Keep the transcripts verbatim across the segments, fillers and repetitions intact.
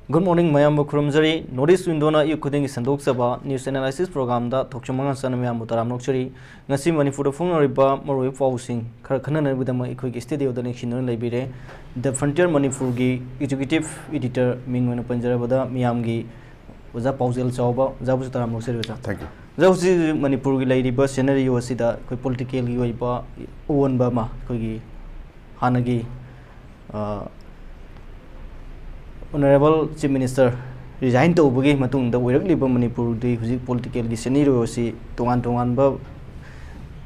Good morning, ꯃꯌꯥꯝꯕꯨ ꯈꯨꯔꯨꯝꯖꯔꯤ꯫ North East Window-ꯅ ꯑꯌꯨꯛ ꯈꯨꯗꯤꯡꯒꯤ ꯁꯟꯗꯣꯛꯆꯕ news analysis program-ꯗ ꯊꯣꯛꯆꯨꯝ ꯃꯉꯥ ꯆꯟꯅ ꯃꯌꯥꯝꯕꯨ ꯇꯔꯥꯝꯅ ꯑꯣꯛꯆꯔꯤ꯫ ꯉꯁꯤ ꯃꯅꯤꯄꯨꯔꯗ ꯐꯣꯡꯅꯔꯤꯕ ꯃꯔꯨꯑꯣꯏꯕ ꯄꯥꯎꯁꯤꯡ ꯈꯔ ꯈꯟꯅꯅꯕꯒꯤꯗꯃꯛ ꯑꯩꯈꯣꯏꯒꯤ studio-ꯗ ꯂꯦꯡꯁꯤꯟꯗꯨꯅ ꯂꯩꯕꯤꯔꯦ꯫ The Frontier ꯃꯅꯤꯄꯨꯔꯒꯤ executive editor ꯃꯤꯡ ꯑꯣꯏꯅ ꯄꯟꯖꯔꯕꯗ ꯃꯤꯌꯥꯝꯒꯤ ꯑꯣꯖꯥ ꯄꯥꯎꯖꯦꯜ ꯆꯥꯎꯕ, ꯑꯣꯖꯥꯕꯨꯁꯨ ꯇꯔꯥꯝꯅ ꯑꯣꯛꯆꯔꯤ, ꯑꯣꯖꯥ꯫ Thank you. ꯑꯣꯖꯥ, ꯍꯧꯖꯤꯛ ꯍꯧꯖꯤꯛ ꯃꯅꯤꯄꯨꯔꯒꯤ ꯂꯩꯔꯤꯕ scenario ꯑꯁꯤꯗ ꯑꯩꯈꯣꯏ political-ꯒꯤ ꯑꯣꯏꯕ ꯑꯑꯣꯟꯕ ꯑꯃ, ꯑꯩꯈꯣꯏꯒꯤ ꯍꯥꯟꯅꯒꯤ, ꯑ, Honourable Chief Minister resign ꯇꯧꯕꯒꯤ ꯃꯇꯨꯡꯗ ꯑꯣꯏꯔꯛꯂꯤꯕ ꯃꯅꯤꯄꯨꯔꯗꯤ ꯍꯧꯖꯤꯛ political-ꯒꯤ scenario ꯑꯁꯤ ꯇꯣꯉꯥꯟ ꯇꯣꯉꯥꯟꯕ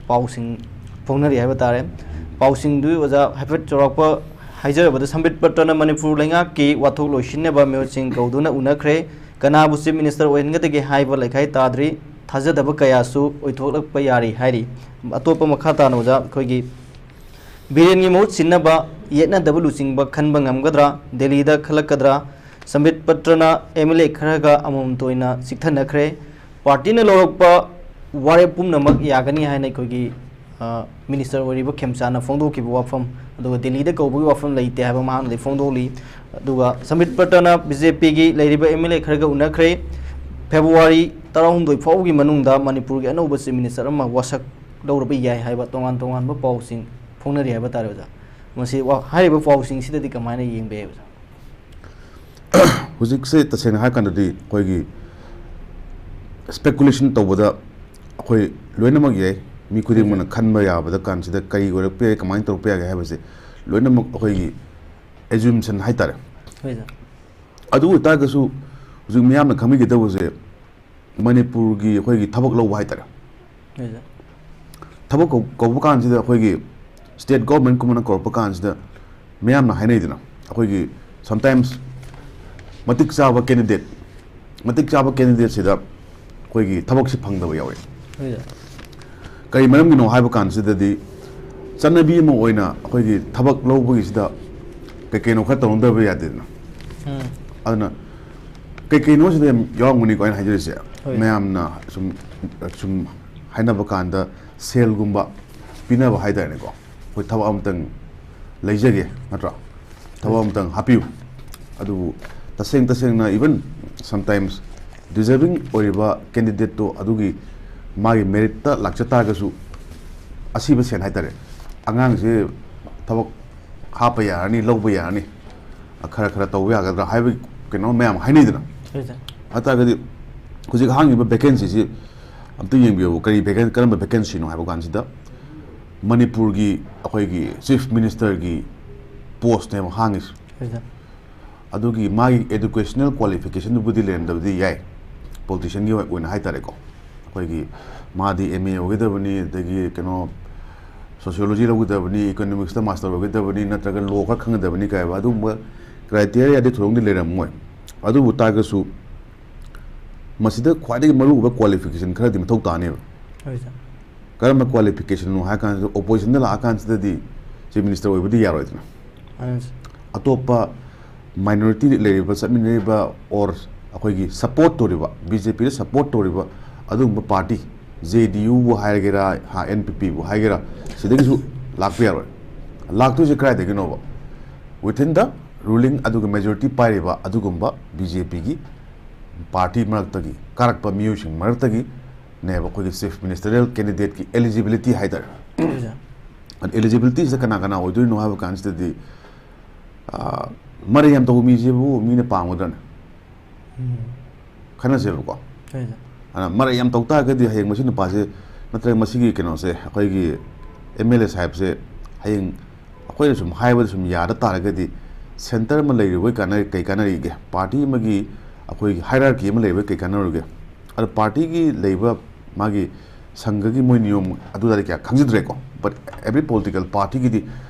ꯄꯥꯎꯁꯤꯡ ꯐꯣꯡꯅꯔꯤ ꯍꯥꯏꯕ ꯇꯥꯔꯦ꯫ ꯄꯥꯎꯁꯤꯡꯗꯨ ꯑꯣꯖꯥ ꯍꯥꯏꯐꯦꯠ ꯆꯥꯎꯔꯥꯛꯄ ꯍꯥꯏꯖꯔꯕꯗ, ꯁꯝꯕꯤꯠ ꯄꯇ꯭ꯔꯅ ꯃꯅꯤꯄꯨꯔ ꯂꯩꯉꯥꯛꯀꯤ ꯋꯥꯊꯣꯛ ꯂꯣꯏꯁꯤꯟꯅꯕ ꯃꯤꯑꯣꯏꯁꯤꯡ ꯀꯧꯗꯨꯅ ꯎꯅꯈ꯭ꯔꯦ꯫ ꯀꯅꯥꯕꯨ Chief Minister ꯑꯣꯏꯍꯟꯒꯗꯒꯦ ꯍꯥꯏꯕ ꯂꯩꯈꯥꯏ ꯇꯥꯗ꯭ꯔꯤ꯫ ꯊꯥꯖꯗꯕ ꯀꯌꯥꯁꯨ ꯑꯣꯏꯊꯣꯛꯂꯛꯄ ꯌꯥꯔꯤ ꯍꯥꯏꯔꯤ꯫ ꯑꯇꯣꯞꯄ ꯃꯈꯥ ꯇꯥꯅ ꯑꯣꯖꯥ, ꯑꯩꯈꯣꯏꯒꯤ ꯕꯤꯔꯦꯟꯒꯤ ꯃꯍꯨꯠ ꯁꯤꯟꯅꯕ ꯌꯦꯠꯅꯗꯕ ꯂꯨꯆꯤꯡꯕ ꯈꯟꯕ ꯉꯝꯒꯗ꯭ꯔꯥ? ꯗꯦꯜꯂꯤꯗ ꯈꯜꯂꯛꯀꯗ꯭ꯔꯥ? ꯁꯝꯕꯤꯠ ꯄꯇ꯭ꯔꯅ M L A ꯈꯔꯒ ꯑꯃꯃꯝꯇ ꯑꯣꯏꯅ ꯆꯤꯛꯊꯅꯈ꯭ꯔꯦ꯫ ꯄꯥꯔꯇꯤꯅ ꯂꯧꯔꯛꯄ ꯋꯥꯔꯦꯞ ꯄꯨꯝꯅꯃꯛ ꯌꯥꯒꯅꯤ ꯍꯥꯏꯅ ꯑꯩꯈꯣꯏꯒꯤ, ꯑ, Minister ꯑꯣꯏꯔꯤꯕ ꯈꯦꯝꯆꯥꯅ ꯐꯣꯡꯗꯣꯛꯈꯤꯕ ꯋꯥꯐꯝ, ꯑꯗꯨꯒ ꯗꯦꯜꯂꯤꯗ ꯀꯧꯕꯒꯤ ꯋꯥꯐꯝ ꯂꯩꯇꯦ ꯍꯥꯏꯕ ꯃꯍꯥꯛꯅꯗꯤ ꯐꯣꯡꯗꯣꯛꯂꯤ꯫ ꯑꯗꯨꯒ ꯁꯝꯕꯤꯠ ꯄꯇ꯭ꯔꯅ B J P-ꯒꯤ ꯂꯩꯔꯤꯕ M L A ꯈꯔꯒ ꯎꯅꯈ꯭ꯔꯦ꯫ February ꯇꯔꯥꯍꯨꯝꯗꯣꯏ ꯐꯥꯎꯕꯒꯤ ꯃꯅꯨꯡꯗ ꯃꯅꯤꯄꯨꯔꯒꯤ ꯑꯅꯧꯕ Chief Minister ꯑꯃ ꯋꯥꯁꯛ ꯂꯧꯔꯕ ꯌꯥꯏ ꯍꯥꯏꯕ ꯇꯣꯉꯥꯟ ꯇꯣꯉꯥꯟꯕ ꯄꯥꯎꯁꯤꯡ ꯐꯣꯡꯅꯔꯤ ꯍꯥꯏꯕ ꯇꯥꯔꯦ, ꯑꯣꯖꯥ꯫ ꯃꯁꯤ ꯋꯥ-, ꯍꯥꯏꯔꯤꯕ ꯄꯥꯎꯁꯤꯡꯁꯤꯗꯗꯤ ꯀꯃꯥꯏꯅ ꯌꯦꯡꯕ ꯌꯥꯏ, ꯑꯣꯖꯥ? ꯍꯧꯖꯤꯛꯁꯦ ꯇꯁꯦꯡꯅ ꯍꯥꯏꯔꯀꯥꯟꯗꯗꯤ ꯑꯩꯈꯣꯏꯒꯤ speculation ꯇꯧꯕꯗ ꯑꯩꯈꯣꯏ ꯂꯣꯏꯅꯃꯛ ꯌꯥꯏ, ꯃꯤ ꯈꯨꯗꯤꯡꯃꯛꯅ ꯈꯟꯕ ꯌꯥꯕꯗ ꯀꯥꯟꯁꯤꯗ ꯀꯔꯤ ꯑꯣꯏꯔꯛꯄ ꯌꯥꯏ, ꯀꯃꯥꯏꯅ ꯇꯧꯔꯛꯄ ꯌꯥꯒꯦ ꯍꯥꯏꯕꯁꯦ ꯂꯣꯏꯅꯃꯛ ꯑꯩꯈꯣꯏꯒꯤ assumption ꯍꯥꯏꯇꯥꯔꯦ꯫ ꯍꯣꯏ, ꯁꯥꯔ꯫ ꯑꯗꯨ ꯑꯣꯏꯇꯥꯔꯒꯁꯨ ꯍꯧꯖꯤꯛ ꯃꯤꯌꯥꯝꯅ ꯈꯪꯕꯤꯒꯗꯧꯕꯁꯦ ꯃꯅꯤꯄꯨꯔꯒꯤ ꯑꯩꯈꯣꯏꯒꯤ ꯊꯕꯛ ꯂꯧꯕ ꯍꯥꯏꯇꯥꯔꯦ꯫ ꯍꯣꯏ, ꯁꯥꯔ꯫ ꯊꯕꯛ ꯀꯧ-, ꯀꯧꯕ ꯀꯥꯟꯁꯤꯗ ꯑꯩꯈꯣꯏꯒꯤ state government-ꯀꯨꯝꯕꯅ ꯀꯧꯔꯛꯄ ꯀꯥꯟꯁꯤꯗ ꯃꯤꯌꯥꯝꯅ ꯍꯥꯏꯅꯩꯗꯅ, ꯑꯩꯈꯣꯏꯒꯤ sometimes ꯃꯇꯤꯛ ꯆꯥꯕ candidate, ꯃꯇꯤꯛ ꯆꯥꯕ candidate-ꯁꯤꯗ ꯑꯩꯈꯣꯏꯒꯤ ꯊꯕꯛꯁꯤ ꯐꯪꯗꯕ ꯌꯥꯎꯋꯤ꯫ ꯍꯣꯏ, ꯁꯥꯔ꯫ ꯀꯔꯤ ꯃꯔꯝꯒꯤꯅꯣ ꯍꯥꯏꯕ ꯀꯥꯟꯁꯤꯗꯗꯤ ꯆꯠꯅꯕꯤ ꯑꯃ ꯑꯣꯏꯅ ꯑꯩꯈꯣꯏꯒꯤ ꯊꯕꯛ ꯂꯧꯕꯒꯤꯁꯤꯗ ꯀꯩ ꯀꯩꯅꯣ ꯈꯔ ꯇꯧꯅꯗꯕ ꯌꯥꯗꯦꯗꯅ꯫ ꯎꯝ꯫ ꯑꯗꯨꯅ ꯀꯩ ꯀꯩꯅꯣ ꯁꯤꯗ ꯌꯥꯝ ꯌꯥꯎꯔꯝꯒꯅꯤꯀꯣ ꯑꯩꯅ ꯍꯥꯏꯖꯔꯤꯁꯦ꯫ ꯍꯣꯏ꯫ ꯃꯌꯥꯝꯅ ꯁꯨꯝ, ꯁꯨꯝ ꯍꯥꯏꯅꯕ ꯀꯥꯟꯗ ꯁꯦꯜꯒꯨꯝꯕ ꯄꯤꯅꯕ ꯍꯥꯏꯇꯥꯔꯦꯅꯦꯀꯣ꯫ ꯑꯩꯈꯣꯏ ꯊꯕꯛ ꯑꯃꯇꯪ ꯂꯩꯖꯒꯦ, ꯅꯠꯇ꯭ꯔꯥ? ꯊꯕꯛ ꯍꯣꯏ꯫ ꯑꯃꯇꯪ ꯍꯥꯞꯄꯤꯌꯨ꯫ ꯑꯗꯨꯕꯨ ꯇꯁꯦꯡ ꯇꯁꯦꯡꯅ, even sometimes deserving ꯑꯣꯏꯔꯤꯕ candidate ꯇꯣ ꯑꯗꯨꯒꯤ ꯃꯥꯒꯤ merit ꯇ ꯂꯥꯛꯆ ꯇꯥꯔꯒꯁꯨ, ꯑꯁꯤꯕ ꯁꯦꯟ ꯍꯥꯏꯇꯥꯔꯦ, ꯑꯉꯥꯡꯁꯦ ꯊꯕꯛ ꯍꯥꯞꯄ ꯌꯥꯔꯅꯤ, ꯂꯧꯕ ꯌꯥꯔꯅꯤ, ꯈꯔ ꯈꯔ ꯇꯧꯕ ꯌꯥꯒꯗ꯭ꯔꯥ ꯍꯥꯏꯕꯒꯤ ꯀꯩꯅꯣ ꯃꯌꯥꯝ ꯍꯥꯏꯅꯩꯗꯅ꯫ ꯍꯣꯏ ꯁꯥꯔ꯫ ꯍꯥꯏꯇꯥꯔꯒꯗꯤ ꯍꯧꯖꯤꯛ ꯍꯥꯡꯉꯤꯕ vacancy ꯁꯤ ꯑꯝꯇ ꯌꯦꯡꯕꯤꯌꯨ, ꯀꯔꯤ vacan-, ꯀꯔꯝꯕ vacancy ꯅꯣ ꯍꯥꯏꯕ ꯀꯥꯟꯁꯤꯗ, ꯃꯅꯤꯄꯨꯔꯒꯤ ꯑꯩꯈꯣꯏꯒꯤ Chief Minister ꯒꯤ post ꯅꯦꯕ ꯍꯥꯡꯉꯤꯁꯦ꯫ ꯍꯣꯏ ꯁꯥꯔ꯫ ꯑꯗꯨꯒꯤ ꯃꯥꯒꯤ educational qualification ꯗꯨꯕꯨꯗꯤ ꯂꯩꯔꯝꯗꯕꯗꯤ ꯌꯥꯏ, politician ꯒꯤ ꯑꯣꯏꯅ ꯍꯥꯏꯇꯥꯔꯦꯀꯣ꯫ ꯑꯩꯈꯣꯏꯒꯤ ꯃꯥꯗꯤ M A ꯑꯣꯏꯒꯗꯕꯅꯤ, ꯑꯗꯒꯤ ꯀꯩꯅꯣ sociology ꯂꯧꯒꯗꯕꯅꯤ, economics ꯇ master ꯑꯣꯏꯒꯗꯕꯅꯤ, ꯅꯠꯇ꯭ꯔꯒ law ꯈꯔ ꯈꯪꯒꯗꯕꯅꯤ ꯀꯥꯏꯕ ꯑꯗꯨꯒꯨꯝꯕ criteria ꯗꯤ ꯊꯣꯏꯗꯣꯛꯅꯗꯤ ꯂꯩꯔꯝꯃꯣꯏ꯫ ꯑꯗꯨꯕꯨ ꯇꯥꯔꯒꯁꯨ ꯃꯁꯤꯗ ꯈ꯭ꯋꯥꯏꯗꯒꯤ ꯃꯔꯨꯑꯣꯏꯕ qualification ꯈꯔꯗꯤ ꯃꯊꯧ ꯇꯥꯅꯦꯕ꯫ ꯍꯣꯏ ꯁꯥꯔ꯫ ꯀꯔꯝꯕ qualification ꯅꯣ ꯍꯥꯏ ꯀꯥꯟꯁꯤꯗ, opposition ꯗ ꯂꯥꯛꯑꯀꯥꯟꯁꯤꯗꯗꯤ Chief Minister ꯑꯣꯏꯕꯗꯤ ꯌꯥꯔꯣꯏꯗꯅ꯫ ꯃꯥꯅꯦ ꯁꯥꯔ꯫ ꯑꯇꯣꯞꯄ minority ꯂꯩꯔꯤꯕ, ꯆꯠꯃꯤꯟꯅꯔꯤꯕ, or ꯑꯩꯈꯣꯏꯒꯤ support ꯇꯧꯔꯤꯕ, B J P ꯗ support ꯇꯧꯔꯤꯕ ꯑꯗꯨꯒꯨꯝꯕ party, J D U ꯕꯨ ꯍꯥꯏꯒꯦꯔꯥ, ꯍꯥ, N P P ꯕꯨ ꯍꯥꯏꯒꯦꯔꯥ, ꯁꯤꯗꯒꯤꯁꯨ ꯂꯥꯛꯄ ꯌꯥꯔꯣꯏ꯫ ꯂꯥꯛꯇꯣꯏꯁꯦ ꯀꯗꯥꯏꯗꯒꯤꯅꯣꯕ? Within the ruling ꯑꯗꯨꯒ majority ꯄꯥꯏꯔꯤꯕ ꯑꯗꯨꯒꯨꯝꯕ B J P ꯒꯤ party ꯃꯔꯛꯇꯒꯤ ꯀꯥꯔꯛꯄ ꯃꯤꯑꯣꯏꯁꯤꯡ ꯃꯔꯛꯇꯒꯤ ꯅꯦꯕ ꯑꯩꯈꯣꯏꯒꯤ Chief Ministerial candidate ꯀꯤ eligibility ꯍꯥꯏꯇꯥꯔꯦ꯫ ꯍꯣꯏ ꯁꯥꯔ꯫ ꯑꯗ eligibility ꯁꯤꯗ ꯀꯅꯥ ꯀꯅꯥ ꯑꯣꯏꯗꯣꯏꯅꯣ ꯍꯥꯏꯕ ꯀꯥꯟꯁꯤꯗꯗꯤ, ꯑꯥ, ꯃꯔꯩ ꯌꯥꯝ ꯇꯧꯕ ꯃꯤꯁꯤꯕꯨ ꯃꯤꯅ ꯄꯥꯝꯒꯗ꯭ꯔꯅꯦ? ꯎꯝ꯫ ꯈꯟꯅꯁꯦꯕꯀꯣ꯫ ꯍꯣꯏ ꯁꯥꯔ꯫ ꯑꯗꯨꯅ ꯃꯔꯩ ꯌꯥꯝ ꯇꯧ ꯇꯥꯔꯒꯗꯤ ꯍꯌꯦꯡ ꯃꯁꯤ ꯅꯨꯄꯥꯁꯦ, ꯅꯠꯇ꯭ꯔꯒ ꯃꯁꯤꯒꯤ ꯀꯩꯅꯣꯁꯦ, ꯑꯩꯈꯣꯏꯒꯤ M L A ꯁꯥꯍꯦꯕꯁꯦ ꯍꯌꯦꯡ ꯑꯩꯈꯣꯏꯅ ꯁꯨꯝ ꯍꯥꯏꯕꯗ ꯁꯨꯝ ꯌꯥꯗ ꯇꯥꯔꯒꯗꯤ, centre ꯑꯃ ꯂꯩꯔꯨꯕꯩ ꯀꯥꯟꯅ-, ꯀꯩ ꯀꯥꯟꯅꯔꯤꯒꯦ? Party ꯑꯃꯒꯤ ꯑꯩꯈꯣꯏꯒꯤ hierarchy ꯑꯃ ꯂꯩꯕꯩ ꯀꯩ ꯀꯥꯟꯅꯔꯤꯒꯦ? ꯑꯗꯣ party ꯒꯤ ꯂꯩꯕ ꯃꯥꯒꯤ ꯁꯪꯘꯒꯤ ꯃꯣꯏ ꯅꯤꯌꯣꯝ ꯑꯗꯨꯗꯗꯤ ꯀꯌꯥ ꯈꯪꯖꯗ꯭ꯔꯦꯀꯣ, but every political party ꯒꯤꯗꯤ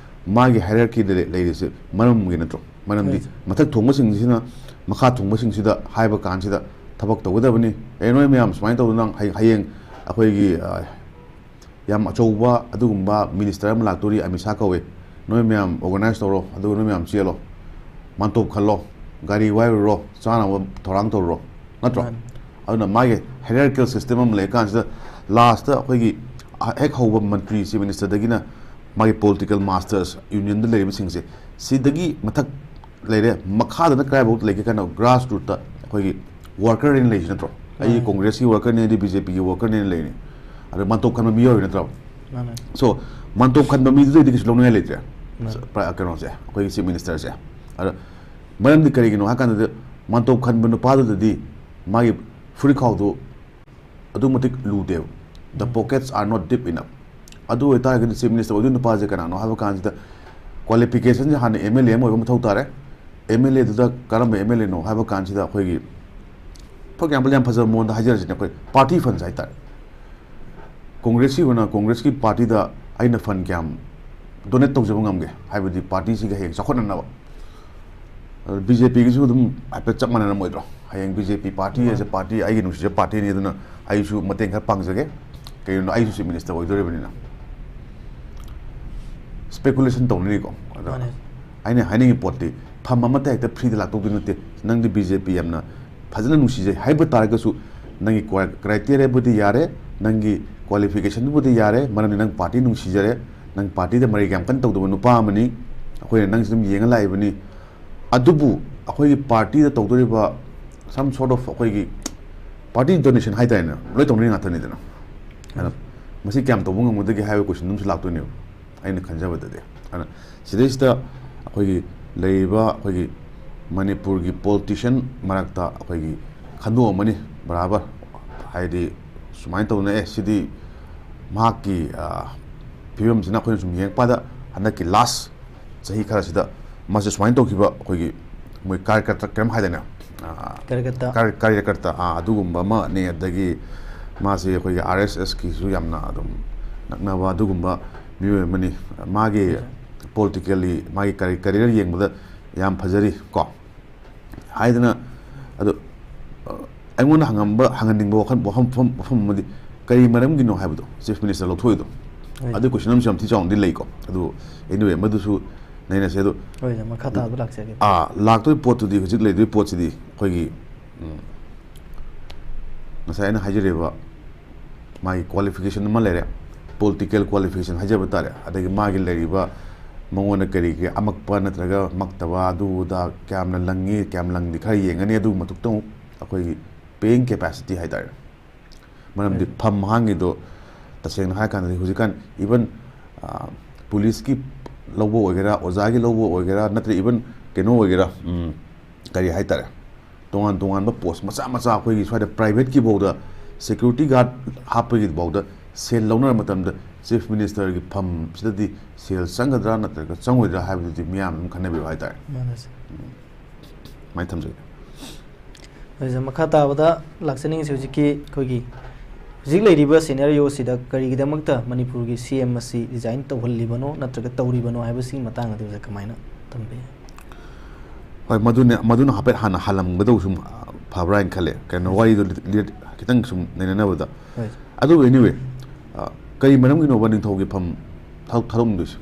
ꯃꯥꯒꯤ hierarchy ꯗ ꯂꯩ-, ꯂꯩꯔꯤꯁꯦ ꯃꯔꯝꯒꯤ ꯅꯠꯇ꯭ꯔꯣ? ꯃꯔꯝꯗꯤ ꯍꯣꯏ꯫ ꯃꯊꯛ ꯊꯣꯡꯕꯁꯤꯡꯁꯤꯅ ꯃꯈꯥ ꯊꯣꯡꯕꯁꯤꯡꯁꯤꯗ ꯍꯥꯏꯕ ꯀꯥꯟꯁꯤꯗ ꯊꯕꯛ ꯇꯧꯒꯗꯕꯅꯤ꯫ "ꯑꯦ, ꯅꯣꯏ ꯃꯌꯥꯝ ꯁꯨꯃꯥꯏꯅ ꯇꯧꯗꯅ ꯍꯌ-, ꯍꯌꯦꯡ ꯑꯩꯈꯣꯏꯒꯤ, ꯑ, ꯌꯥꯝ ꯑꯆꯧꯕ ꯑꯗꯨꯒꯨꯝꯕ minister ꯑꯃ ꯂꯥꯛꯇꯣꯔꯤ, ꯑꯃꯤꯠ ꯁꯥꯍ ꯀꯧꯋꯦ, ꯅꯣꯏ ꯃꯌꯥꯝ organize ꯇꯧꯔꯣ, ꯑꯗꯨꯒ ꯅꯣꯏ ꯃꯌꯥꯝ ꯆꯦꯜꯂꯣ, ꯃꯥꯟꯇꯣꯞ ꯈꯜꯂꯣ, ꯒꯥꯔꯤ ꯋꯥꯏꯔꯨꯔꯣ, ꯆꯥꯅꯕ ꯊꯧꯔꯥꯡ ꯇꯧꯔꯨꯔꯣ", ꯅꯠꯇ꯭ꯔꯣ? ꯃꯥꯅꯤ꯫ ꯑꯗꯨꯅ ꯃꯥꯒꯤ hierarchical system ꯑꯃ ꯂꯩꯔꯀꯥꯟꯁꯤꯗ, last ꯇ ꯑꯩꯈꯣꯏꯒꯤ ꯍꯦꯛ ꯍꯧꯕ ꯃꯟꯇ꯭ꯔꯤ, chief minister ꯗꯒꯤꯅ ꯃꯥꯒꯤ political masters, union ꯗ ꯂꯩꯔꯤꯕꯁꯤꯡꯁꯦ, ꯁꯤꯗꯒꯤ ꯃꯊꯛ ꯂꯩꯔꯦ, ꯃꯈꯥꯗꯅ ꯀꯗꯥꯏꯐꯥꯎ ꯂꯩꯒꯦ ꯀꯥꯏꯅ grassroot ꯇ ꯑꯩꯈꯣꯏꯒꯤ worker ꯅꯦꯅ ꯂꯩꯔꯤꯁꯤ ꯅꯠꯇ꯭ꯔꯣ? ꯑꯩ ꯃꯥꯅꯦ꯫ Congress ꯀꯤ worker ꯅꯦ, ꯑꯩꯗꯤ B J P ꯒꯤ worker ꯅꯦꯅ ꯂꯩꯔꯤꯅꯤ꯫ ꯑꯗ ꯃꯥꯟꯇꯣꯞ ꯈꯟꯕ ꯃꯤꯑꯣꯏ ꯅꯠꯇ꯭ꯔꯕ? ꯃꯥꯅꯦ꯫ So, ꯃꯥꯟꯇꯣꯞ ꯈꯟꯕ ꯃꯤꯗꯨꯗꯩꯗꯤ ꯀꯩꯁꯨ ꯂꯧꯅꯤꯡꯉꯥꯏ ꯂꯩꯇ꯭ꯔꯦ꯫ ꯃꯥꯅꯦ꯫ ꯄ꯭ꯔ-, ꯀꯩꯅꯣꯁꯦ, ꯑꯩꯈꯣꯏꯒꯤ Chief Minister ꯁꯦ꯫ ꯑꯗ ꯃꯔꯝꯗꯤ ꯀꯔꯤꯒꯤꯅꯣ ꯍꯥꯏ ꯀꯥꯟꯗꯗꯤ, ꯃꯥꯟꯇꯣꯞ ꯈꯟꯕ ꯅꯨꯄꯥꯗꯨꯗꯗꯤ ꯃꯥꯒꯤ ꯐꯨꯔꯤꯠꯈꯥꯎꯗꯨ ꯑꯗꯨꯛ ꯃꯇꯤꯛ ꯂꯨꯗꯦꯕ꯫ The pockets are not deep enough꯫ ꯑꯗꯨ ꯑꯣꯏꯇꯥꯔꯒꯗꯤ Chief Minister ꯑꯣꯏꯗꯣꯏ ꯅꯨꯄꯥꯁꯦ ꯀꯅꯥꯅꯣ ꯍꯥꯏꯕ ꯀꯥꯟꯁꯤꯗ, qualification ꯁꯦ ꯍꯥꯟꯅ M L A ꯑꯃ ꯑꯣꯏꯕ ꯃꯊꯧ ꯇꯥꯔꯦ꯫ M L A ꯗꯨꯗ ꯀꯔꯝꯕ M L A ꯅꯣ ꯍꯥꯏꯕ ꯀꯥꯟꯁꯤꯗ, ꯑꯩꯈꯣꯏꯒꯤ, for example, ꯌꯥꯝ ꯐꯖꯕ ꯃꯑꯣꯡꯗ ꯍꯥꯏꯖꯔꯁꯤꯅꯦ, ꯑꯩꯈꯣꯏ party funds ꯍꯥꯏꯇꯥꯔꯦ꯫ Congress ꯀꯤ ꯑꯣꯏꯅ, Congress ꯀꯤ party ꯗ ꯑꯩꯅ fund ꯀꯌꯥꯝ donate ꯇꯧꯖꯕ ꯉꯝꯒꯦ, ꯍꯥꯏꯕꯗꯤ party ꯁꯤꯒꯤ ꯍꯌꯦꯡ ꯆꯥꯎꯈꯠꯅꯅꯕ꯫ ꯑꯗꯨ B J P ꯒꯤꯁꯨ ꯑꯗꯨꯝ ꯍꯥꯏꯐꯦꯠ ꯆꯞ ꯃꯥꯟꯅꯔꯝꯃꯣꯏꯗ꯭ꯔꯣ? ꯍꯌꯦꯡ B J P party as a party, ꯑꯩꯒꯤ ꯅꯨꯡꯁꯤꯖꯕ party ꯅꯤ, ꯑꯗꯨꯅ ꯑꯩꯁꯨ ꯃꯇꯦꯡ ꯈꯔ ꯄꯥꯡꯖꯒꯦ꯫ ꯀꯩꯒꯤꯅꯣ, ꯑꯩꯁꯨ Chief Minister ꯑꯣꯏꯗꯣꯔꯤꯕꯅꯤꯅ꯫ Speculation ꯇꯧꯅꯔꯤꯀꯣ꯫ ꯑꯗ ꯃꯥꯅꯦ꯫ ꯑꯩꯅ ꯍꯥꯏꯅꯤꯡꯉꯤ ꯄꯣꯠꯇꯤ, fund ꯑꯃꯠꯇ ꯍꯦꯛꯇ free ꯗ ꯂꯥꯛꯇꯧꯗꯤ ꯅꯠꯇꯦ꯫ ꯅꯪꯗꯤ B J P ꯌꯥꯝꯅ ꯐꯖꯅ ꯅꯨꯡꯁꯤꯖꯩ ꯍꯥꯏꯕ ꯇꯥꯔꯒꯁꯨ, ꯅꯪꯒꯤ ꯀ꯭ꯋꯥ-, criteria ꯕꯨꯗꯤ ꯌꯥꯔꯦ, ꯅꯪꯒꯤ qualification ꯗꯨꯕꯨꯗꯤ ꯌꯥꯔꯦ, ꯃꯔꯝꯗꯤ ꯅꯪ party ꯅꯨꯡꯁꯤꯖꯔꯦ, ꯅꯪ party ꯗ ꯃꯔꯩ ꯌꯥꯝ ꯀꯟꯅ ꯇꯧꯗꯕ ꯅꯨꯄꯥ ꯑꯃꯅꯤ, ꯑꯩꯈꯣꯏꯅ ꯅꯪꯁꯤ ꯑꯗꯨꯝ ꯌꯦꯡꯉ ꯂꯥꯛꯏꯕꯅꯤ꯫ ꯑꯗꯨꯕꯨ ꯑꯩꯈꯣꯏꯒꯤ party the ꯇꯧꯗꯣꯔꯤꯕ some sort of ꯑꯩꯈꯣꯏꯒꯤ party donation ꯍꯥꯏꯇꯥꯔꯦꯅꯦ, ꯂꯣꯏ ꯇꯧꯅꯔꯤ ꯉꯥꯛꯇꯅꯤꯗꯅ꯫ ꯑꯗ ꯃꯁꯤ ꯀꯌꯥꯝ ꯇꯧꯕ ꯉꯝꯒꯗꯒꯦ ꯍꯥꯏꯕ question ꯑꯗꯨꯝꯁꯨ ꯂꯥꯛꯇꯣꯏꯅꯦꯕ, ꯑꯩꯅ ꯈꯟꯖꯕꯗꯗꯤ꯫ ꯑꯗꯨꯅ ꯁꯤꯗꯩꯁꯤꯗ ꯑꯩꯈꯣꯏꯒꯤ ꯂꯩꯔꯤꯕ ꯑꯩꯈꯣꯏꯒꯤ ꯃꯅꯤꯄꯨꯔꯒꯤ politician ꯃꯔꯛꯇ ꯑꯩꯈꯣꯏꯒꯤ ꯈꯟꯗꯣꯛꯑꯝꯃꯅꯤ ꯕꯔꯥꯕꯔ, ꯍꯥꯏꯗꯤ ꯁꯨꯃꯥꯏꯅ ꯇꯧꯗꯅ, ꯑꯦ, ꯁꯤꯗꯤ ꯃꯍꯥꯛꯀꯤ, ꯑ, ꯐꯤꯕꯝꯁꯤꯅ ꯑꯩꯈꯣꯏꯅ ꯁꯨꯝ ꯌꯦꯡꯉꯛꯄꯗ ꯍꯟꯗꯛꯀꯤ last ꯆꯍꯤ ꯈꯔꯁꯤꯗ ꯃꯥꯁꯦ ꯁꯨꯃꯥꯏꯅ ꯇꯧꯈꯤꯕ, ꯑꯩꯈꯣꯏꯒꯤ ꯃꯣꯏ ꯀꯥꯔꯌꯀꯔꯇ ꯀꯩꯅꯣꯝ ꯍꯥꯏꯗꯥꯏꯅꯦ? ꯑꯥ, ꯀꯥꯔꯌꯀꯔꯇ꯫ ꯀꯥꯔ-, ꯀꯥꯔꯌꯀꯔꯇ, ꯑꯥ, ꯑꯗꯨꯒꯨꯝꯕ ꯑꯃꯅꯤ꯫ ꯑꯗꯒꯤ ꯃꯥꯁꯦ ꯑꯩꯈꯣꯏꯒꯤ R S S ꯀꯤꯁꯨ ꯌꯥꯝꯅ ꯑꯗꯨꯝ ꯅꯛꯅꯕ ꯑꯗꯨꯒꯨꯝꯕ ꯃꯤꯑꯣꯏ ꯑꯃꯅꯤ꯫ ꯃꯥꯒꯤ politically ꯃꯥꯒꯤ ꯀꯔꯤ-, career ꯌꯦꯡꯕꯗ ꯌꯥꯝ ꯐꯖꯔꯤ ꯀꯣ꯫ ꯍꯥꯏꯗꯅ, ꯑꯗꯣ, ꯑ, ꯑꯩꯉꯣꯟꯗ ꯍꯪꯉꯝꯕ, ꯍꯪꯍꯟꯅꯤꯡꯕ ꯋꯥꯈꯜ, ꯋꯥꯐꯝ, ꯋꯥꯐꯝ, ꯋꯥꯐꯝ ꯑꯃꯗꯤ, ꯀꯔꯤ ꯃꯔꯝꯒꯤꯅꯣ ꯍꯥꯏꯕꯗꯣ Chief Minister ꯂꯧꯊꯣꯛꯏꯗꯣ? ꯍꯣꯏ꯫ ꯑꯗꯨ question ꯑꯃꯁꯨ ꯌꯥꯝ ꯊꯤ ꯆꯥꯎꯅꯗꯤ ꯂꯩꯀꯣ꯫ ꯑꯗꯨ anyway, ꯃꯗꯨꯁꯨ ꯅꯩꯅꯁꯦ꯫ ꯑꯗꯣ, ꯍꯣꯏ, ꯃꯈꯥ ꯇꯥꯕ ꯂꯥꯛꯆꯒꯦ꯫ ꯑꯥ, ꯂꯥꯛꯇꯣꯏ ꯄꯣꯠꯇꯨꯗꯤ, ꯍꯧꯖꯤꯛ ꯂꯩꯗꯣꯏ ꯄꯣꯠꯁꯤꯗꯤ ꯑꯩꯈꯣꯏꯒꯤ, ꯎꯝ, ꯉꯁꯥꯏ ꯑꯩꯅ ꯍꯥꯏꯖꯔꯤꯕ ꯃꯥꯒꯤ qualification ꯑꯃ ꯂꯩꯔꯦ, political qualification ꯍꯥꯏꯖꯕ ꯇꯥꯔꯦ, ꯑꯗꯒꯤ ꯃꯥꯒꯤ ꯂꯩꯔꯤꯕ ꯃꯉꯣꯟꯗ ꯀꯔꯤ ꯀꯔꯤ ꯑꯃꯛꯄ ꯅꯠꯇ꯭ꯔꯒ ꯃꯛꯇꯕ, ꯑꯗꯨ ꯑꯗꯥ ꯀꯌꯥꯝꯅ ꯂꯪꯉꯤ, ꯀꯌꯥꯝ ꯂꯪꯗꯦ ꯈꯔ ꯌꯦꯡꯒꯅꯤ꯫ ꯑꯗꯨꯒꯤ ꯃꯊꯛꯇ ꯑꯃꯨꯛ ꯑꯩꯈꯣꯏꯒꯤ paying capacity ꯍꯥꯏꯇꯥꯔꯦ꯫ ꯃꯔꯝꯗꯤ ꯐꯝ ꯍꯥꯡꯉꯤꯗꯣ ꯇꯁꯦꯡꯅ ꯍꯥꯏꯔꯀꯥꯟꯗꯗꯤ ꯍꯧꯖꯤꯛꯀꯥꯟ even ꯄꯨꯂꯤꯁꯀꯤ ꯂꯧꯕ ꯑꯣꯏꯒꯦꯔꯥ, ꯑꯣꯖꯥꯒꯤ ꯂꯧꯕ ꯑꯣꯏꯒꯦꯔꯥ, ꯅꯠꯇ꯭ꯔ even ꯀꯩꯅꯣ ꯑꯣꯏꯒꯦꯔꯥ, ꯎꯝ, ꯀꯔꯤ ꯍꯥꯏꯇꯥꯔꯦ, ꯇꯣꯉꯥꯟ ꯇꯣꯉꯥꯟꯕ post ꯃꯆꯥ ꯃꯆꯥ ꯑꯩꯈꯣꯏꯒꯤ ꯁ꯭ꯋꯥꯏꯗ privateꯀꯤ ꯐꯥꯎꯗ security guard ꯍꯥꯞꯄꯒꯤ ꯐꯥꯎꯗ ꯁꯦꯜ ꯂꯧꯅꯔ ꯃꯇꯝꯗ chief ministerꯒꯤ ꯐꯝꯁꯤꯗꯗꯤ ꯁꯦꯜ ꯆꯪꯒꯗ꯭ꯔꯥ ꯅꯠꯇ꯭ꯔꯒ ꯆꯪꯉꯣꯏꯗ꯭ꯔꯥ ꯍꯥꯏꯕꯗꯨꯗꯤ ꯃꯤꯌꯥꯝ ꯑꯗꯨꯝ ꯈꯟꯅꯕꯤꯔꯣ ꯍꯥꯏꯇꯥꯔꯦ꯫ ꯃꯥꯅꯁꯦ꯫ ꯁꯨꯃꯥꯏꯅ ꯊꯝꯖꯒꯦ꯫ ꯑꯗꯨꯗ ꯃꯈꯥ ꯇꯥꯕꯗ ꯂꯥꯛꯆꯅꯤꯡꯉꯤꯁꯤ ꯍꯧꯖꯤꯛꯀꯤ ꯑꯩꯈꯣꯏꯒꯤ ꯍꯧꯖꯤꯛ ꯂꯩꯔꯤꯕ scenario ꯑꯁꯤꯗ ꯀꯔꯤꯒꯤꯗꯃꯛꯇ ꯃꯅꯤꯄꯨꯔꯒꯤ C M ꯑꯁꯤ resign ꯇꯧꯍꯜꯂꯤꯕꯅꯣ ꯅꯠꯇ꯭ꯔꯒ ꯇꯧꯔꯤꯕꯅꯣ ꯍꯥꯏꯕꯁꯤꯒꯤ ꯃꯇꯥꯡꯗꯗꯤ ꯑꯣꯖꯥ ꯀꯃꯥꯏꯅ ꯊꯝꯕꯤ? ꯍꯣꯏ, ꯃꯗꯨꯅꯦ, ꯃꯗꯨꯅ ꯍꯥꯏꯐꯦꯠ ꯍꯥꯟꯅ ꯍꯥꯜꯂꯝꯒꯗꯧꯕ ꯁꯨꯝ, ꯑ, ꯐꯕ꯭ꯔꯥ ꯍꯥꯏꯅ ꯈꯜꯂꯦ, ꯀꯩꯅꯣ, ꯋꯥꯔꯤꯗꯣ ꯂꯤ-, ꯂꯤ-, ꯈꯤꯇꯪ ꯁꯨꯝ ꯅꯩꯅꯅꯕꯗ꯫ ꯍꯣꯏ꯫ ꯑꯗꯨꯕꯨ anyway, ꯑ, ꯀꯔꯤ ꯃꯔꯝꯒꯤꯅꯣꯕ ꯅꯤꯡꯊꯧꯒꯤ ꯐꯝ ꯊꯥꯗꯣꯛ-, ꯊꯥꯗꯣꯛꯅꯤꯡꯗꯣꯏꯁꯦ?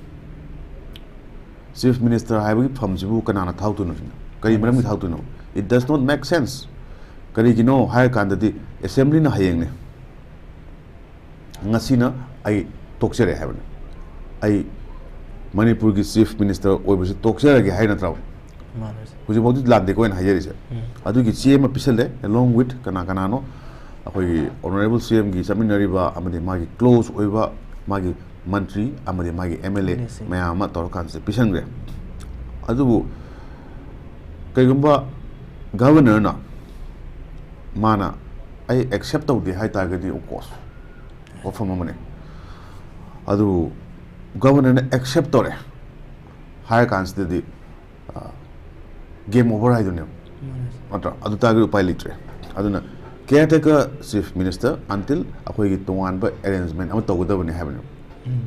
Chief minister ꯍꯥꯏꯕꯒꯤ ꯐꯝꯁꯤꯕꯨ ꯀꯅꯥꯅ ꯊꯥꯗꯣꯛꯇꯣꯏꯅꯣ ꯁꯤꯅ? ꯀꯔꯤ ꯃꯔꯝꯒꯤ ꯊꯥꯗꯣꯛꯇꯣꯏꯅꯣ? It does not make sense. ꯀꯔꯤꯒꯤꯅꯣ ꯍꯥꯏꯔ ꯀꯥꯟꯗꯗꯤ assemblyꯅ ꯍꯌꯦꯡꯅꯦ, ꯉꯁꯤꯅ ꯑꯩ ꯇꯣꯛꯆꯔꯦ ꯍꯥꯏꯕꯅꯤ, ꯑꯩ ꯃꯅꯤꯄꯨꯔꯒꯤ chief minister ꯑꯣꯏꯕꯁꯤ ꯇꯣꯛꯆꯔꯒꯦ ꯍꯥꯏ ꯅꯠꯇ꯭ꯔꯣ? ꯃꯥꯅꯦ꯫ ꯍꯧꯖꯤꯛꯐꯥꯎꯗꯤ ꯂꯥꯟꯗꯦꯀꯣ ꯑꯩꯅ ꯍꯥꯏꯖꯔꯤꯁꯦ꯫ ꯎꯝ꯫ ꯑꯗꯨꯒꯤ ꯆꯦ ꯑꯃ ꯄꯤꯁꯜꯂꯦ, along with ꯀꯅꯥ ꯀꯅꯥꯅꯣ ꯑꯩꯈꯣꯏꯒꯤ honourable C M ꯒꯤ ꯆꯠꯃꯤꯟꯅꯔꯤꯕ ꯑꯃꯗꯤ ꯃꯥꯒꯤ close ꯑꯣꯏꯕ ꯃꯥꯒꯤ ꯃꯟꯇ꯭ꯔꯤ ꯑꯃꯗꯤ ꯃꯥꯒꯤ M L A M L A ꯁꯤꯡ꯫ ꯃꯌꯥꯝ ꯑꯃ ꯇꯧꯔꯀꯥꯟꯁꯤꯗ ꯄꯤꯁꯟꯈ꯭ꯔꯦ꯫ ꯑꯗꯨꯕꯨ ꯀꯩꯒꯨꯝꯕ governorꯅ ꯃꯥꯅ ꯑꯩ accept ꯇꯧꯗꯦ ꯍꯥꯏ ꯇꯥꯔꯒꯗꯤ, of course, ꯋꯥꯐꯝ ꯑꯃꯅꯤ꯫ ꯑꯗꯨꯕꯨ governorꯅ accept ꯇꯧꯔꯦ ꯍꯥꯏꯔ ꯀꯥꯟꯁꯤꯗꯗꯤ, ꯑ, game over ꯍꯥꯏꯗꯨꯅꯦꯕ, ꯃꯥꯅꯦ꯫ ꯅꯠꯇ꯭ꯔꯥ? ꯑꯗꯨ ꯇꯥꯔꯒꯗꯤ ꯎꯄꯥꯏ ꯂꯩꯇ꯭ꯔꯦ꯫ ꯑꯗꯨꯅ caretaker chief minister until ꯑꯩꯈꯣꯏꯒꯤ ꯇꯣꯉꯥꯟꯕ arrangement ꯑꯃ ꯇꯧꯒꯗꯕꯅꯤ ꯍꯥꯏꯕꯅꯦꯕ꯫ ꯎꯝ꯫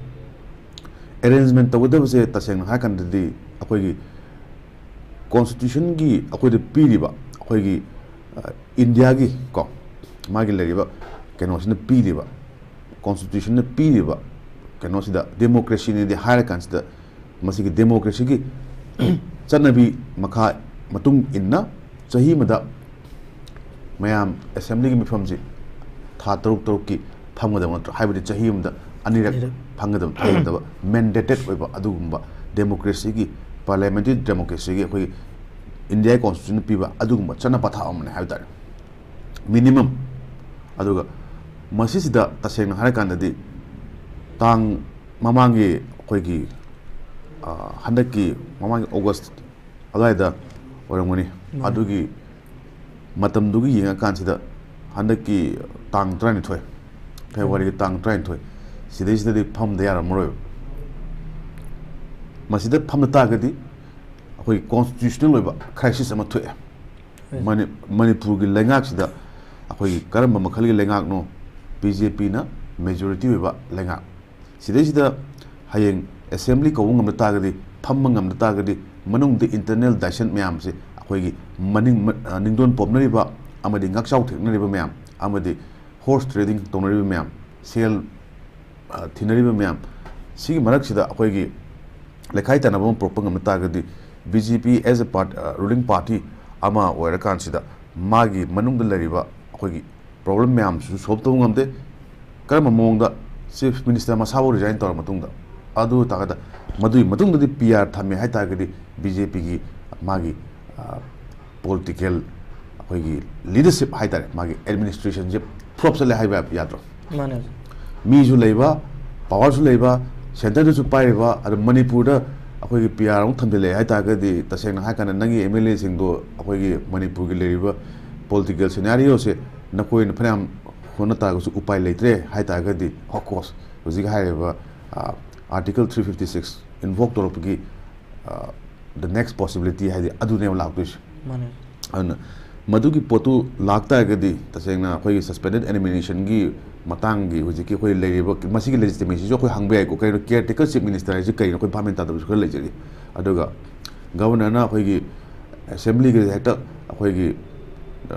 Arrangement ꯇꯧꯒꯗꯕꯁꯦ ꯇꯁꯦꯡꯅ ꯍꯥꯏꯔ ꯀꯥꯟꯗꯗꯤ ꯑꯩꯈꯣꯏꯒꯤ constitutionꯒꯤ ꯑꯩꯈꯣꯏꯗ ꯄꯤꯔꯤꯕ, ꯑꯩꯈꯣꯏꯒꯤ, ꯑ, Indiaꯒꯤ ꯀꯣ, ꯃꯥꯒꯤ ꯂꯩꯔꯤꯕ ꯀꯩꯅꯣꯁꯤꯅ ꯄꯤꯔꯤꯕ, constitutionꯅ ꯄꯤꯔꯤꯕ ꯀꯩꯅꯣꯁꯤꯗ democracyꯅꯦꯗꯤ ꯍꯥꯏꯔ ꯀꯥꯟꯁꯤꯗ, ꯃꯁꯤꯒꯤ democracyꯒꯤ ꯆꯠꯅꯕꯤ ꯃꯈꯥ ꯃꯇꯨꯡ ꯏꯟꯅ ꯆꯍꯤ ꯑꯃꯗ ꯃꯌꯥꯝ assemblyꯒꯤ ꯃꯤꯐꯝꯁꯤ ꯊꯥ ꯇꯔꯨꯛ ꯇꯔꯨꯛꯀꯤ ꯐꯝꯒꯗꯕ ꯅꯠꯇ꯭ꯔꯣ? ꯍꯥꯏꯕꯗꯤ ꯆꯍꯤ ꯑꯃꯗ ꯑꯅꯤꯔꯛ ꯑꯅꯤꯔꯛ꯫ ꯐꯝꯒꯗꯕ, ꯐꯝꯒꯗꯕ mandated ꯑꯣꯏꯕ ꯑꯗꯨꯒꯨꯝꯕ ꯗꯦꯃꯣꯀ꯭ꯔꯦꯁꯤꯒꯤ, ꯄꯥꯔꯂꯤꯌꯥꯃꯦꯟꯇꯔꯤ ꯗꯦꯃꯣꯀ꯭ꯔꯦꯁꯤꯒꯤ ꯑꯩꯈꯣꯏꯒꯤ ꯏꯟꯗꯤꯌꯥꯒꯤ ꯀꯣꯟꯁꯇꯤꯇ꯭ꯌꯨꯁꯟꯅ ꯄꯤꯕ ꯑꯗꯨꯒꯨꯝꯕ ꯆꯠꯅ ꯄꯊꯥꯞ ꯑꯃꯅꯤ ꯍꯥꯏꯕ ꯇꯥꯔꯦ, ꯃꯤꯅꯤꯃꯝ꯫ ꯑꯗꯨꯒ ꯃꯁꯤꯁꯤꯗ ꯇꯁꯦꯡꯅ ꯍꯥꯏꯔꯀꯥꯟꯗꯗꯤ ꯇꯥꯡ ꯃꯃꯥꯡꯒꯤ ꯑꯩꯈꯣꯏꯒꯤ, ꯑ, ꯍꯟꯗꯛꯀꯤ ꯃꯃꯥꯡꯒꯤ ꯑꯣꯒꯁ ꯑꯗꯨꯋꯥꯏꯗ ꯑꯣꯏꯔꯝꯒꯅꯤ꯫ ꯃꯥꯅꯦ꯫ ꯑꯗꯨꯒꯤ ꯃꯇꯝꯗꯨꯒꯤ ꯌꯦꯡꯉꯀꯥꯟꯁꯤꯗ ꯍꯟꯗꯛꯀꯤ ꯇꯥꯡ ꯇꯔꯥꯅꯤꯊꯣꯏ, ꯐꯦꯕ꯭ꯔꯨꯋꯥꯔꯤꯒꯤ ꯇꯥꯡ ꯇꯔꯥꯅꯤꯊꯣꯏ, ꯁꯤꯗꯩꯁꯤꯗꯗꯤ ꯐꯝꯗ ꯌꯥꯔꯝꯃꯔꯣꯏꯕ꯫ ꯃꯁꯤꯗ ꯐꯝꯗ ꯇꯥꯔꯒꯗꯤ ꯑꯩꯈꯣꯏ ꯀꯣꯟꯁꯇꯤꯇ꯭ꯌꯨꯁꯅꯦꯜ ꯑꯣꯏꯕ ꯀ꯭ꯔꯥꯏꯁꯤꯁ ꯑꯃ ꯊꯣꯛꯑꯦ꯫ ꯃꯅꯤ-, ꯃꯅꯤꯄꯨꯔꯒꯤ ꯂꯩꯉꯥꯛꯁꯤꯗ ꯑꯩꯈꯣꯏꯒꯤ ꯀꯔꯝꯕ ꯃꯈꯜꯒꯤ ꯂꯩꯉꯥꯛꯅꯣ? ꯕꯤ ꯖꯦ ꯄꯤꯅ ꯃꯦꯖꯣꯔꯤꯇꯤ ꯑꯣꯏꯕ ꯂꯩꯉꯥꯛ꯫ ꯁꯤꯗꯩꯁꯤꯗ ꯍꯌꯦꯡ ꯑꯦꯁꯦꯝꯕ꯭ꯂꯤ ꯀꯧꯕ ꯉꯝꯗ ꯇꯥꯔꯒꯗꯤ, ꯐꯝꯕ ꯉꯝꯗ ꯇꯥꯔꯒꯗꯤ, ꯃꯅꯨꯡꯗ ꯏꯟꯇꯔꯅꯦꯜ ꯗꯥꯏꯁꯟ ꯃꯌꯥꯝꯁꯦ ꯑꯩꯈꯣꯏꯒꯤ ꯃꯅꯤꯡ-, ꯃ-, ꯑ, ꯅꯤꯡꯗꯣꯟ ꯄꯣꯞꯅꯔꯤꯕ ꯑꯃꯗꯤ ꯉꯥꯛꯆꯥꯎ ꯊꯦꯛꯅꯔꯤꯕ ꯃꯌꯥꯝ ꯑꯃꯗꯤ ꯍꯣꯔꯁ ꯇ꯭ꯔꯦꯗꯤꯡ ꯇꯧꯅꯔꯤꯕ ꯃꯌꯥꯝ, ꯁꯦꯜ, ꯑ, ꯊꯤꯅꯔꯤꯕ ꯃꯌꯥꯝ, ꯁꯤꯒꯤ ꯃꯔꯛꯁꯤꯗ ꯑꯩꯈꯣꯏꯒꯤ ꯂꯩꯈꯥꯏ ꯇꯥꯟꯅꯕ ꯑꯃ ꯄꯨꯔꯛꯄ ꯉꯝꯕ ꯇꯥꯔꯒꯗꯤ, B J P as a part-, ꯑ, ruling party ꯑꯃ ꯑꯣꯏꯔꯀꯥꯟꯁꯤꯗ ꯃꯥꯒꯤ ꯃꯅꯨꯡꯗ ꯂꯩꯔꯤꯕ ꯑꯩꯈꯣꯏꯒꯤ ꯄ꯭ꯔꯣꯕ꯭ꯂꯦꯝ ꯃꯌꯥꯝꯁꯤꯁꯨ ꯁꯣꯜꯕ ꯇꯧꯕ ꯉꯝꯗꯦ꯫ ꯀꯔꯝꯕ ꯃꯑꯣꯡꯗ ꯆꯤꯐ ꯃꯤꯅꯤꯁꯇꯔ ꯃꯁꯥꯐꯥꯎ ꯔꯤꯖꯥꯏꯟ ꯇꯧꯔ ꯃꯇꯨꯡꯗ, ꯑꯗꯨ ꯑꯣꯏꯇꯥꯔꯒꯗꯤ ꯃꯗꯨꯒꯤ ꯃꯇꯨꯡꯗꯗꯤ ꯄꯤ ꯑꯥꯔ ꯊꯝꯃꯦ ꯍꯥꯏ ꯇꯥꯔꯒꯗꯤ ꯕꯤ ꯖꯦ ꯄꯤꯒꯤ ꯃꯥꯒꯤ, ꯑ, ꯄꯣꯂꯤꯇꯤꯀꯦꯜ ꯑꯩꯈꯣꯏꯒꯤ ꯂꯤꯗꯔꯁꯤꯞ ꯍꯥꯏ ꯇꯥꯔꯦ, ꯃꯥꯒꯤ ꯑꯦꯗꯃꯤꯅꯤꯁꯇ꯭ꯔꯦꯁꯟꯁꯦ ꯐ꯭ꯂꯣꯞ ꯆꯠꯂꯦ ꯍꯥꯏꯕ ꯌꯥꯗ꯭ꯔꯣ? ꯃꯥꯅꯦ꯫ ꯃꯤꯁꯨ ꯂꯩꯕ, ꯄꯋꯥꯔꯁꯨ ꯂꯩꯕ, ꯁꯦꯟꯇꯔꯗꯁꯨ ꯄꯥꯏꯔꯤꯕ, ꯑꯗꯨ ꯃꯅꯤꯄꯨꯔꯗ ꯑꯩꯈꯣꯏꯒꯤ ꯄꯤ ꯑꯥꯔ ꯑꯃꯨꯛ ꯊꯝꯖꯤꯜꯂꯛꯑꯦ ꯍꯥꯏ ꯇꯥꯔꯒꯗꯤ, ꯇꯁꯦꯡꯅ ꯍꯥꯏ ꯀꯥꯟꯗ ꯅꯪꯒꯤ ꯑꯦꯝ ꯑꯦꯜ ꯑꯦꯁꯤꯡꯗꯣ ꯑꯩꯈꯣꯏꯒꯤ ꯃꯅꯤꯄꯨꯔꯒꯤ ꯂꯩꯔꯤꯕ ꯄꯣꯂꯤꯇꯤꯀꯦꯜ ꯁꯤꯅꯥꯔꯤꯑꯣꯁꯦ ꯅꯈꯣꯏꯅ ꯐꯅꯌꯥꯝ ꯍꯣꯠꯅ ꯇꯥꯔꯒꯁꯨ ꯎꯄꯥꯏ ꯂꯩꯇ꯭ꯔꯦ ꯍꯥꯏ ꯇꯥꯔꯒꯗꯤ, of course, ꯍꯧꯖꯤꯛ ꯍꯥꯏꯔꯤꯕ, ꯑ, Article three fifty six invoke ꯇꯧꯔꯛꯄꯒꯤ, ꯑ, the next possibility ꯍꯥꯏꯗꯤ ꯑꯗꯨꯅꯦꯕ ꯂꯥꯛꯇꯣꯏꯁꯦ꯫ ꯃꯥꯅꯦ꯫ ꯑꯗꯨꯅ ꯃꯗꯨꯒꯤ ꯄꯣꯠꯇꯨ ꯂꯥꯛꯇꯥꯔꯒꯗꯤ, ꯇꯁꯦꯡꯅ ꯑꯩꯈꯣꯏꯒꯤ suspended animationꯒꯤ ꯃꯇꯥꯡꯒꯤ ꯍꯧꯖꯤꯛꯀꯤ ꯑꯩꯈꯣꯏ ꯂꯩꯔꯤꯕ ꯃꯁꯤꯒꯤ legitimacyꯁꯨ ꯑꯩꯈꯣꯏ ꯍꯪꯕ ꯌꯥꯏꯀꯣ, ꯀꯩꯅꯣ caretaker chief minister ꯍꯥꯏꯁꯦ ꯀꯩꯅꯣ? ꯑꯩꯈꯣꯏ ꯚꯥꯞ ꯃꯦꯟ ꯇꯥꯗꯕꯁꯨ ꯈꯔ ꯂꯩꯖꯔꯤ꯫ ꯑꯗꯨꯒ governorꯅ ꯑꯩꯈꯣꯏꯒꯤ assemblyꯒꯤ ꯍꯦꯛꯇ ꯑꯩꯈꯣꯏꯒꯤ, ꯑ,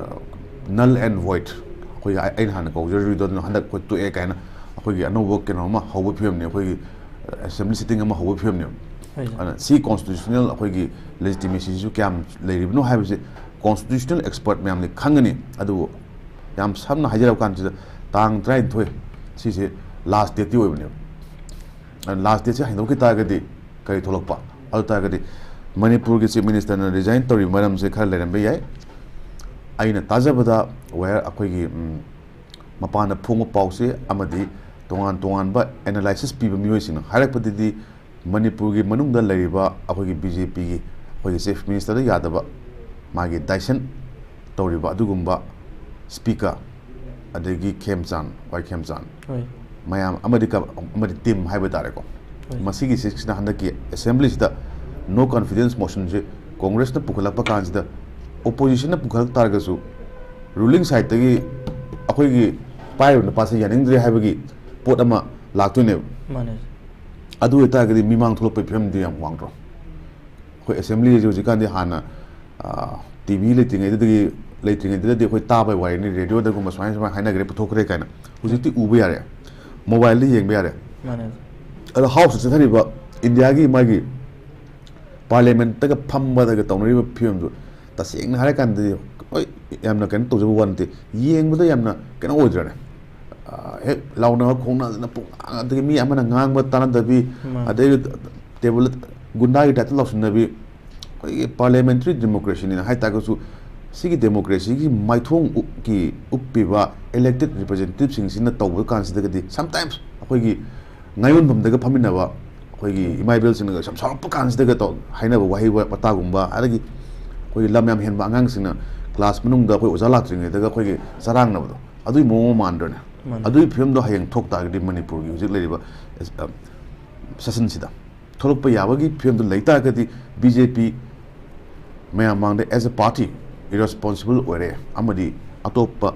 null and void, ꯑꯩꯈꯣꯏꯒꯤ ꯑꯩ-, ꯑꯩꯅ ꯍꯥꯟꯅ ꯀꯧꯖꯔꯨꯔꯤꯗꯣ ꯑꯗꯨꯅ ꯍꯟꯗꯛ ꯑꯩꯈꯣꯏ ꯇꯣꯛꯑꯦ ꯀꯥꯏꯅ ꯑꯩꯈꯣꯏꯒꯤ ꯑꯅꯧꯕ ꯀꯩꯅꯣ ꯑꯃ ꯍꯧꯕ ꯐꯤꯕꯝꯅꯤ, ꯑꯩꯈꯣꯏꯒꯤ, ꯑ, assembly sitting ꯑꯃ ꯍꯧꯕ ꯐꯤꯕꯝꯅꯤ꯫ ꯍꯣꯏ, ꯁꯥꯔ꯫ ꯑꯗꯨꯅ ꯁꯤ constitutional ꯑꯩꯈꯣꯏꯒꯤ legitimacyꯁꯤꯁꯨ ꯀꯌꯥꯝ ꯂꯩꯔꯤꯕꯅꯣ ꯍꯥꯏꯕꯁꯦ constitutional expert ꯃꯌꯥꯝꯗꯤ ꯈꯪꯒꯅꯤ꯫ ꯑꯗꯨꯕꯨ ꯌꯥꯝ ꯁꯝꯅ ꯍꯥꯏꯖꯔꯕ ꯀꯥꯟꯁꯤꯗ, ꯇꯥꯡ ꯇꯔꯥꯅꯤꯊꯣꯏ ꯁꯤꯁꯦ last dateꯇꯤ ꯑꯣꯏꯕꯅꯦꯕ꯫ ꯑ, last dateꯁꯦ ꯍꯦꯟꯗꯣꯛꯈꯤ ꯇꯥꯔꯒꯗꯤ ꯀꯔꯤ ꯊꯣꯛꯂꯛꯄ? ꯑꯗꯨ ꯇꯥꯔꯒꯗꯤ ꯃꯅꯤꯄꯨꯔꯒꯤ Chief Minister ꯅ resign ꯇꯧꯔꯤꯕ ꯃꯔꯝꯁꯦ ꯈꯔ ꯂꯩꯔꯝꯕ ꯌꯥꯏ꯫ ꯑꯩꯅ ꯇꯥꯖꯕꯗ, ꯋꯦꯌꯔ ꯑꯩꯈꯣꯏꯒꯤ, ꯎꯝ, ꯃꯄꯥꯟꯗ ꯐꯣꯡꯕ ꯄꯥꯎꯁꯦ ꯑꯃꯗꯤ ꯇꯣꯉꯥꯟ ꯇꯣꯉꯥꯟꯕ analysis ꯄꯤꯕ ꯃꯤꯑꯣꯏꯁꯤꯡꯅ ꯍꯥꯏꯔꯛꯄꯗꯗꯤ, ꯃꯅꯤꯄꯨꯔꯒꯤ ꯃꯅꯨꯡꯗ ꯂꯩꯔꯤꯕ ꯑꯩꯈꯣꯏꯒꯤ BJP ꯒꯤ, ꯑꯩꯈꯣꯏꯒꯤ Chief Minister ꯗ ꯌꯥꯗꯕ, ꯃꯥꯒꯤ ꯗꯥꯏꯁꯟ ꯇꯧꯔꯤꯕ ꯑꯗꯨꯒꯨꯝꯕ Speaker, ꯑꯗꯒꯤ ꯈꯦꯝꯆꯥꯟ, ꯋꯥꯏ ꯈꯦꯝꯆꯥꯟ, ꯍꯣꯏ꯫ ꯃꯌꯥꯝ ꯑꯃꯗꯤ ꯀ-, ꯑꯃꯗꯤ team ꯍꯥꯏꯕ ꯇꯥꯔꯦꯀꯣ꯫ ꯍꯣꯏ꯫ ꯃꯁꯤꯒꯤ ꯁꯤꯛꯁꯤꯅ ꯍꯟꯗꯛꯀꯤ assembly ꯁꯤꯗ no confidence motion ꯁꯦ Congress ꯅ ꯄꯨꯈꯠꯂꯛꯄ ꯀꯥꯟꯁꯤꯗ, opposition ꯅ ꯄꯨꯈꯠꯂꯛ ꯇꯥꯔꯒꯁꯨ, ruling side ꯇꯒꯤ ꯑꯩꯈꯣꯏꯒꯤ ꯄꯥꯏꯔꯤꯕ ꯅꯨꯄꯥꯁꯦ ꯌꯥꯅꯤꯡꯗ꯭ꯔꯦ ꯍꯥꯏꯕꯒꯤ ꯄꯣꯠ ꯑꯃ ꯂꯥꯛꯇꯣꯏꯅꯦꯕ꯫ ꯃꯥꯅꯦ꯫ ꯑꯗꯨ ꯑꯣꯏꯇꯥꯔꯒꯗꯤ ꯃꯤꯃꯥꯡ ꯊꯣꯛꯂꯛꯄꯒꯤ ꯐꯤꯕꯝꯗꯤ ꯌꯥꯝ ꯋꯥꯡꯗ꯭ꯔꯣ? ꯑꯩꯈꯣꯏ assembly ꯁꯦ ꯍꯧꯖꯤꯛꯀꯥꯟꯗꯤ ꯍꯥꯟꯅ, ꯑ, TV ꯂꯩꯇ꯭ꯔꯤꯉꯩꯗꯨꯗꯒꯤ, ꯂꯩꯇ꯭ꯔꯤꯉꯩꯗꯨꯗꯗꯤ ꯑꯩꯈꯣꯏ ꯇꯥꯕꯩ ꯋꯥꯔꯤꯅꯤ, radio ꯗꯒꯨꯝꯕ ꯁꯨꯃꯥꯏꯅ, ꯁꯨꯃꯥꯏꯅ ꯍꯥꯏꯅꯈ꯭ꯔꯦ, ꯄꯨꯊꯣꯛꯈ꯭ꯔꯦ ꯀꯥꯏꯅ꯫ ꯍꯧꯖꯤꯛꯇꯤ ꯎꯕ ꯌꯥꯔꯦ, mobile ꯗ ꯌꯦꯡꯕ ꯌꯥꯔꯦ꯫ ꯃꯥꯅꯦ꯫ ꯑꯗꯣ House ꯇ ꯆꯠꯊꯔꯤꯕ ꯏꯟꯗꯤꯌꯥꯒꯤ ꯃꯥꯒꯤ Parliament ꯇꯒ ꯐꯝꯕꯗꯒ ꯇꯧꯅꯔꯤꯕ ꯐꯤꯕꯝꯗꯨ, ꯇꯁꯦꯡꯅ ꯍꯥꯏꯔꯀꯥꯟꯗꯗꯤ, ꯍꯣꯏ, ꯌꯥꯝꯅ ꯀꯩꯅꯣ ꯇꯧꯖꯕ ꯋꯥ ꯅꯠꯇꯦ, ꯌꯦꯡꯕꯗ ꯌꯥꯝꯅ ꯀꯩꯅꯣ ꯑꯣꯏꯗ꯭ꯔꯅꯦ? ꯑ, ꯍꯦꯛ ꯂꯥꯎꯅꯕ ꯈꯣꯡꯅꯗꯅ ꯄꯨꯡꯉꯥꯡ, ꯑꯗꯒꯤ ꯃꯤ ꯑꯃꯅ ꯉꯥꯡꯕ ꯇꯥꯅꯗꯕꯤ, ꯃꯥꯅꯦ꯫ ꯑꯗꯩ table ꯒꯨꯟꯗꯥꯒꯤ type ꯇ ꯂꯥꯎꯁꯤꯟꯅꯕꯤ, ꯑꯩꯈꯣꯏꯒꯤ parliamentary democracy ꯅꯤꯅ ꯍꯥꯏ ꯇꯥꯔꯒꯁꯨ, ꯁꯤꯒꯤ democracy ꯒꯤ ꯃꯥꯏꯊꯣꯡ ꯎꯞ-, ꯀꯤ ꯎꯞꯄꯤꯕ elected representative ꯁꯤꯡꯁꯤꯅ ꯇꯧꯕ ꯀꯥꯟꯁꯤꯗꯒꯗꯤ, sometimes ꯑꯩꯈꯣꯏꯒꯤ ꯉꯥꯌꯣꯟꯐꯝꯗꯒ ꯐꯝꯃꯤꯟꯅꯕ ꯑꯩꯈꯣꯏꯒꯤ ꯏꯃꯥ ꯏꯕꯦꯜꯁꯤꯡꯅꯒ ꯁꯨꯝ ꯁꯥꯎꯔꯛꯄ ꯀꯥꯟꯁꯤꯗꯒ ꯇꯧ-, ꯍꯥꯏꯅꯕ ꯋꯥꯍꯩ ꯋꯥ-, ꯋꯥꯇꯥꯒꯨꯝꯕ, ꯑꯗꯒꯤ ꯑꯩꯈꯣꯏꯒꯤ ꯂꯝ ꯌꯥꯝ ꯍꯦꯟꯕ ꯑꯉꯥꯡꯁꯤꯡꯅ class ꯃꯅꯨꯡꯗ ꯑꯩꯈꯣꯏ ꯑꯣꯖꯥ ꯂꯥꯛꯇ꯭ꯔꯤꯉꯩꯗꯒ ꯑꯩꯈꯣꯏꯒꯤ ꯆꯔꯥꯡꯅꯕꯗꯣ, ꯑꯗꯨꯒꯤ ꯃꯑꯣꯡ ꯑꯃ ꯃꯥꯟꯗ꯭ꯔꯅꯦ? ꯃꯥꯅꯦ꯫ ꯑꯗꯨꯒꯤ ꯐꯤꯕꯝꯗꯣ ꯍꯌꯦꯡ ꯊꯣꯛ ꯇꯥꯔꯒꯗꯤ ꯃꯅꯤꯄꯨꯔꯒꯤ ꯍꯧꯖꯤꯛ ꯂꯩꯔꯤꯕ, ꯑ, session ꯁꯤꯗ ꯊꯣꯛꯂꯛꯄ ꯌꯥꯕꯒꯤ ꯐꯤꯕꯝꯗꯨ ꯂꯩ ꯇꯥꯔꯒꯗꯤ, BJP ꯃꯌꯥꯝ ꯃꯥꯡꯗ as a party irresponsible ꯑꯣꯏꯔꯦ, ꯑꯃꯗꯤ ꯑꯇꯣꯞꯄ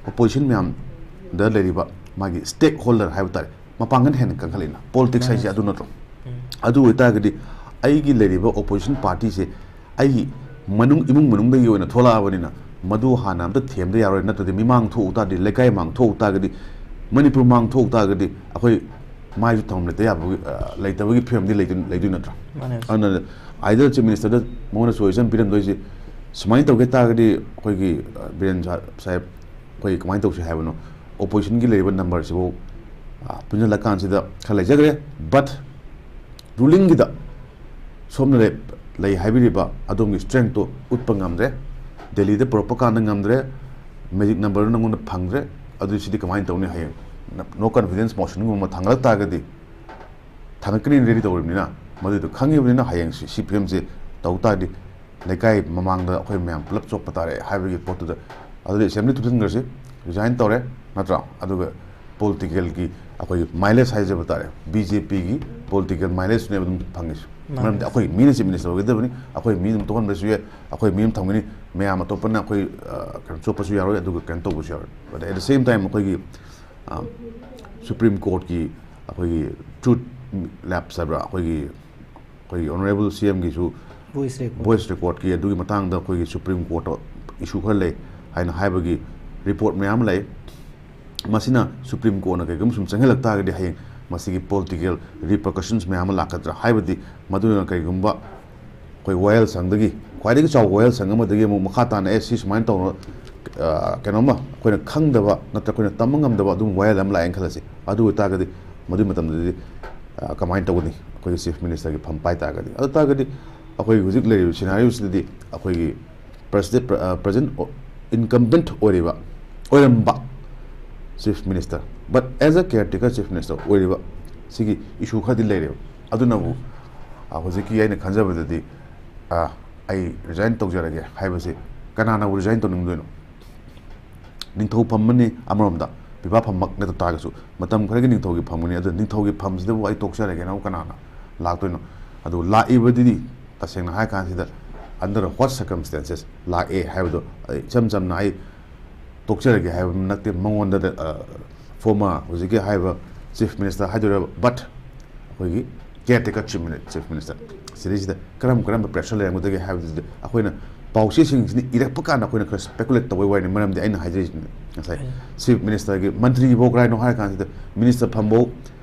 opposition ꯃꯌꯥꯝꯗ ꯂꯩꯔꯤꯕ ꯃꯥꯒꯤ stakeholder ꯍꯥꯏꯕ ꯇꯥꯔꯦ, ꯃꯄꯥꯡꯒꯜ ꯍꯦꯟꯅ ꯀꯟꯈꯠꯂꯛꯏꯅ꯫ Politics ꯍꯥꯏꯁꯦ ꯑꯗꯨ ꯅꯠꯇ꯭ꯔꯣ? ꯎꯝ꯫ ꯑꯗꯨ ꯑꯣꯏꯇꯥꯔꯒꯗꯤ, ꯑꯩꯒꯤ ꯂꯩꯔꯤꯕ opposition party ꯁꯦ ꯑꯩꯒꯤ ꯃꯅꯨꯡ, ꯏꯃꯨꯡ ꯃꯅꯨꯡꯗꯒꯤ ꯑꯣꯏꯅ ꯊꯣꯛꯂꯛꯑꯕꯅꯤꯅ, ꯃꯗꯨ ꯍꯥꯟꯅ ꯑꯝꯇ ꯊꯦꯝꯗ ꯌꯥꯔꯣꯏ꯫ ꯅꯠꯇ꯭ꯔꯗꯤ ꯃꯤꯃꯥꯡ ꯊꯣꯛꯎ ꯇꯥꯔꯗꯤ, ꯂꯩꯀꯥꯏ ꯃꯥꯡ ꯊꯣꯛꯎ ꯇꯥꯔꯒꯗꯤ, ꯃꯅꯤꯄꯨꯔ ꯃꯥꯡ ꯊꯣꯛꯎ ꯇꯥꯔꯒꯗꯤ, ꯑꯩꯈꯣꯏ ꯃꯥꯏꯁꯨ ꯊꯝꯐꯝ ꯂꯩꯇ ꯌꯥꯕꯒꯤ, ꯑ, ꯂꯩꯇꯕꯒꯤ ꯐꯤꯕꯝꯗꯤ ꯂꯩꯗꯣꯏ-, ꯂꯩꯗꯣꯏ ꯅꯠꯇ꯭ꯔꯣ? ꯃꯥꯅꯦ꯫ ꯑꯗꯨꯅ either Chief Minister ꯗ ꯃꯉꯣꯟꯗ suggestion ꯄꯤꯔꯝꯗꯣꯏꯁꯦ, ꯁꯨꯃꯥꯏꯅ ꯇꯧꯒꯦ ꯇꯥꯔꯒꯗꯤ ꯑꯩꯈꯣꯏꯒꯤ, ꯑ, ꯕꯤꯔꯦꯟ ꯁꯥ-, ꯁꯥꯍꯦꯕ, ꯑꯩꯈꯣꯏ ꯀꯃꯥꯏꯅ ꯇꯧꯁꯤ ꯍꯥꯏꯕꯅꯣ? Opposition ꯒꯤ ꯂꯩꯔꯤꯕ number ꯁꯤꯕꯨ, ꯑ, ꯄꯨꯟꯁꯤꯜꯂꯀꯥꯟꯁꯤꯗ ꯈꯔ ꯂꯩꯖꯈ꯭ꯔꯦ, but ꯔꯨꯂꯤꯡꯒꯤꯗ ꯁꯣꯝꯅ ꯂꯩ, ꯂꯩ ꯍꯥꯏꯕꯤꯔꯤꯕ ꯑꯗꯣꯝꯒꯤ ꯁ꯭ꯇ꯭ꯔꯦꯡꯇꯣ ꯎꯠꯄ ꯉꯝꯗ꯭ꯔꯦ, ꯗꯦꯜꯂꯤꯗ ꯄꯨꯔꯛꯄ ꯀꯥꯟꯗ ꯉꯝꯗ꯭ꯔꯦ, ꯃꯦꯖꯤꯛ ꯅꯝꯕꯔꯗꯨ ꯅꯪꯉꯣꯟꯗ ꯐꯪꯗ꯭ꯔꯦ, ꯑꯗꯨ ꯁꯤꯗꯤ ꯀꯃꯥꯏꯅ ꯇꯧꯅꯤ? ꯍꯌꯦꯡ ꯅꯣ ꯀꯟꯐꯤꯗꯦꯟꯁ ꯃꯣꯁꯟꯒꯨꯝꯕ ꯑꯃ ꯊꯥꯡꯒꯠꯂꯛ ꯇꯥꯔꯒꯗꯤ ꯊꯥꯡꯒꯠꯀꯅꯤ, ꯔꯦꯗꯤ ꯇꯧꯔꯤꯕꯅꯤꯅ, ꯃꯗꯨꯗꯣ ꯈꯪꯉꯤꯕꯅꯤꯅ ꯍꯌꯦꯡ ꯁꯤ ꯁꯤ ꯐꯤꯕꯝꯁꯦ ꯇꯧ ꯇꯥꯔꯗꯤ ꯂꯩꯀꯥꯏ ꯃꯃꯥꯡꯗ ꯑꯩꯈꯣꯏ ꯃꯌꯥꯝ ꯄꯨꯂꯞ ꯆꯣꯛꯄ ꯇꯥꯔꯦ ꯍꯥꯏꯕꯒꯤ ꯄꯣꯠꯇꯨꯗ, ꯑꯗꯨꯗꯤ ꯑꯦꯁꯦꯝꯕ꯭ꯂꯤ ꯊꯨꯞꯆꯤꯟꯈ꯭ꯔꯁꯤ, ꯔꯤꯖꯥꯏꯟ ꯇꯧꯔꯦ, ꯅꯠꯇ꯭ꯔꯣ? ꯑꯗꯨꯒ ꯄꯣꯂꯤꯇꯤꯀꯦꯜꯒꯤ ꯑꯩꯈꯣꯏꯒꯤ ꯃꯥꯏꯂꯦꯖ ꯍꯥꯏꯖꯕ ꯇꯥꯔꯦ, ꯕꯤ ꯖꯦ ꯄꯤꯒꯤ ꯄꯣꯂꯤꯇꯤꯀꯦꯜ ꯃꯥꯏꯂꯦꯖꯅꯦꯕ ꯑꯗꯨꯝ ꯐꯪꯉꯤꯁꯦ꯫ ꯃꯔꯝꯗꯤ ꯑꯩꯈꯣꯏ ꯃꯤꯅ ꯆꯤꯐ ꯃꯤꯅꯤꯁꯇꯔ ꯑꯣꯏꯒꯗꯕꯅꯤ, ꯑꯩꯈꯣꯏ ꯃꯤ ꯑꯗꯨꯝ ꯇꯣꯛꯍꯟꯕꯁꯨ ꯌꯥꯏ, ꯑꯩꯈꯣꯏ ꯃꯤ ꯑꯗꯨꯝ ꯊꯝꯒꯅꯤ, ꯃꯌꯥꯝ ꯑꯇꯣꯞꯄꯅ ꯑꯩꯈꯣꯏ, ꯑ, ꯀꯩꯅꯣ ꯆꯣꯞꯄꯁꯨ ꯌꯥꯔꯣꯏ, ꯑꯗꯨꯒ ꯀꯩꯅꯣ ꯇꯧꯕꯁꯨ ꯌꯥꯔꯣꯏ꯫ But at the same time ꯑꯩꯈꯣꯏꯒꯤ, ꯑ, ꯁꯨꯄ꯭ꯔꯤꯝ ꯀꯣꯔꯠꯀꯤ ꯑꯩꯈꯣꯏꯒꯤ ꯇ꯭ꯔꯨꯠ ꯂꯦꯞꯁ ꯍꯥꯏꯕ꯭ꯔꯥ, ꯑꯩꯈꯣꯏꯒꯤ, ꯑꯩꯈꯣꯏꯒꯤ ꯑꯣꯅꯔꯦꯕꯜ ꯁꯤ ꯑꯦꯝꯒꯤꯁꯨ ꯚꯣꯏꯁ ꯔꯦꯀꯣꯔꯗ꯫ ꯚꯣꯏꯁ ꯔꯦꯀꯣꯔꯗꯀꯤ ꯑꯗꯨꯒꯤ ꯃꯇꯥꯡꯗ ꯑꯩꯈꯣꯏꯒꯤ ꯁꯨꯄ꯭ꯔꯤꯝ ꯀꯣꯔꯠꯇ ꯏꯁꯨ ꯈꯔ ꯂꯩ ꯍꯥꯏꯅ ꯍꯥꯏꯕꯒꯤ ꯔꯤꯄꯣꯔꯠ ꯃꯌꯥꯝ ꯑꯃ ꯂꯩ꯫ ꯃꯁꯤꯅ ꯁꯨꯄ꯭ꯔꯤꯝ ꯀꯣꯔꯠꯅ ꯀꯩꯒꯨꯝꯕ ꯁꯨꯝ ꯆꯪꯍꯜꯂꯛ ꯇꯥꯔꯒꯗꯤ ꯍꯌꯦꯡ ꯃꯁꯤꯒꯤ ꯄꯣꯂꯤꯇꯤꯀꯦꯜ ꯔꯤꯄꯔꯀꯁꯟꯁ ꯃꯌꯥꯝ ꯑꯃ ꯂꯥꯛꯀꯗ꯭ꯔꯥ? ꯍꯥꯏꯕꯗꯤ ꯃꯗꯨꯅ ꯀꯩꯒꯨꯝꯕ ꯑꯩꯈꯣꯏ ꯋꯥꯌꯦꯜ ꯁꯪꯗꯒꯤ, ꯈ꯭ꯋꯥꯏꯗꯒꯤ ꯆꯥꯎꯕ ꯋꯥꯌꯦꯜ ꯁꯪ ꯑꯃꯗꯒꯤ ꯑꯃꯨꯛ ꯃꯈꯥ ꯇꯥꯅ, "ꯑꯦ, ꯁꯤ ꯁꯨꯃꯥꯏꯅ ꯇꯧꯔ-, ꯑ, ꯀꯩꯅꯣꯝꯃ ꯑꯩꯈꯣꯏꯅ ꯈꯪꯗꯕ ꯅꯠꯇ꯭ꯔꯒ ꯑꯩꯈꯣꯏꯅ ꯇꯝꯕ ꯉꯝꯗꯕ ꯑꯗꯨꯝ ꯋꯥꯌꯦꯜ ꯑꯃ ꯂꯥꯛꯑꯦꯅ ꯈꯜꯂꯁꯤ", ꯑꯗꯨ ꯑꯣꯏꯇꯥꯔꯒꯗꯤ ꯃꯗꯨꯒꯤ ꯃꯇꯝꯗꯗꯤ, ꯑ, ꯀꯃꯥꯏꯅ ꯇꯧꯒꯅꯤ? ꯑꯩꯈꯣꯏꯒꯤ ꯆꯤꯐ ꯃꯤꯅꯤꯁꯇꯔꯒꯤ ꯐꯝ ꯄꯥꯏ ꯇꯥꯔꯒꯗꯤ꯫ ꯑꯗꯨ ꯇꯥꯔꯒꯗꯤ ꯑꯩꯈꯣꯏꯒꯤ ꯍꯧꯖꯤꯛ ꯂꯩꯔꯤꯕ ꯁꯤꯅꯥꯔꯤꯑꯣꯁꯤꯗꯗꯤ ꯑꯩꯈꯣꯏꯒꯤ ꯄ꯭ꯔꯁꯤꯗꯦ-, ꯄ꯭ꯔ-, ꯑ, ꯄ꯭ꯔꯖꯦꯟ ꯑꯣ-, ꯏꯟꯀꯝꯕꯦꯟꯠ ꯑꯣꯏꯔꯤꯕ, ꯑꯣꯏꯔꯝꯕ chief minister, but as a caretaker chief minister ꯑꯣꯏꯔꯤꯕ ꯁꯤꯒꯤ ꯏꯁꯨ ꯈꯔꯗꯤ ꯂꯩꯔꯦꯕ꯫ ꯑꯗꯨꯅꯕꯨ, ꯑ, ꯍꯧꯖꯤꯛꯀꯤ ꯑꯩꯅ ꯈꯟꯖꯕꯗꯗꯤ, ꯑ, "ꯑꯩ ꯔꯤꯖꯥꯏꯟ ꯇꯧꯖꯔꯒꯦ" ꯍꯥꯏꯕꯁꯤ ꯀꯅꯥꯅꯕꯨ ꯔꯤꯖꯥꯏꯟ ꯇꯧꯅꯤꯡꯗꯣꯏꯅꯣ? ꯅꯤꯡꯊꯧ ꯐꯝꯃꯅꯤ ꯑꯃꯔꯣꯝꯗ, ꯄꯤꯕꯥ ꯐꯝꯃꯛ ꯅꯠꯇ ꯇꯥꯔꯒꯁꯨ, ꯃꯇꯝ ꯈꯔꯒꯤ ꯅꯤꯡꯊꯧꯒꯤ ꯐꯝꯒꯅꯤ꯫ ꯑꯗꯨ ꯅꯤꯡꯊꯧꯒꯤ ꯐꯝꯁꯤꯗꯕꯨ ꯑꯩ ꯇꯣꯛꯆꯔꯒꯦꯅ ꯀꯅꯥꯅ ꯂꯥꯛꯇꯣꯏꯅꯣ? ꯑꯗꯨ ꯂꯥꯛꯏꯕꯗꯨꯗꯤ ꯇꯁꯦꯡꯅ ꯍꯥꯏ ꯀꯥꯟꯁꯤꯗ under what circumstances ꯂꯥꯛꯑꯦ ꯍꯥꯏꯕꯗꯣ ꯑꯩ ꯏꯆꯝ ꯆꯝꯅ ꯑꯩ ꯇꯣꯛꯆꯔꯒꯦ ꯍꯥꯏꯕ ꯅꯠꯇꯦ꯫ ꯃꯉꯣꯟꯗ, ꯑ, former ꯍꯧꯖꯤꯛꯀꯤ ꯍꯥꯏꯔꯤꯕ ꯆꯤꯐ ꯃꯤꯅꯤꯁꯇꯔ ꯍꯥꯏꯗꯣꯏꯔꯕ, but ꯑꯩꯈꯣꯏꯒꯤ caretaker chief mini-, chief minister ꯁꯤꯗꯩꯁꯤꯗ ꯀꯔꯝ ꯀꯔꯝꯕ pressure ꯂꯩꯔꯝꯒꯗꯒꯦ ꯍꯥꯏꯕꯗꯨꯗꯤ ꯑꯩꯈꯣꯏꯅ ꯄꯥꯎꯆꯦꯁꯤꯡꯁꯤꯅ ꯏꯔꯛꯄ ꯀꯥꯟꯗ ꯑꯩꯈꯣꯏꯅ ꯈꯔ speculate ꯇꯧꯕꯩ ꯋꯥꯔꯤꯅꯤ꯫ ꯃꯔꯝꯗꯤ ꯑꯩꯅ ꯍꯥꯏꯖꯔꯤꯁꯤꯅꯤ, ꯉꯁꯥꯏ ꯎꯝ꯫ ꯆꯤꯐ ꯃꯤꯅꯤꯁꯇꯔꯒꯤ ꯃꯟꯇ꯭ꯔꯤꯒꯤꯐꯥꯎ ꯀꯔꯥꯏꯅꯣ ꯍꯥꯏꯔ ꯀꯥꯟꯁꯤꯗ, ꯃꯤꯅꯤꯁꯇꯔ ꯐꯝꯐꯧ,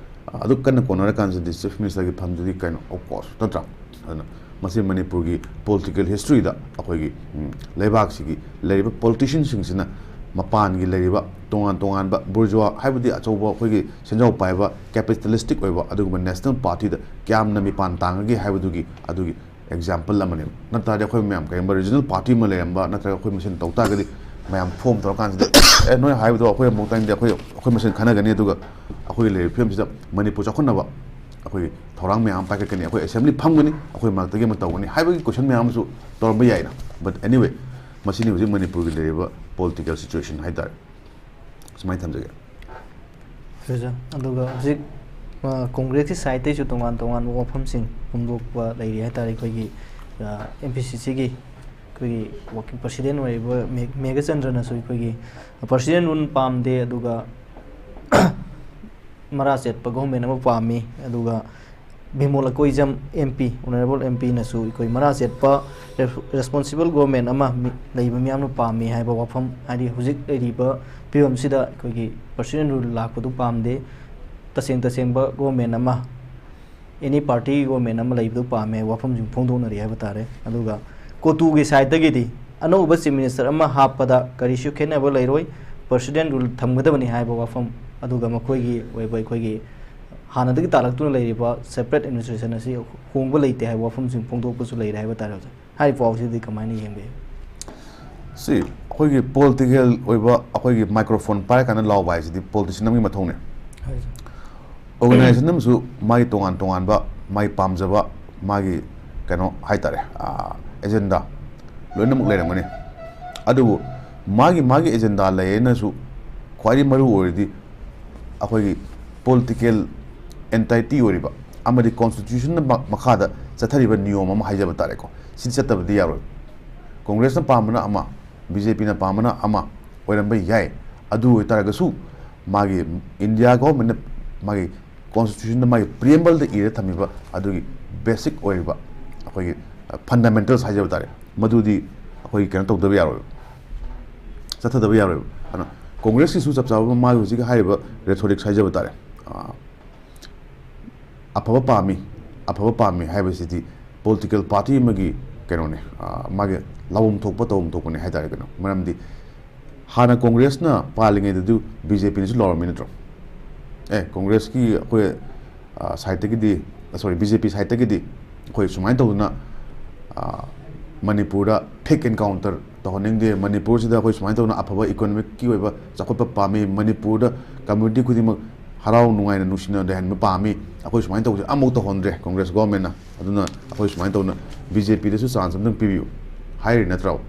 ꯑ, ꯑꯗꯨ ꯀꯟꯅ ꯀꯣꯟꯅꯔ ꯀꯥꯟꯁꯤꯗꯗꯤ ꯆꯤꯐ ꯃꯤꯅꯤꯁꯇꯔꯒꯤ ꯐꯝꯗꯨꯗꯤ ꯀꯩꯅꯣ, of course, ꯅꯠꯇ꯭ꯔꯥ? ꯑꯗꯨꯅ ꯃꯁꯤ ꯃꯅꯤꯄꯨꯔꯒꯤ political historyꯗ ꯑꯩꯈꯣꯏꯒꯤ, ꯎꯝ, ꯂꯩꯕꯥꯛꯁꯤꯒꯤ ꯂꯩꯔꯤꯕ politicianꯁꯤꯡꯁꯤꯅ ꯃꯄꯥꯟꯒꯤ ꯂꯩꯔꯤꯕ ꯇꯣꯉꯥꯟ ꯇꯣꯉꯥꯟꯕ ꯕꯨꯔꯖꯨꯋꯥ, ꯍꯥꯏꯕꯗꯤ ꯑꯆꯧꯕ ꯑꯩꯈꯣꯏꯒꯤ ꯁꯦꯟꯖꯥꯎ ꯄꯥꯏꯕ ꯀꯦꯄꯤꯇꯦꯂꯤꯁꯇꯤꯛ ꯑꯣꯏꯕ ꯑꯗꯨꯒꯨꯝꯕ ꯅꯦꯁꯅꯦꯜ ꯄꯥꯔꯇꯤꯗ ꯀꯌꯥꯝꯅ ꯃꯤꯄꯥꯟ ꯇꯥꯡꯉꯒꯦ ꯍꯥꯏꯕꯗꯨꯒꯤ, ꯑꯗꯨꯒꯤ ꯑꯦꯛꯖꯥꯝꯄꯜ ꯑꯃꯅꯦꯕ꯫ ꯅꯠꯇ꯭ꯔꯗꯤ ꯑꯩꯈꯣꯏ ꯃꯌꯥꯝ ꯀꯔꯤꯒꯨꯝꯕ ꯔꯤꯖꯅꯦꯜ ꯄꯥꯔꯇꯤ ꯑꯃ ꯂꯩꯔꯝꯕ ꯅꯠꯇ꯭ꯔꯒ ꯑꯩꯈꯣꯏ ꯃꯁꯦꯟ ꯇꯧ ꯇꯥꯔꯒꯗꯤ, ꯃꯌꯥꯝ ꯐꯣꯝ ꯇꯧꯔꯀꯥꯟꯁꯤꯗ "ꯑꯦ, ꯅꯣꯏ ꯍꯥꯏꯕꯗꯣ ꯑꯩꯈꯣꯏ ꯑꯃꯨꯛ ꯇꯥꯅꯤꯡꯗꯦ, ꯑꯩꯈꯣꯏ, ꯑꯩꯈꯣꯏ ꯃꯁꯦꯟ ꯈꯟꯅꯒꯅꯤ", ꯑꯗꯨꯒ ꯑꯩꯈꯣꯏꯒꯤ ꯂꯩꯔꯤꯕ ꯐꯤꯕꯝꯁꯤꯗ ꯃꯅꯤꯄꯨꯔ ꯆꯥꯎꯈꯠꯅꯕ ꯑꯩꯈꯣꯏꯒꯤ ꯊꯧꯔꯥꯡ ꯃꯌꯥꯝ ꯑꯃ ꯄꯥꯏꯈꯠꯀꯅꯤ, ꯑꯩꯈꯣꯏ ꯑꯦꯁꯦꯝꯕ꯭ꯂꯤ ꯐꯝꯒꯅꯤ, ꯑꯩꯈꯣꯏ ꯃꯔꯛꯇꯒꯤ ꯑꯃ ꯇꯧꯒꯅꯤ ꯍꯥꯏꯕꯒꯤ ꯀꯣꯏꯁꯟ ꯃꯌꯥꯝ ꯑꯃꯁꯨ ꯇꯧꯔꯝꯕ ꯌꯥꯏꯅ꯫ But anyway, ꯃꯁꯤꯅꯤ ꯍꯧꯖꯤꯛ ꯃꯅꯤꯄꯨꯔꯒꯤ ꯂꯩꯔꯤꯕ ꯄꯣꯂꯤꯇꯤꯀꯦꯜ ꯁꯤꯆꯨꯋꯦꯁꯟ ꯍꯥꯏꯇꯥꯔꯦ꯫ ꯁꯨꯃꯥꯏꯅ ꯊꯝꯖꯒꯦ꯫ ꯁꯤꯁꯦ꯫ ꯑꯗꯨꯒ ꯍꯧꯖꯤꯛ, ꯑ, ꯀꯣꯡꯒ꯭ꯔꯦꯁꯀꯤ ꯁꯥꯏꯠꯇꯩꯁꯨ ꯇꯣꯉꯥꯟ ꯇꯣꯉꯥꯟꯕ ꯋꯥꯐꯝꯁꯤꯡ ꯐꯣꯡꯗꯣꯛꯄ ꯂꯩꯔꯤ ꯍꯥꯏꯇꯥꯔꯦ꯫ ꯑꯩꯈꯣꯏꯒꯤ, ꯑ, ꯑꯦꯝ ꯄꯤ ꯁꯤ ꯁꯤꯒꯤ ꯑꯩꯈꯣꯏꯒꯤ ꯋꯥꯔꯀꯤꯡ ꯄ꯭ꯔꯁꯤꯗꯦꯟ ꯑꯣꯏꯔꯤꯕ ꯃꯦ-, ꯃꯦꯘꯆꯟꯗ꯭ꯔꯅꯁꯨ ꯑꯩꯈꯣꯏꯒꯤ ꯄ꯭ꯔꯁꯤꯗꯦꯟ ꯔꯨꯜ ꯄꯥꯝꯗꯦ, ꯑꯗꯨꯒ ꯃꯔꯥ ꯆꯦꯠꯄ ꯒꯣꯚꯔꯟꯃꯦꯟ ꯑꯃ ꯄꯥꯝꯃꯤ, ꯑꯗꯨꯒ Bimol Akoijam M P, honourable M ꯄꯤꯅꯁꯨ ꯑꯩꯈꯣꯏ ꯃꯔꯥ ꯆꯦꯠꯄ ꯔꯦꯁ-, ꯔꯦꯁꯄꯣꯟꯁꯤꯕꯜ ꯒꯣꯚꯔꯟꯃꯦꯟ ꯑꯃ ꯃꯤ-, ꯂꯩꯕ ꯃꯤꯌꯥꯝꯅ ꯄꯥꯝꯃꯤ ꯍꯥꯏꯕ ꯋꯥꯐꯝ, ꯍꯥꯏꯗꯤ ꯍꯧꯖꯤꯛ ꯂꯩꯔꯤꯕ ꯐꯤꯕꯝꯁꯤꯗ ꯑꯩꯈꯣꯏꯒꯤ ꯄ꯭ꯔꯁꯤꯗꯦꯟ ꯔꯨꯜ ꯂꯥꯛꯄꯗꯨ ꯄꯥꯝꯗꯦ, ꯇꯁꯦꯡ ꯇꯁꯦꯡꯕ ꯒꯣꯚꯔꯟꯃꯦꯟ ꯑꯃ, ꯑꯦꯅꯤ ꯄꯥꯔꯇꯤ ꯒꯣꯚꯔꯟꯃꯦꯟ ꯑꯃ ꯂꯩꯕꯗꯨ ꯄꯥꯝꯃꯦ ꯍꯥꯏꯕ ꯋꯥꯐꯝꯁꯤꯡ ꯐꯣꯡꯗꯣꯛꯅꯔꯤ ꯍꯥꯏꯕ ꯇꯥꯔꯦ꯫ ꯑꯗꯨꯒ ꯀꯣꯇꯨꯒꯤ ꯁꯥꯏꯠꯇꯒꯤꯗꯤ ꯑꯅꯧꯕ ꯆꯤꯐ ꯃꯤꯅꯤꯁꯇꯔ ꯑꯃ ꯍꯥꯞꯄꯗ ꯀꯔꯤꯁꯨ ꯈꯦꯠꯅꯕ ꯂꯩꯔꯣꯏ, ꯄ꯭ꯔꯁꯤꯗꯦꯟ ꯔꯨꯜ ꯊꯝꯒꯗꯕꯅꯤ ꯍꯥꯏꯕ ꯋꯥꯐꯝ, ꯑꯗꯨꯒ ꯃꯈꯣꯏꯒꯤ ꯑꯣꯏꯕ ꯑꯩꯈꯣꯏꯒꯤ ꯍꯥꯟꯅꯗꯒꯤ ꯇꯥꯔꯛꯇꯨꯅ ꯂꯩꯔꯤꯕ ꯁꯦꯄꯔꯦꯠ ꯑꯦꯗꯃꯤꯅꯤꯁꯇ꯭ꯔꯦꯁꯟ ꯑꯁꯤ ꯍꯣꯡꯕ ꯂꯩꯇꯦ ꯍꯥꯏꯕ ꯋꯥꯐꯝꯁꯤꯡ ꯐꯣꯡꯗꯣꯛꯄꯁꯨ ꯂꯩꯔꯦ ꯍꯥꯏꯕ ꯇꯥꯔꯦ꯫ ꯑꯣꯖꯥ, ꯍꯥꯏꯔꯤꯕ ꯄꯥꯎꯁꯤꯗꯤ ꯀꯃꯥꯏꯅ ꯌꯦꯡꯕꯤꯕꯒꯦ? ꯁꯤ ꯑꯩꯈꯣꯏꯒꯤ ꯄꯣꯂꯤꯇꯤꯀꯦꯜ ꯑꯣꯏꯕ ꯑꯩꯈꯣꯏꯒꯤ ꯃꯥꯏꯀ꯭ꯔꯣꯐꯣꯟ ꯄꯥꯏꯔꯀꯥꯟꯗ ꯂꯥꯎꯕ ꯍꯥꯏꯁꯤꯗꯤ ꯄꯣꯂꯤꯇꯤꯁꯤꯌꯟ ꯑꯃꯒꯤ ꯃꯊꯧꯅꯦ꯫ ꯑꯣꯔꯒꯅꯥꯏꯖꯦꯁꯟ ꯑꯃꯁꯨ ꯃꯥꯒꯤ ꯇꯣꯉꯥꯟ ꯇꯣꯉꯥꯟꯕ, ꯃꯥꯒꯤ ꯄꯥꯝꯖꯕ, ꯃꯥꯒꯤ ꯀꯩꯅꯣ ꯍꯥꯏꯇꯥꯔꯦ, ꯑꯦꯖꯦꯟꯗꯥ ꯂꯣꯏꯅꯃꯛ ꯂꯩꯔꯝꯒꯅꯤ꯫ ꯑꯗꯨꯕꯨ ꯃꯥꯒꯤ ꯃꯥꯒꯤ ꯑꯦꯖꯦꯟꯗꯥ ꯂꯩꯌꯦꯅꯁꯨ ꯈ꯭ꯋꯥꯏꯗꯒꯤ ꯃꯔꯨ ꯑꯣꯏꯔꯤꯗꯤ ꯑꯩꯈꯣꯏꯒꯤ ꯄꯣꯂꯤꯇꯤꯀꯦꯜ ꯑꯦꯟꯇꯥꯏꯇꯤ ꯑꯣꯏꯔꯤꯕ ꯑꯃꯗꯤ ꯀꯣꯟꯁꯇꯤꯇ꯭ꯌꯨꯁꯟꯅ ꯃ-, ꯃꯈꯥꯗ ꯆꯠꯊꯔꯤꯕ ꯅꯤꯌꯣꯝ ꯑꯃ ꯍꯥꯏꯖꯕ ꯇꯥꯔꯦꯀꯣ, ꯁꯤ ꯆꯠꯇꯕꯗꯤ ꯌꯥꯔꯣꯏ꯫ ꯀꯣꯡꯒ꯭ꯔꯦꯁꯅ ꯄꯥꯝꯕꯅ ꯑꯃ, ꯕꯤ ꯖꯦ ꯄꯤꯅ ꯄꯥꯝꯕꯅ ꯑꯃ ꯑꯣꯏꯔꯝꯕ ꯌꯥꯏ꯫ ꯑꯗꯨ ꯑꯣꯏꯇꯥꯔꯒꯁꯨ ꯃꯥꯒꯤ ꯏꯟꯗꯤꯌꯥ ꯒꯣꯚꯔꯟꯃꯦꯟꯠꯅ ꯃꯥꯒꯤ ꯀꯣꯟꯁꯇꯤꯇ꯭ꯌꯨꯁꯟꯗ ꯃꯥꯒꯤ ꯄ꯭ꯔꯤꯑꯦꯝꯕꯜꯗ ꯏꯔ ꯊꯝꯃꯤꯕ ꯑꯗꯨꯒꯤ ꯕꯦꯁꯤꯛ ꯑꯣꯏꯔꯤꯕ ꯑꯩꯈꯣꯏꯒꯤ ꯐꯟꯗꯥꯃꯦꯟꯇꯜꯁ ꯍꯥꯏꯖꯕ ꯇꯥꯔꯦ, ꯃꯗꯨꯗꯤ ꯑꯩꯈꯣꯏ ꯀꯩꯅꯣ ꯇꯧꯗꯕ ꯌꯥꯔꯣꯏꯕ, ꯆꯠꯊꯗꯕ ꯌꯥꯔꯣꯏꯕ꯫ ꯑꯗꯨꯅ ꯀꯣꯡꯒ꯭ꯔꯦꯁꯀꯤꯁꯨ ꯆꯞ ꯆꯥꯕ ꯃꯥꯒꯤ ꯍꯧꯖꯤꯛ ꯍꯥꯏꯔꯤꯕ ꯔꯦꯊꯣꯔꯤꯛꯁ ꯍꯥꯏꯖꯕ ꯇꯥꯔꯦ, ꯑ, ꯑꯐꯕ ꯄꯥꯝꯃꯤ, ꯑꯐꯕ ꯄꯥꯝꯃꯤ ꯍꯥꯏꯕꯁꯤꯗꯤ ꯄꯣꯂꯤꯇꯤꯀꯦꯜ ꯄꯥꯔꯇꯤ ꯑꯃꯒꯤ ꯀꯩꯅꯣꯅꯦ, ꯑ, ꯃꯥꯒꯤ ꯂꯥꯎꯐꯝ ꯊꯣꯛꯄ ꯇꯧꯐꯝ ꯊꯣꯛꯄꯅꯦ ꯍꯥꯏꯇꯥꯔꯦ ꯀꯩꯅꯣ꯫ ꯃꯔꯝꯗꯤ ꯍꯥꯟꯅ ꯀꯣꯡꯒ꯭ꯔꯦꯁꯅ ꯄꯥꯜꯂꯤꯉꯩꯗꯗꯤ ꯕꯤ ꯖꯦ ꯄꯤꯅꯁꯨ ꯂꯥꯎꯔꯝꯃꯤ ꯅꯠꯇ꯭ꯔꯣ? ꯑꯦ, ꯀꯣꯡꯒ꯭ꯔꯦꯁꯀꯤ ꯑꯩꯈꯣꯏ, ꯑ, ꯁꯥꯏꯠꯇꯒꯤꯗꯤ, ꯁꯣꯔꯤ, ꯕꯤ ꯖꯦ ꯄꯤ ꯁꯥꯏꯠꯇꯒꯤꯗꯤ ꯑꯩꯈꯣꯏ ꯁꯨꯃꯥꯏꯅ ꯇꯧꯗꯅ, ꯑ, ꯃꯅꯤꯄꯨꯔꯗ ꯐꯦꯛ ꯑꯦꯟꯀꯥꯎꯟꯇꯔ ꯇꯧꯍꯟꯅꯤꯡꯗꯦ, ꯃꯅꯤꯄꯨꯔꯁꯤꯗ ꯑꯩꯈꯣꯏ ꯁꯨꯃꯥꯏꯅ ꯇꯧꯗꯅ ꯑꯐꯕ ꯏꯀꯣꯅꯣꯃꯤꯛꯀꯤ ꯑꯣꯏꯕ ꯆꯥꯎꯈꯠꯄ ꯄꯥꯝꯃꯤ, ꯃꯅꯤꯄꯨꯔꯗ ꯀꯝꯃ꯭ꯌꯨꯅꯤꯇꯤ ꯈꯨꯗꯤꯡꯃꯛ ꯍꯔꯥꯎ ꯅꯨꯡꯉꯥꯏꯅ ꯅꯨꯡꯁꯤꯅ ꯂꯩꯍꯟꯕ ꯄꯥꯝꯃꯤ, ꯑꯩꯈꯣꯏ ꯁꯨꯃꯥꯏꯅ ꯇꯧꯁꯦ ꯑꯃꯐꯥꯎ ꯇꯧꯍꯟꯗ꯭ꯔꯦ ꯀꯣꯡꯒ꯭ꯔꯦꯁ ꯒꯣꯚꯔꯟꯃꯦꯟꯠꯅ꯫ ꯑꯗꯨꯅ ꯑꯩꯈꯣꯏ ꯁꯨꯃꯥꯏꯅ ꯇꯧꯅ ꯕꯤ ꯖꯦ ꯄꯤꯗꯁꯨ ꯆꯥꯟꯁ ꯑꯝꯇꯪ ꯄꯤꯕꯤꯌꯨ ꯍꯥꯏꯔꯤ ꯅꯠꯇ꯭ꯔꯣ?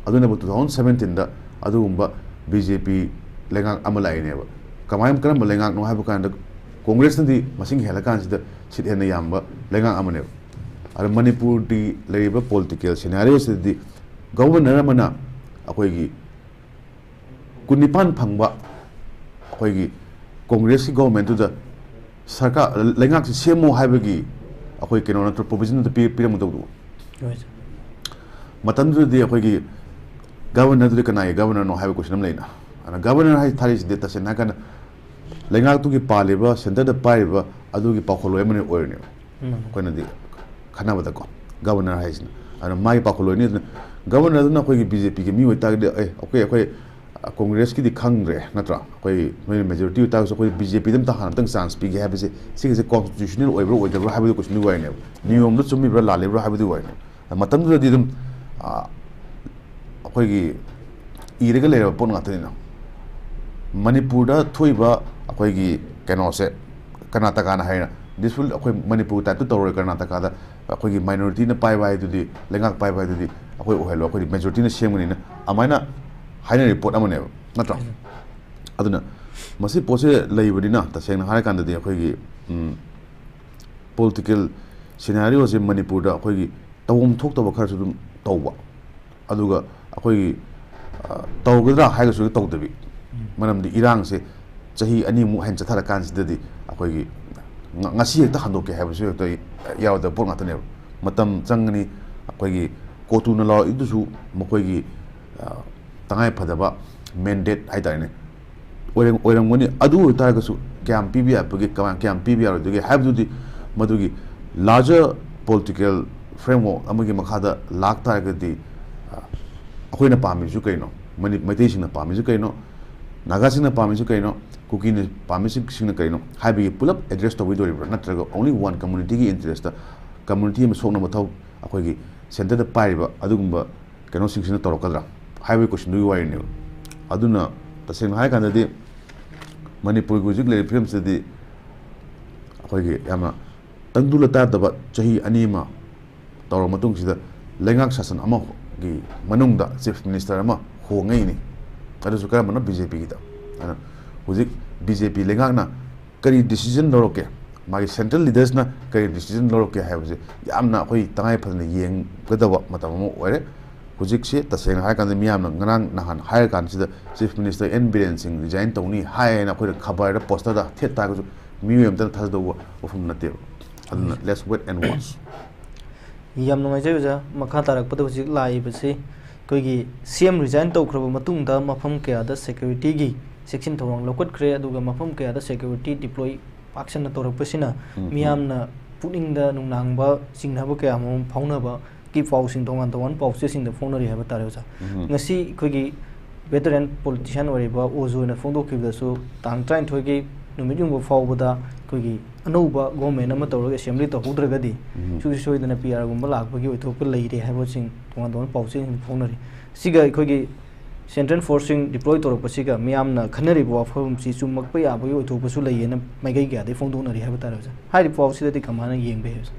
ꯑꯗꯨꯅꯕꯨ ꯇꯨ ꯊꯥꯎꯖꯟ ꯁꯕꯦꯟꯇꯤꯟꯗ ꯑꯗꯨꯒꯨꯝꯕ ꯕꯤ ꯖꯦ ꯄꯤ ꯂꯩꯉꯥꯛ ꯑꯃ ꯂꯥꯛꯏꯅꯦꯕ꯫ ꯀꯃꯥꯏꯅ, ꯀꯔꯝꯕ ꯂꯩꯉꯥꯛꯅꯣ ꯍꯥꯏꯕ ꯀꯥꯟꯗ, ꯀꯣꯡꯒ꯭ꯔꯦꯁꯅꯗꯤ ꯃꯁꯤꯡ ꯍꯦꯜꯂꯀꯥꯟꯁꯤꯗ ꯁꯤꯠ ꯍꯦꯟꯅ ꯌꯥꯝꯕ ꯂꯩꯉꯥꯛ ꯑꯃꯅꯦꯕ꯫ ꯑꯗ ꯃꯅꯤꯄꯨꯔꯗꯤ ꯂꯩꯔꯤꯕ ꯄꯣꯂꯤꯇꯤꯀꯦꯜ ꯁꯤꯅꯥꯔꯤꯑꯣꯁꯤꯗꯗꯤ ꯒꯕꯔꯅꯔ ꯑꯃꯅ ꯑꯩꯈꯣꯏꯒꯤ ꯀꯨꯟꯅꯤꯄꯥꯟ ꯐꯪꯕ ꯑꯩꯈꯣꯏꯒꯤ ꯀꯣꯡꯒ꯭ꯔꯦꯁꯀꯤ ꯒꯣꯚꯔꯟꯃꯦꯟꯠꯇꯨꯗ ꯁꯔꯀꯥꯔ, ꯂꯩꯉꯥꯛꯁꯤ ꯁꯦꯝꯃꯨ ꯍꯥꯏꯕꯒꯤ ꯑꯩꯈꯣꯏ ꯀꯩꯅꯣ ꯅꯠꯇ꯭ꯔꯣ, ꯄ꯭ꯔꯣꯚꯤꯖꯟ ꯑꯗꯨ ꯄꯤ-, ꯄꯤꯔꯝꯒꯗꯧꯗꯣ? ꯍꯣꯏ, ꯁꯥꯔ꯫ ꯃꯇꯝꯗꯨꯗꯗꯤ ꯑꯩꯈꯣꯏꯒꯤ ꯒꯕꯔꯅꯔꯗꯨꯗꯤ ꯀꯅꯥꯒꯤ ꯒꯕꯔꯅꯔꯅꯣ ꯍꯥꯏꯕ ꯀꯣꯏꯁꯟ ꯑꯃ ꯂꯩꯅ꯫ ꯑꯗꯨꯅ ꯒꯕꯔꯅꯔ ꯍꯥꯏ ꯊꯥꯔꯤꯁꯤꯗꯤ ꯇꯁꯦꯡꯅ ꯍꯥꯏꯔꯀꯥꯟꯗ ꯂꯩꯉꯥꯛꯇꯨꯒꯤ ꯄꯥꯜꯂꯤꯕ, ꯁꯦꯟꯇꯔꯗ ꯄꯥꯏꯔꯤꯕ ꯑꯗꯨꯒꯤ ꯄꯥꯎꯈꯣꯜꯂꯣꯏ ꯑꯃꯅ ꯑꯣꯏꯔꯅꯦꯕ꯫ ꯎꯝ꯫ ꯑꯩꯈꯣꯏꯅꯗꯤ ꯈꯟꯅꯕꯗꯀꯣ, ꯒꯕꯔꯅꯔ ꯍꯥꯏꯁꯤꯅ꯫ ꯑꯗꯨꯅ ꯃꯥꯒꯤ ꯄꯥꯎꯈꯣꯜꯂꯣꯏꯅꯤ꯫ ꯑꯗꯨꯅ ꯒꯕꯔꯅꯔꯗꯨꯅ ꯑꯩꯈꯣꯏꯒꯤ ꯕꯤ ꯖꯦ ꯄꯤꯒꯤ ꯃꯤ ꯑꯣꯏꯇꯥꯔꯒꯗꯤ, "ꯑꯦ, ꯑꯩꯈꯣꯏ, ꯑꯩꯈꯣꯏ, ꯑ, ꯀꯣꯡꯒ꯭ꯔꯦꯁꯀꯤꯗꯤ ꯈꯪꯗ꯭ꯔꯦ, ꯅꯠꯇ꯭ꯔꯥ? ꯑꯩꯈꯣꯏ ꯅꯣꯏꯅ ꯃꯦꯖꯣꯔꯤꯇꯤ ꯑꯣꯏꯇꯥꯔꯒꯁꯨ ꯑꯩꯈꯣꯏ ꯕꯤ ꯖꯦ ꯄꯤꯗ ꯑꯝꯇ ꯍꯥꯟꯅ ꯑꯝꯇꯪ ꯆꯥꯟꯁ ꯄꯤꯒꯦ" ꯍꯥꯏꯕꯁꯦ, ꯁꯤꯒꯤꯁꯦ ꯀꯣꯟꯁꯇꯤꯇ꯭ꯌꯨꯁꯅꯦꯜ ꯑꯣꯏꯕ꯭ꯔꯥ ꯑꯣꯏꯗꯕ꯭ꯔꯥ ꯍꯥꯏꯕꯗꯨ ꯀꯣꯏꯁꯟꯗꯨꯒꯤ ꯋꯥꯔꯤꯅꯦꯕ꯫ ꯅꯤꯌꯣꯝꯗ ꯆꯨꯝꯃꯤꯕ꯭ꯔꯥ ꯂꯥꯜꯂꯤꯕ꯭ꯔꯥ ꯍꯥꯏꯕꯗꯨꯒꯤ ꯋꯥꯔꯤꯅꯦꯕ꯫ ꯃꯇꯝꯗꯨꯗꯗꯤ ꯑꯗꯨꯝ, ꯑ, ꯑꯩꯈꯣꯏꯒꯤ ꯏꯔꯒ ꯂꯩꯔꯕ ꯄꯣꯠ ꯉꯥꯛꯇꯅꯤꯅ꯫ ꯃꯅꯤꯄꯨꯔꯗ ꯊꯣꯛꯏꯕ ꯑꯩꯈꯣꯏꯒꯤ ꯀꯩꯅꯣꯁꯦ, ꯀꯔꯅꯥꯇꯀꯥꯅ ꯍꯥꯏꯅ, "This will, ꯑꯩꯈꯣꯏ ꯃꯅꯤꯄꯨꯔ ꯇꯥꯏꯞꯇ ꯇꯧꯔꯣꯏ, ꯀꯔꯅꯥꯇꯀꯥꯗ ꯑꯩꯈꯣꯏꯒꯤ ꯃꯥꯏꯅꯣꯔꯤꯇꯤꯅ ꯄꯥꯏꯕ ꯍꯥꯏꯗꯨꯗꯤ, ꯂꯩꯉꯥꯛ ꯄꯥꯏꯕ ꯍꯥꯏꯗꯨꯗꯤ ꯑꯩꯈꯣꯏ ꯑꯣꯏꯍꯜꯂꯣ, ꯑꯩꯈꯣꯏꯗꯤ ꯃꯦꯖꯣꯔꯤꯇꯤꯅ ꯁꯦꯝꯒꯅꯤꯅ", ꯑꯗꯨꯃꯥꯏꯅ ꯍꯥꯏꯅꯔꯤ ꯄꯣꯠ ꯑꯃꯅꯦꯕ, ꯅꯠꯇ꯭ꯔꯥ? ꯑꯗꯨꯅ ꯃꯁꯤ ꯄꯣꯠꯁꯦ ꯂꯩꯕꯅꯤꯅ, ꯇꯁꯦꯡꯅ ꯍꯥꯏꯔꯀꯥꯟꯗꯗꯤ, ꯑꯩꯈꯣꯏꯒꯤ, ꯎꯝ, ꯄꯣꯂꯤꯇꯤꯀꯦꯜ ꯁꯤꯅꯥꯔꯤꯑꯣꯁꯦ ꯃꯅꯤꯄꯨꯔꯗ ꯑꯩꯈꯣꯏꯒꯤ ꯇꯧꯐꯝ ꯊꯣꯛꯇꯕ ꯈꯔꯁꯨ ꯑꯗꯨꯝ ꯇꯧꯕ, ꯑꯗꯨꯒ ꯑꯩꯈꯣꯏꯒꯤ, ꯑ, ꯇꯧꯒꯗ꯭ꯔꯥ ꯍꯥꯏꯔꯒꯁꯨ ꯇꯧꯗꯕꯤ꯫ ꯎꯝ꯫ ꯃꯔꯝꯗꯤ ꯏꯔꯥꯡꯁꯦ ꯆꯍꯤ ꯑꯅꯤꯃꯨꯛ ꯍꯦꯟꯅ ꯆꯠꯊꯔꯀꯥꯟꯁꯤꯗꯗꯤ ꯑꯩꯈꯣꯏꯒꯤ ꯉ-, ꯉꯁꯤ ꯍꯦꯛꯇ ꯍꯟꯗꯣꯛꯀꯦ ꯍꯥꯏꯕꯁꯨ ꯍꯦꯛꯇ ꯌꯥꯔꯣꯏꯗꯕ ꯄꯣꯠ ꯉꯥꯛꯇꯅꯦꯕ꯫ ꯃꯇꯝ ꯆꯪꯒꯅꯤ꯫ ꯑꯩꯈꯣꯏꯒꯤ ꯀꯣꯇꯨꯅ ꯂꯥꯎꯔꯛꯏꯗꯨꯁꯨ ꯃꯈꯣꯏꯒꯤ, ꯑ, ꯇꯉꯥꯏ ꯐꯗꯕ ꯃꯦꯟꯗꯦꯠ ꯍꯥꯏꯇꯥꯔꯦꯅꯦ, ꯑꯣꯏꯔꯝ-, ꯑꯣꯏꯔꯝꯒꯅꯤ꯫ ꯑꯗꯨ ꯑꯣꯏꯇꯥꯔꯒꯁꯨ ꯀꯌꯥꯝ ꯄꯤꯕ ꯌꯥꯕꯒꯦ, ꯀꯃꯥꯏ-, ꯀꯌꯥꯝ ꯄꯤꯕ ꯌꯥꯔꯣꯏꯗꯒꯦ ꯍꯥꯏꯕꯗꯨꯗꯤ ꯃꯗꯨꯒꯤ larger political framework ꯑꯃꯒꯤ ꯃꯈꯥꯗ ꯂꯥꯛ ꯇꯥꯔꯒꯗꯤ, ꯑ, ꯑꯩꯈꯣꯏꯅ ꯄꯥꯝꯃꯤꯁꯨ ꯀꯩꯅꯣ? ꯃꯅꯤ-, ꯃꯩꯇꯩꯁꯤꯡꯅ ꯄꯥꯝꯃꯤꯁꯤ ꯀꯩꯅꯣ, ꯅꯥꯒꯥꯁꯤꯡꯅ ꯄꯥꯝꯃꯤꯁꯤ ꯀꯩꯅꯣ, ꯀꯨꯀꯤꯅ ꯄꯥꯝꯃꯤꯁꯤꯡꯅ ꯀꯩꯅꯣ ꯍꯥꯏꯕꯒꯤ ꯄꯨꯂꯞ ꯑꯦꯗ꯭ꯔꯦꯁ ꯇꯧꯕꯤꯗꯣꯔꯤꯕ꯭ꯔꯥ, ꯅꯠꯇ꯭ꯔꯒ only one communityꯒꯤ interestꯇ, community ꯑꯃ ꯁꯣꯛꯅꯕ ꯊꯕꯛ ꯑꯩꯈꯣꯏꯒꯤ centreꯗ ꯄꯥꯏꯔꯤꯕ ꯑꯗꯨꯒꯨꯝꯕ ꯀꯩꯅꯣꯁꯤꯡꯁꯤꯅ ꯇꯧꯔꯛꯀꯗ꯭ꯔꯥ ꯍꯥꯏꯕꯒꯤ questionꯗꯨꯒꯤ ꯋꯥꯔꯤꯅꯦꯕ꯫ ꯑꯗꯨꯅ ꯇꯁꯦꯡꯅ ꯍꯥꯏꯔꯀꯥꯟꯗꯗꯤ ꯃꯅꯤꯄꯨꯔꯒꯤ ꯍꯧꯖꯤꯛ ꯂꯩꯔꯤꯕ ꯐꯤꯕꯝꯁꯤꯗꯗꯤ ꯑꯩꯈꯣꯏꯒꯤ ꯌꯥꯝꯅ ꯇꯪꯗꯨ ꯂꯩꯇꯥꯗꯕ ꯆꯍꯤ ꯑꯅꯤ ꯑꯃ ꯇꯧꯔꯕ ꯃꯇꯨꯡꯁꯤꯗ ꯂꯩꯉꯥꯛ ꯁꯥꯁꯟ ꯑꯃꯒꯤ ꯃꯅꯨꯡꯗ chief minister ꯑꯃ ꯍꯣꯡꯉꯛꯏꯅꯤ꯫ ꯑꯗꯨꯁꯨ ꯀꯔꯝꯕꯅꯣ? BJPꯒꯤꯗ꯫ ꯑꯗꯨꯅ ꯍꯧꯖꯤꯛ BJP ꯂꯩꯉꯥꯛꯅ ꯀꯔꯤ decision ꯂꯧꯔꯛꯀꯦ, ꯃꯥꯒꯤ central leadersꯅ ꯀꯔꯤ decision ꯂꯧꯔꯛꯀꯦ ꯍꯥꯏꯕꯁꯦ ꯌꯥꯝꯅ ꯑꯩꯈꯣꯏ ꯇꯉꯥꯏ ꯐꯗꯅ ꯌꯦꯡꯒꯗꯕ ꯃꯇꯝ ꯑꯃ ꯑꯣꯏꯔꯦ꯫ ꯍꯧꯖꯤꯛꯁꯦ ꯇꯁꯦꯡꯅ ꯍꯥꯏꯔꯀꯥꯟꯗ ꯃꯤꯌꯥꯝꯅ ꯉꯔꯥꯡ ꯅꯍꯥꯟ ꯍꯥꯏꯔꯀꯥꯟꯁꯤꯗ chief minister N ꯕꯤꯔꯦꯟ ꯁꯤꯡ resign ꯇꯧꯅꯤ ꯍꯥꯏꯅ ꯑꯩꯈꯣꯏꯅ ꯈꯕꯔꯗ posterꯗ ꯊꯦꯠ ꯇꯥꯔꯒꯁꯨ ꯃꯤꯑꯣꯏ ꯑꯃꯇꯅ ꯊꯥꯖꯗꯧꯕ ꯋꯥꯐꯝ ꯅꯠꯇꯦꯕ꯫ ꯑꯗꯨꯅ let's wait and watch꯫ ꯌꯥꯝ ꯅꯨꯡꯉꯥꯏꯖꯩ ꯑꯣꯖꯥ꯫ ꯃꯈꯥ ꯇꯥꯔꯛꯄꯗ ꯍꯧꯖꯤꯛ ꯂꯥꯛꯏꯕꯁꯤ ꯑꯩꯈꯣꯏꯒꯤ CM resign ꯇꯧꯈ꯭ꯔꯕ ꯃꯇꯨꯡꯗ ꯃꯐꯝ ꯀꯌꯥꯗ securityꯒꯤ ꯆꯦꯛꯁꯤꯟ ꯊꯧꯔꯥꯡ ꯂꯧꯈꯠꯈ꯭ꯔꯦ, ꯑꯗꯨꯒ ꯃꯐꯝ ꯀꯌꯥꯗ security deploy ꯄꯥꯛꯁꯟꯅ ꯇꯧꯔꯛꯄꯁꯤꯅ ꯎꯝ꯫ ꯃꯤꯌꯥꯝꯅ ꯄꯨꯛꯅꯤꯡꯗ ꯅꯨꯡꯅꯥꯡꯕ ꯆꯤꯡꯅꯕ ꯀꯌꯥ ꯑꯃꯔꯣꯝ ꯐꯥꯎꯅꯕꯒꯤ ꯄꯥꯎꯁꯤꯡ ꯇꯣꯉꯥꯟ ꯇꯣꯉꯥꯟꯕ ꯄꯥꯎꯆꯦꯁꯤꯡꯗ ꯐꯣꯡꯅꯔꯤ ꯍꯥꯏꯕ ꯇꯥꯔꯦ ꯑꯣꯖꯥ꯫ ꯎꯝ꯫ ꯉꯁꯤ ꯑꯩꯈꯣꯏꯒꯤ veteran politician ꯑꯣꯏꯔꯤꯕ ꯑꯣꯖꯣꯅ ꯐꯣꯡꯗꯣꯛꯈꯤꯕꯗꯁꯨ ꯇꯥꯡ ꯇꯔꯥꯅꯤꯊꯣꯏꯒꯤ ꯅꯨꯃꯤꯠ ꯌꯨꯡꯕ ꯐꯥꯎꯕꯗ ꯑꯩꯈꯣꯏꯒꯤ ꯑꯅꯧꯕ government ꯑꯃ ꯇꯧꯔꯒ assembly ꯇꯧꯍꯧꯗ꯭ꯔꯒꯗꯤ ꯎꯝ꯫ ꯁꯨꯡꯁꯣꯏ ꯁꯣꯏꯗꯅ PR ꯒꯨꯝꯕ ꯂꯥꯛꯄꯒꯤ ꯑꯣꯏꯊꯣꯛꯄ ꯂꯩꯔꯦ ꯍꯥꯏꯕꯁꯤꯡ ꯇꯣꯉꯥꯟ ꯇꯣꯉꯥꯟꯕ ꯄꯥꯎꯆꯦꯁꯤꯡ ꯐꯣꯡꯅꯔꯤ꯫ ꯁꯤꯒ ꯑꯩꯈꯣꯏꯒꯤ central forceꯁꯤꯡ deploy ꯇꯧꯔꯛꯄꯁꯤꯒ ꯃꯤꯌꯥꯝꯅ ꯈꯟꯅꯔꯤꯕ ꯋꯥꯐꯝꯁꯤ ꯆꯨꯝꯃꯛꯄ ꯌꯥꯕꯒꯤ ꯑꯣꯏꯊꯣꯛꯄꯁꯨ ꯂꯩꯌꯦꯅ ꯃꯥꯏꯀꯩ ꯀꯌꯥꯗꯒꯤ ꯐꯣꯡꯗꯣꯛꯅꯔꯤ ꯍꯥꯏꯕ ꯇꯥꯔꯦ ꯑꯣꯖꯥ꯫ ꯍꯥꯏꯔꯤꯕ ꯄꯥꯎꯁꯤꯗꯗꯤ ꯀꯃꯥꯏꯅ ꯌꯦꯡꯕ ꯌꯥꯏ ꯑꯣꯖꯥ?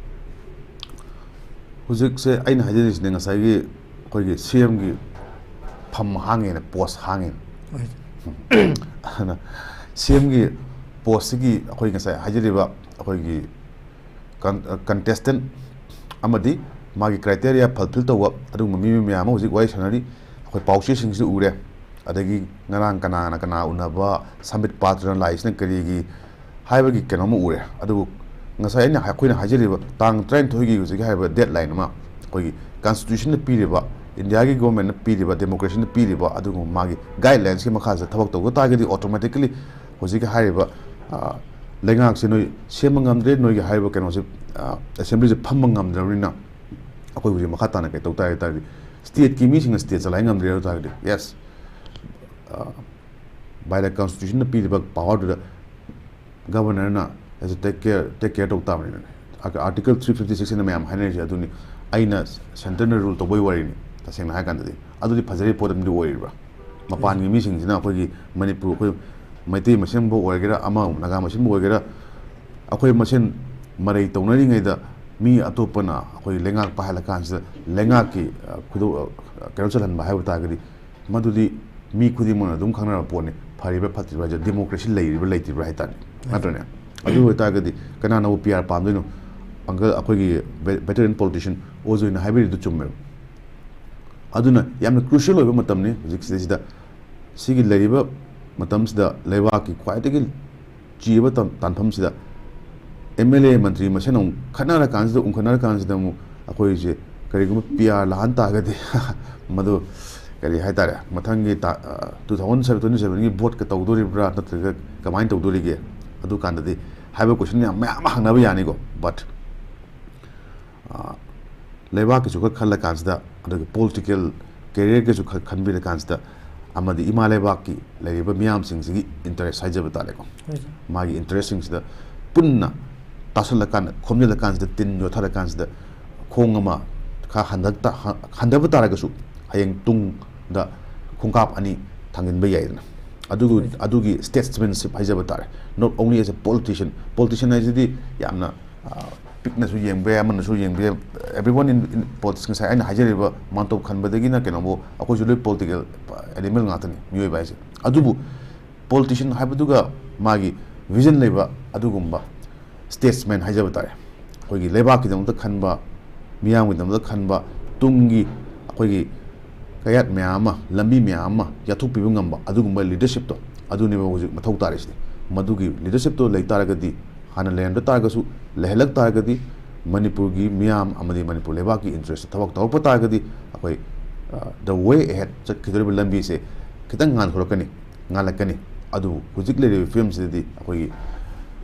ꯍꯧꯖꯤꯛꯁꯦ ꯑꯩꯅ ꯍꯥꯏꯖꯔꯤꯁꯤꯅꯦ, ꯉꯁꯥꯏꯒꯤ ꯑꯩꯈꯣꯏꯒꯤ CMꯒꯤ ꯐꯝ ꯍꯥꯡꯉꯦꯅ, post ꯍꯥꯡꯉꯦꯅ꯫ ꯍꯣꯏ꯫ ꯑꯗꯨꯅ CMꯒꯤ postꯁꯤꯒꯤ ꯑꯩꯈꯣꯏ ꯉꯁꯥꯏ ꯍꯥꯏꯖꯔꯤꯕ ꯑꯩꯈꯣꯏꯒꯤ con-, contestant ꯑꯃꯗꯤ ꯃꯥꯒꯤ criteria fulfill ꯇꯧꯕ ꯑꯗꯨꯒꯨꯝꯕ ꯃꯤ ꯃꯌꯥꯝ ꯑꯃ ꯍꯧꯖꯤꯛ ꯋꯥꯔꯤ ꯁꯥꯟꯅꯔꯤ꯫ ꯑꯩꯈꯣꯏ ꯄꯥꯎꯆꯦꯁꯤꯡꯁꯤꯗ ꯎꯔꯦ꯫ ꯑꯗꯒꯤ ꯉꯔꯥꯡ ꯀꯅꯥꯅ ꯀꯅꯥ ꯎꯅꯕ, ꯁꯝꯕꯤꯠ ꯄꯥꯇ꯭ꯔꯅ ꯂꯥꯛꯏꯁꯤꯅ ꯀꯔꯤꯒꯤ ꯍꯥꯏꯕꯒꯤ ꯀꯩꯅꯣꯝꯃ ꯎꯔꯦ꯫ ꯑꯗꯨꯕꯨ ꯉꯁꯥꯏ ꯑꯩꯅ, ꯑꯩꯈꯣꯏꯅ ꯍꯥꯏꯖꯔꯤꯕ ꯇꯥꯡ ꯇꯔꯥꯅꯤꯊꯣꯏꯒꯤ ꯍꯧꯖꯤꯛ ꯍꯥꯏꯔꯤꯕ deadline ꯑꯃ ꯑꯩꯈꯣꯏꯒꯤ constitutionꯅ ꯄꯤꯔꯤꯕ, ꯏꯟꯗꯤꯌꯥꯒꯤ governmentꯅ ꯄꯤꯔꯤꯕ, democracyꯅ ꯄꯤꯔꯤꯕ ꯑꯗꯨꯒꯨꯝꯕ ꯃꯥꯒꯤ guidelinesꯀꯤ ꯃꯈꯥꯁꯤꯗ ꯊꯕꯛ ꯇꯧꯕ ꯇꯥꯔꯒꯗꯤ automatically ꯍꯧꯖꯤꯛꯀꯤ ꯍꯥꯏꯔꯤꯕ, ꯑ, ꯂꯩꯉꯥꯛꯁꯦ ꯅꯣꯏ ꯁꯦꯝꯕ ꯉꯝꯗ꯭ꯔꯦ, ꯅꯣꯏꯒꯤ ꯍꯥꯏꯔꯤꯕ ꯀꯩꯅꯣꯁꯦ, ꯑ, assemblyꯁꯦ ꯐꯝꯕ ꯉꯝꯗ꯭ꯔꯕꯅꯤꯅ ꯑꯩꯈꯣꯏ ꯍꯧꯖꯤꯛ ꯃꯈꯥ ꯇꯥꯅ ꯀꯩ ꯇꯧ ꯇꯥꯔꯦ ꯍꯥꯏ ꯇꯥꯔꯗꯤ stateꯀꯤ ꯃꯤꯁꯤꯡꯅ state ꯆꯂꯥꯏ ꯉꯝꯗ꯭ꯔꯦ ꯍꯥꯏꯕ ꯇꯥꯔꯒꯗꯤ, yes, by the constitutionꯅ ꯄꯤꯔꯤꯕ powerꯗꯨꯗ governorꯅ ꯇꯦꯛ ꯀꯦꯌꯔ ꯇꯦꯛ ꯀꯦꯌꯔ ꯇꯧ ꯇꯥꯕꯅꯤꯅ꯫ ꯑꯥꯔꯇꯤꯀꯜ ꯊ꯭ꯔꯤ ꯐꯤꯐꯇꯤ ꯁꯤꯛꯁ ꯍꯥꯏꯅ ꯃꯌꯥꯝ ꯍꯥꯏꯅꯔꯤꯁꯦ ꯑꯗꯨꯅꯤ꯫ ꯑꯩꯅ centreꯅ rule ꯇꯧꯕꯩ ꯋꯥꯔꯤꯅꯤ꯫ ꯇꯁꯦꯡꯅ ꯍꯥꯏꯔ ꯀꯥꯟꯗꯗꯤ ꯑꯗꯨꯗꯤ ꯐꯖꯔꯤ ꯄꯣꯠ ꯑꯃꯗꯤ ꯑꯣꯏꯔꯤꯕ꯭ꯔꯥ? ꯃꯄꯥꯟꯒꯤ ꯃꯤꯁꯤꯡꯁꯤꯅ ꯑꯩꯈꯣꯏꯒꯤ ꯃꯅꯤꯄꯨꯔ, ꯑꯩꯈꯣꯏ ꯃꯩꯇꯩ ꯃꯁꯦꯟꯕꯨ ꯑꯣꯏꯒꯦꯔꯥ, ꯑꯃ ꯅꯥꯒꯥ ꯃꯁꯦꯟꯕꯨ ꯑꯣꯏꯒꯦꯔꯥ, ꯑꯩꯈꯣꯏ ꯃꯁꯦꯟ ꯃꯔꯩ ꯇꯧꯅꯔꯤꯉꯩꯗ ꯃꯤ ꯑꯇꯣꯞꯄꯅ ꯑꯩꯈꯣꯏ ꯂꯩꯉꯥꯛ ꯄꯥꯏꯍꯜꯂꯀꯥꯟꯁꯤꯗ ꯂꯩꯉꯥꯛꯀꯤ ꯈꯨꯗꯣ ꯀꯩꯅꯣ ꯆꯜꯍꯟꯕ ꯍꯥꯏꯕ ꯇꯥꯔꯒꯗꯤ ꯃꯗꯨꯗꯤ ꯃꯤ ꯈꯨꯗꯤꯡꯃꯛꯅ ꯑꯗꯨꯝ ꯈꯪꯅꯔꯕ ꯄꯣꯠꯅꯤ꯫ ꯐꯔꯤꯕ꯭ꯔꯥ ꯐꯠꯇ꯭ꯔꯤꯕ꯭ꯔꯥ ꯍꯥꯏꯁꯦ democracy ꯂꯩꯔꯤꯕ꯭ꯔꯥ ꯂꯩꯇ꯭ꯔꯤꯕ꯭ꯔꯥ ꯍꯥꯏ ꯇꯥꯔꯦ, ꯅꯠꯇ꯭ꯔꯅꯦ? ꯑꯗꯨ ꯑꯣꯏꯇꯥꯔꯒꯗꯤ ꯀꯅꯥꯅꯕꯨ P R ꯄꯥꯝꯗꯣꯏꯅꯣ? Uncle, ꯑꯩꯈꯣꯏꯒꯤ veteran politician ꯑꯣꯖꯣꯏꯅ ꯍꯥꯏꯕꯤꯔꯤꯗꯨ ꯆꯨꯝꯃꯦꯕ꯫ ꯑꯗꯨꯅ ꯌꯥꯝꯅ crucial ꯑꯣꯏꯕ ꯃꯇꯝꯅꯤ ꯍꯧꯖꯤꯛꯁꯤꯗꯩꯁꯤꯗ꯫ ꯁꯤꯒꯤ ꯂꯩꯔꯤꯕ ꯃꯇꯝꯁꯤꯗ ꯂꯩꯕꯥꯛꯀꯤ ꯈ꯭ꯋꯥꯏꯗꯒꯤ ꯆꯤꯕ ꯇꯥꯟꯐꯝꯁꯤꯗ M L A ꯃꯟꯇ꯭ꯔꯤ ꯃꯁꯦꯟ ꯑꯃꯨꯛ ꯈꯠꯅꯔ ꯀꯥꯟꯁꯤꯗ, ꯎꯪꯈꯠꯅꯔ ꯀꯥꯟꯁꯤꯗ ꯑꯃꯨꯛ ꯑꯩꯈꯣꯏꯁꯦ ꯀꯔꯤꯒꯨꯝꯕ P R ꯂꯥꯛꯍꯟ ꯇꯥꯔꯒꯗꯤ ꯃꯗꯨ ꯀꯔꯤ ꯍꯥꯏꯇꯥꯔꯦ, ꯃꯊꯪꯒꯤ two thousand seven, twenty sevenꯒꯤ voteꯀ ꯇꯧꯗꯣꯔꯤꯕ꯭ꯔꯥ ꯅꯠꯇ꯭ꯔꯒ ꯀꯃꯥꯏꯅ ꯇꯧꯗꯣꯔꯤꯒꯦ? ꯑꯗꯨꯀꯥꯟꯗꯗꯤ ꯍꯥꯏꯕ question ꯌꯥꯝ ꯃꯌꯥꯝ ꯑꯃ ꯍꯪꯅꯕ ꯌꯥꯅꯤꯀꯣ꯫ But ꯂꯩꯕꯥꯛꯀꯤꯁꯨ ꯈꯔ ꯈꯜꯂ ꯀꯥꯟꯁꯤꯗ, ꯑꯗꯨꯒ political careerꯒꯤꯁꯨ ꯈꯔ ꯈꯟꯕꯤꯔ ꯀꯥꯟꯁꯤꯗ, ꯑꯃꯗꯤ ꯏꯃꯥ ꯂꯩꯕꯥꯛꯀꯤ ꯂꯩꯔꯤꯕ ꯃꯤꯌꯥꯝꯁꯤꯡꯁꯤꯒꯤ interest ꯍꯥꯏꯖꯕ ꯇꯥꯔꯦꯀꯣ꯫ ꯃꯥꯒꯤ interestꯁꯤꯡꯁꯤꯗ ꯄꯨꯟꯅ ꯇꯥꯁꯜꯂꯀꯥꯟꯗ, ꯈꯣꯝꯖꯤꯜꯂꯀꯥꯟꯁꯤꯗ, ꯇꯤꯟ ꯌꯣꯠꯊꯔꯀꯥꯟꯁꯤꯗ ꯈꯣꯡ ꯑꯃ ꯈꯔ ꯍꯟꯗꯛꯇ ꯍꯟꯊꯕ ꯇꯥꯔꯒꯁꯨ ꯍꯌꯦꯡ ꯇꯨꯡꯗ ꯈꯣꯡꯀꯥꯞ ꯑꯅꯤ ꯊꯥꯡꯖꯤꯟꯕ ꯌꯥꯏꯗꯅ꯫ ꯑꯗꯨꯒꯤ, ꯑꯗꯨꯒꯤ statesmanship ꯍꯥꯏꯖꯕ ꯇꯥꯔꯦ꯫ Not only as a politician, politician ꯍꯥꯏꯁꯤꯗꯤ ꯌꯥꯝꯅ ꯄꯤꯛꯅꯁꯨ ꯌꯦꯡꯕ ꯌꯥꯏ, ꯑꯃꯅꯁꯨ ꯌꯦꯡꯕ ꯌꯥꯏ꯫ Everyone in, in politics, ꯉꯁꯥꯏ ꯑꯩꯅ ꯍꯥꯏꯖꯔꯤꯕ ꯃꯥꯟꯇꯣꯞ ꯈꯟꯕꯗꯒꯤꯅ ꯀꯩꯅꯣꯕꯨ ꯑꯩꯈꯣꯏꯁꯨ ꯂꯣꯏ political animal ꯉꯥꯛꯇꯅꯤ, ꯃꯤꯑꯣꯏꯕ ꯍꯥꯏꯁꯦ꯫ ꯑꯗꯨꯕꯨ politician ꯍꯥꯏꯕꯗꯨꯒ ꯃꯥꯒꯤ vision ꯂꯩꯕ ꯑꯗꯨꯒꯨꯝꯕ statesman ꯍꯥꯏꯖꯕ ꯇꯥꯔꯦ꯫ ꯑꯩꯈꯣꯏꯒꯤ ꯂꯩꯕꯥꯛꯀꯤꯗꯃꯛꯇ ꯈꯟꯕ, ꯃꯤꯌꯥꯝꯒꯤꯗꯃꯛꯇ ꯈꯟꯕ, ꯇꯨꯡꯒꯤ ꯑꯩꯈꯣꯏꯒꯤ ꯀꯌꯥꯠ ꯃꯌꯥꯝ ꯑꯃ, ꯂꯝꯕꯤ ꯃꯌꯥꯝ ꯑꯃ ꯌꯥꯠꯊꯣꯛꯄꯤꯕ ꯉꯝꯕ ꯑꯗꯨꯒꯨꯝꯕ leadershipꯇꯣ ꯑꯗꯨꯅꯦꯕ ꯍꯧꯖꯤꯛ ꯃꯊꯧ ꯇꯥꯔꯤꯁꯤꯗꯤ꯫ ꯃꯗꯨꯒꯤ leadershipꯇꯣ ꯂꯩ ꯇꯥꯔꯒꯗꯤ, ꯍꯥꯟꯅ ꯂꯩꯔꯝꯗ ꯇꯥꯔꯒꯁꯨ ꯂꯩꯍꯜꯂꯛ ꯇꯥꯔꯒꯗꯤ ꯃꯅꯤꯄꯨꯔꯒꯤ ꯃꯤꯌꯥꯝ ꯑꯃꯗꯤ ꯃꯅꯤꯄꯨꯔ ꯂꯩꯕꯥꯛꯀꯤ interestꯇ ꯊꯕꯛ ꯇꯧꯔꯛꯄ ꯇꯥꯔꯒꯗꯤ ꯑꯩꯈꯣꯏ the way ahead ꯆꯠꯈꯤꯗꯧꯔꯤꯕ ꯂꯝꯕꯤꯁꯦ ꯈꯤꯇꯪ ꯉꯥꯟꯊꯣꯔꯛꯀꯅꯤ, ꯉꯥꯜꯂꯛꯀꯅꯤ꯫ ꯑꯗꯨꯕꯨ ꯍꯧꯖꯤꯛ ꯂꯩꯔꯤꯕ ꯐꯤꯕꯝꯁꯤꯗꯗꯤ ꯑꯩꯈꯣꯏꯒꯤ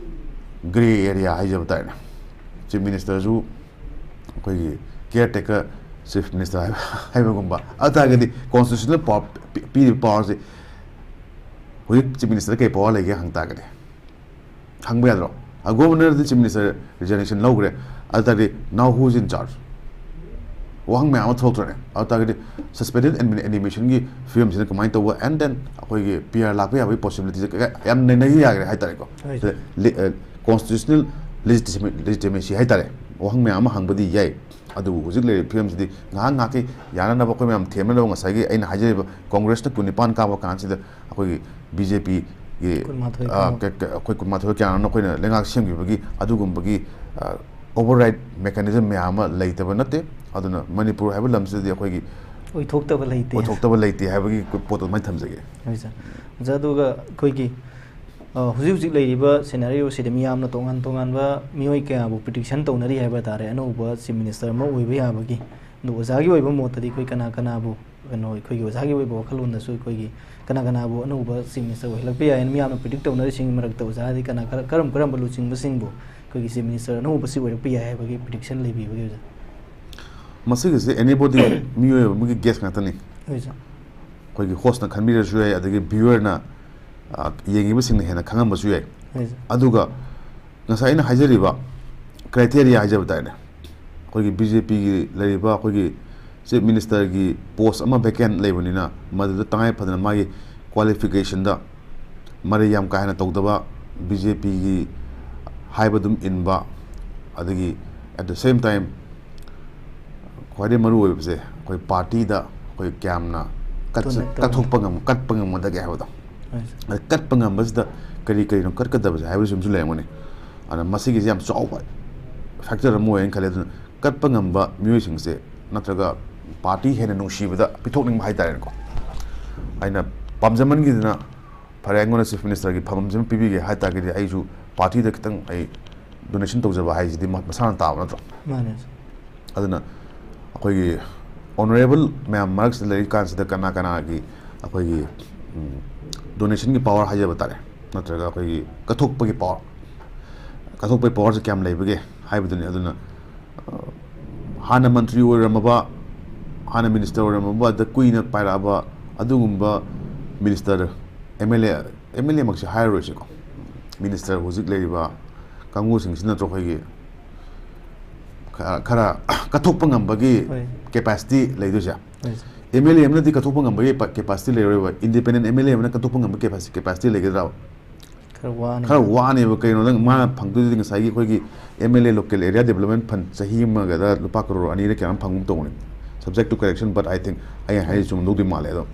grey area ꯍꯥꯏꯖꯕ ꯇꯥꯔꯦꯅꯦ꯫ Chief Ministerꯁꯨ ꯑꯩꯈꯣꯏꯒꯤ caretaker Chief Minister ꯍꯥꯏꯕ, ꯍꯥꯏꯕꯒꯨꯝꯕ꯫ ꯑꯗꯨ ꯇꯥꯔꯒꯗꯤ constitutional power ꯄꯤ-, ꯄꯤꯔꯤꯕ powerꯁꯦ ꯍꯧꯖꯤꯛ ꯆꯤꯐ ꯃꯤꯅꯤꯁꯇꯔ ꯀꯩ ꯄꯋꯥꯔ ꯂꯩꯒꯦ ꯍꯪ ꯇꯥꯔꯒꯗꯤ, ꯍꯪꯕ ꯌꯥꯗ꯭ꯔꯣ? ꯒꯣꯕꯔꯅꯔꯗꯤ ꯆꯤꯐ ꯃꯤꯅꯤꯁꯇꯔ ꯔꯤꯖꯥꯏꯅꯦꯁꯟ ꯂꯧꯈ꯭ꯔꯦ, ꯑꯗꯨ ꯇꯥꯔꯗꯤ now who's in charge? ꯋꯥꯍꯪ ꯃꯌꯥꯝ ꯑꯃ ꯊꯣꯛꯂꯛꯇ꯭ꯔꯅꯦ? ꯑꯗꯨ ꯇꯥꯔꯒꯗꯤ suspended animationꯒꯤ ꯐꯤꯕꯝꯁꯤꯅ ꯀꯃꯥꯏꯅ ꯇꯧꯕ, and then ꯑꯩꯈꯣꯏꯒꯤ ꯄꯤ ꯑꯥꯔ ꯂꯥꯛꯄ ꯌꯥꯕꯒꯤ possibilityꯁꯦ ꯀꯌꯥ-, ꯌꯥꯝ ꯅꯩꯅꯕ ꯌꯥꯈ꯭ꯔꯦ ꯍꯥꯏꯇꯥꯔꯦꯀꯣ꯫ Right. ꯁꯤꯗ ꯂꯤ-, ꯑ, constitutional legitimacy ꯍꯥꯏꯇꯥꯔꯦ, ꯋꯥꯍꯪ ꯃꯌꯥꯝ ꯑꯃ ꯍꯪꯕꯗꯤ ꯌꯥꯏ꯫ ꯑꯗꯨꯕꯨ ꯍꯧꯖꯤꯛ ꯂꯩꯔꯤꯕ ꯐꯤꯕꯝꯁꯤꯗꯤ ꯉꯥꯏꯍꯥꯛ ꯉꯥꯏꯍꯥꯛꯀꯤ ꯌꯥꯅꯅꯕ ꯑꯩꯈꯣꯏ ꯃꯌꯥꯝ ꯊꯦꯝꯅꯅꯕ, ꯉꯁꯥꯏꯒꯤ ꯑꯩꯅ ꯍꯥꯏꯖꯔꯤꯕ ꯀꯣꯡꯒ꯭ꯔꯦꯁꯅ ꯀꯨꯟꯅꯤꯄꯥꯟ ꯀꯥꯕ ꯀꯥꯟꯁꯤꯗ ꯑꯩꯈꯣꯏꯒꯤ ꯕꯤ ꯖꯦ ꯄꯤꯒꯤ, ꯀꯨꯟꯃꯥꯊꯣꯏ ꯑ, ꯀꯥꯕ꯫ ꯀ-, ꯀ-, ꯑꯩꯈꯣꯏ ꯀꯨꯟꯃꯥꯊꯣꯏ ꯀꯌꯥꯅꯣ ꯑꯩꯈꯣꯏꯅ ꯂꯩꯉꯥꯛ ꯁꯦꯝꯈꯤꯕꯒꯤ ꯑꯗꯨꯒꯨꯝꯕꯒꯤ, ꯑ, override mechanism ꯃꯌꯥꯝ ꯑꯃ ꯂꯩꯇꯕ ꯅꯠꯇꯦ꯫ ꯑꯗꯨꯅ ꯃꯅꯤꯄꯨꯔ ꯍꯥꯏꯕ ꯂꯝꯁꯤꯗꯗꯤ ꯑꯩꯈꯣꯏꯒꯤ ꯑꯣꯏꯊꯣꯛꯇꯕ ꯂꯩꯇꯦ꯫ ꯑꯣꯏꯊꯣꯛꯇꯕ ꯂꯩꯇꯦ ꯍꯥꯏꯕꯒꯤ ꯄꯣꯠꯇꯣ ꯑꯗꯨꯃꯥꯏꯅ ꯊꯝꯖꯒꯦ꯫ ꯍꯣꯏ ꯁꯥꯔ꯫ ꯑꯣꯖꯥ, ꯑꯗꯨꯒ ꯑꯩꯈꯣꯏꯒꯤ, ꯑ, ꯍꯧꯖꯤꯛ ꯍꯧꯖꯤꯛ ꯂꯩꯔꯤꯕ scenarioꯁꯤꯗ ꯃꯤꯌꯥꯝꯅ ꯇꯣꯉꯥꯟ ꯇꯣꯉꯥꯟꯕ ꯃꯤꯑꯣꯏ ꯀꯌꯥꯕꯨ prediction ꯇꯧꯅꯔꯤ ꯍꯥꯏꯕ ꯇꯥꯔꯦ, ꯑꯅꯧꯕ Chief Minister ꯑꯃ ꯑꯣꯏꯕ ꯌꯥꯕꯒꯤ꯫ ꯑꯗꯣ ꯑꯣꯖꯥꯒꯤ ꯑꯣꯏꯕ ꯃꯣꯠꯇꯗꯤ ꯑꯩꯈꯣꯏ ꯀꯅꯥ ꯀꯅꯥꯕꯨ, ꯀꯩꯅꯣ, ꯑꯩꯈꯣꯏꯒꯤ ꯑꯣꯖꯥꯒꯤ ꯑꯣꯏꯕ ꯋꯥꯈꯜꯂꯣꯟꯗꯁꯨ ꯑꯩꯈꯣꯏꯒꯤ ꯀꯅꯥ ꯀꯅꯥꯕꯨ ꯑꯅꯧꯕ Chief Minister ꯑꯣꯏꯍꯜꯂꯛꯄ ꯌꯥꯏ ꯍꯥꯏꯅ ꯃꯤꯌꯥꯝꯅ predict ꯇꯧꯅꯔꯤꯁꯤꯡꯒꯤ ꯃꯔꯛꯇ ꯑꯣꯖꯥꯗꯤ ꯀꯅꯥ, ꯀꯔ-, ꯀꯔꯝ ꯀꯔꯝꯕ ꯂꯨꯆꯤꯡꯕꯁꯤꯡꯕꯨ ꯑꯩꯈꯣꯏꯒꯤ Chief Minister ꯑꯅꯧꯕꯁꯤ ꯑꯣꯏꯔꯛꯄ ꯌꯥꯏ ꯍꯥꯏꯕꯒꯤ prediction ꯂꯩꯕꯤꯕꯒꯦ ꯑꯣꯖꯥ? ꯃꯁꯤꯒꯤꯁꯦ anybody, ꯃꯤꯑꯣꯏ ꯑꯃꯒꯤ guess ꯉꯥꯛꯇꯅꯤ꯫ ꯍꯣꯏ ꯁꯥꯔ꯫ ꯑꯩꯈꯣꯏꯒꯤ hostꯅ ꯈꯟꯕꯤꯔꯁꯨ ꯌꯥꯏ, ꯑꯗꯒꯤ viewerꯅ, ꯑ, ꯌꯦꯡꯉꯤꯕꯁꯤꯡꯅ ꯍꯦꯟꯅ ꯈꯪꯉꯝꯕꯁꯨ ꯌꯥꯏ꯫ ꯍꯣꯏ ꯁꯥꯔ꯫ ꯑꯗꯨꯒ ꯉꯁꯥꯏ ꯑꯩꯅ ꯍꯥꯏꯖꯔꯤꯕ criteria ꯍꯥꯏꯖꯕ ꯇꯥꯔꯦꯅꯦ, ꯑꯩꯈꯣꯏꯒꯤ ꯕꯤ ꯖꯦ ꯄꯤꯒꯤ ꯂꯩꯔꯤꯕ ꯑꯩꯈꯣꯏꯒꯤ Chief Ministerꯒꯤ post ꯑꯃ vacant ꯂꯩꯕꯅꯤꯅ, ꯃꯗꯨꯗ ꯇꯉꯥꯏ ꯐꯗꯅ ꯃꯥꯒꯤ qualificationꯗ ꯃꯔꯩ ꯌꯥꯝ ꯀꯥ ꯍꯦꯟꯅ ꯇꯧꯗꯕ, ꯕꯤ ꯖꯦ ꯄꯤꯒꯤ ꯍꯥꯏꯕ ꯑꯗꯨꯝ ꯏꯟꯕ, ꯑꯗꯒꯤ at the same time ꯈ꯭ꯋꯥꯏꯗꯒꯤ ꯃꯔꯨ ꯑꯣꯏꯕꯁꯦ ꯑꯩꯈꯣꯏ partyꯗ ꯑꯩꯈꯣꯏ ꯀꯌꯥꯝꯅ ꯀꯠꯆ-, ꯇꯣꯟꯅ-, ꯇꯣꯟꯅ-, ꯀꯠꯊꯣꯛꯄ ꯉꯝ-, ꯀꯠꯄ ꯉꯝꯒꯗꯒꯦ ꯍꯥꯏꯕꯗꯣ꯫ ꯍꯣꯏ ꯁꯥꯔ꯫ ꯑꯗ ꯀꯠꯄ ꯉꯝꯕꯁꯤꯗ ꯀꯔꯤ ꯀꯔꯤꯅꯣ ꯀꯠꯀꯗꯕꯁꯦ ꯍꯥꯏꯕꯁꯤꯃꯁꯨ ꯂꯩꯔꯝꯒꯅꯤ꯫ ꯑꯗ ꯃꯁꯤꯒꯤꯁꯦ ꯌꯥꯝ ꯆꯥꯎꯕ factor ꯑꯃ ꯑꯣꯏꯅ ꯈꯜꯂꯦ꯫ ꯑꯗꯨꯅ ꯀꯠꯄ ꯉꯝꯕ ꯃꯤꯑꯣꯏꯁꯤꯡꯁꯦ ꯅꯠꯇ꯭ꯔꯒ party ꯍꯦꯟꯅ ꯅꯨꯡꯁꯤꯕꯗ ꯄꯤꯊꯣꯛꯅꯤꯡꯕ ꯍꯥꯏꯇꯥꯔꯦꯅꯦꯀꯣ꯫ ꯑꯩꯅ ꯄꯥꯝꯖꯃꯟꯈꯤꯗꯅ ꯐꯔꯦ, ꯑꯩꯉꯣꯟꯗ Chief Ministerꯒꯤ ꯐꯝꯐꯝꯁꯤꯃ ꯄꯤꯕꯤꯒꯦ ꯍꯥꯏ ꯇꯥꯔꯒꯗꯤ ꯑꯩꯁꯨ partyꯗ ꯈꯤꯇꯪ ꯑꯩ donation ꯇꯧꯖꯕ ꯍꯥꯏꯁꯤꯗꯤ ꯃ-, ꯃꯁꯥꯅ ꯇꯥꯕ ꯅꯠꯇ꯭ꯔꯣ? ꯃꯥꯅꯦ ꯁꯥꯔ꯫ ꯑꯗꯨꯅ ꯑꯩꯈꯣꯏꯒꯤ honourable ꯃꯌꯥꯝ ꯃꯔꯛꯁꯤꯗ ꯂꯩꯔꯤ ꯀꯥꯟꯁꯤꯗ ꯀꯅꯥ ꯀꯅꯥꯒꯤ ꯑꯩꯈꯣꯏꯒꯤ, ꯎꯝ, donationꯒꯤ power ꯍꯥꯏꯖꯕ ꯇꯥꯔꯦ, ꯅꯠꯇ꯭ꯔꯒ ꯑꯩꯈꯣꯏꯒꯤ ꯀꯠꯊꯣꯛꯄꯒꯤ power, ꯀꯠꯊꯣꯛꯄꯒꯤ powerꯁꯦ ꯀꯌꯥꯝ ꯂꯩꯕꯒꯦ ꯍꯥꯏꯕꯗꯨꯅꯤ꯫ ꯑꯗꯨꯅ, ꯑ, ꯍꯥꯟꯅ ꯃꯟꯇ꯭ꯔꯤ ꯑꯣꯏꯔꯝꯃꯕ, ꯍꯥꯟꯅ minister ꯑꯣꯏꯔꯝꯃꯕ, ꯑꯗ ꯀꯨꯏꯅ ꯄꯥꯏꯔꯛꯑꯕ ꯑꯗꯨꯒꯨꯝꯕ minister M L A M L ꯑꯦꯃꯛꯁꯦ ꯍꯥꯏꯔꯔꯣꯏꯁꯤꯀꯣ, ꯃꯤꯅꯤꯁꯇꯔ ꯍꯧꯖꯤꯛ ꯂꯩꯔꯤꯕ ꯀꯥꯡꯕꯨꯁꯤꯡꯁꯤ ꯅꯠꯇ꯭ꯔꯣ ꯑꯩꯈꯣꯏꯒꯤ ꯈ- ꯈꯔ ꯀꯠꯊꯣꯛꯄ ꯉꯝꯕꯒꯤ ꯍꯣꯏ. ꯀꯦꯄꯥꯁꯤꯇꯤ ꯂꯩꯗꯣꯏꯁꯦ? ꯍꯣꯏ. ꯑꯦꯝ ꯑꯦꯜ ꯑꯦ ꯑꯃꯅꯗꯤ ꯀꯠꯊꯣꯛꯄ ꯉꯝꯕꯒꯤ ꯀꯦꯄꯥꯁꯤꯇꯤ ꯂꯩꯔꯣꯏꯕ, ꯏꯟꯗꯤꯄꯦꯟꯗꯦꯟ ꯑꯦꯝ ꯑꯦꯜ ꯑꯦ ꯑꯃꯅ ꯀꯠꯊꯣꯛꯄ ꯉꯝꯕꯒꯤ ꯀꯦꯄꯥꯁꯤꯇꯤ ꯂꯩꯒꯗ꯭ꯔꯥꯕ? ꯈꯔ ꯋꯥꯅꯤ. ꯈꯔ ꯋꯥꯅꯦꯕ꯫ ꯀꯩꯅꯣꯗ ꯃꯥꯅ ꯐꯪꯗꯣꯏꯗꯨꯗꯤ ꯉꯁꯥꯏꯒꯤ ꯑꯩꯈꯣꯏꯒꯤ M L A local area development fund ꯆꯍꯤ ꯑꯃꯒꯗ ꯂꯨꯄꯥ ꯀꯔꯣꯔ ꯑꯅꯤꯔ ꯀꯌꯥꯅꯣꯝ ꯐꯪꯒꯨꯝ ꯇꯧꯕꯅꯤ, subject to correction, but I think ꯑꯩ ꯍꯥꯏꯔꯤꯁꯦ ꯆꯨꯝꯗꯧꯗꯤ ꯃꯥꯜꯂꯦ꯫ ꯑꯗꯣ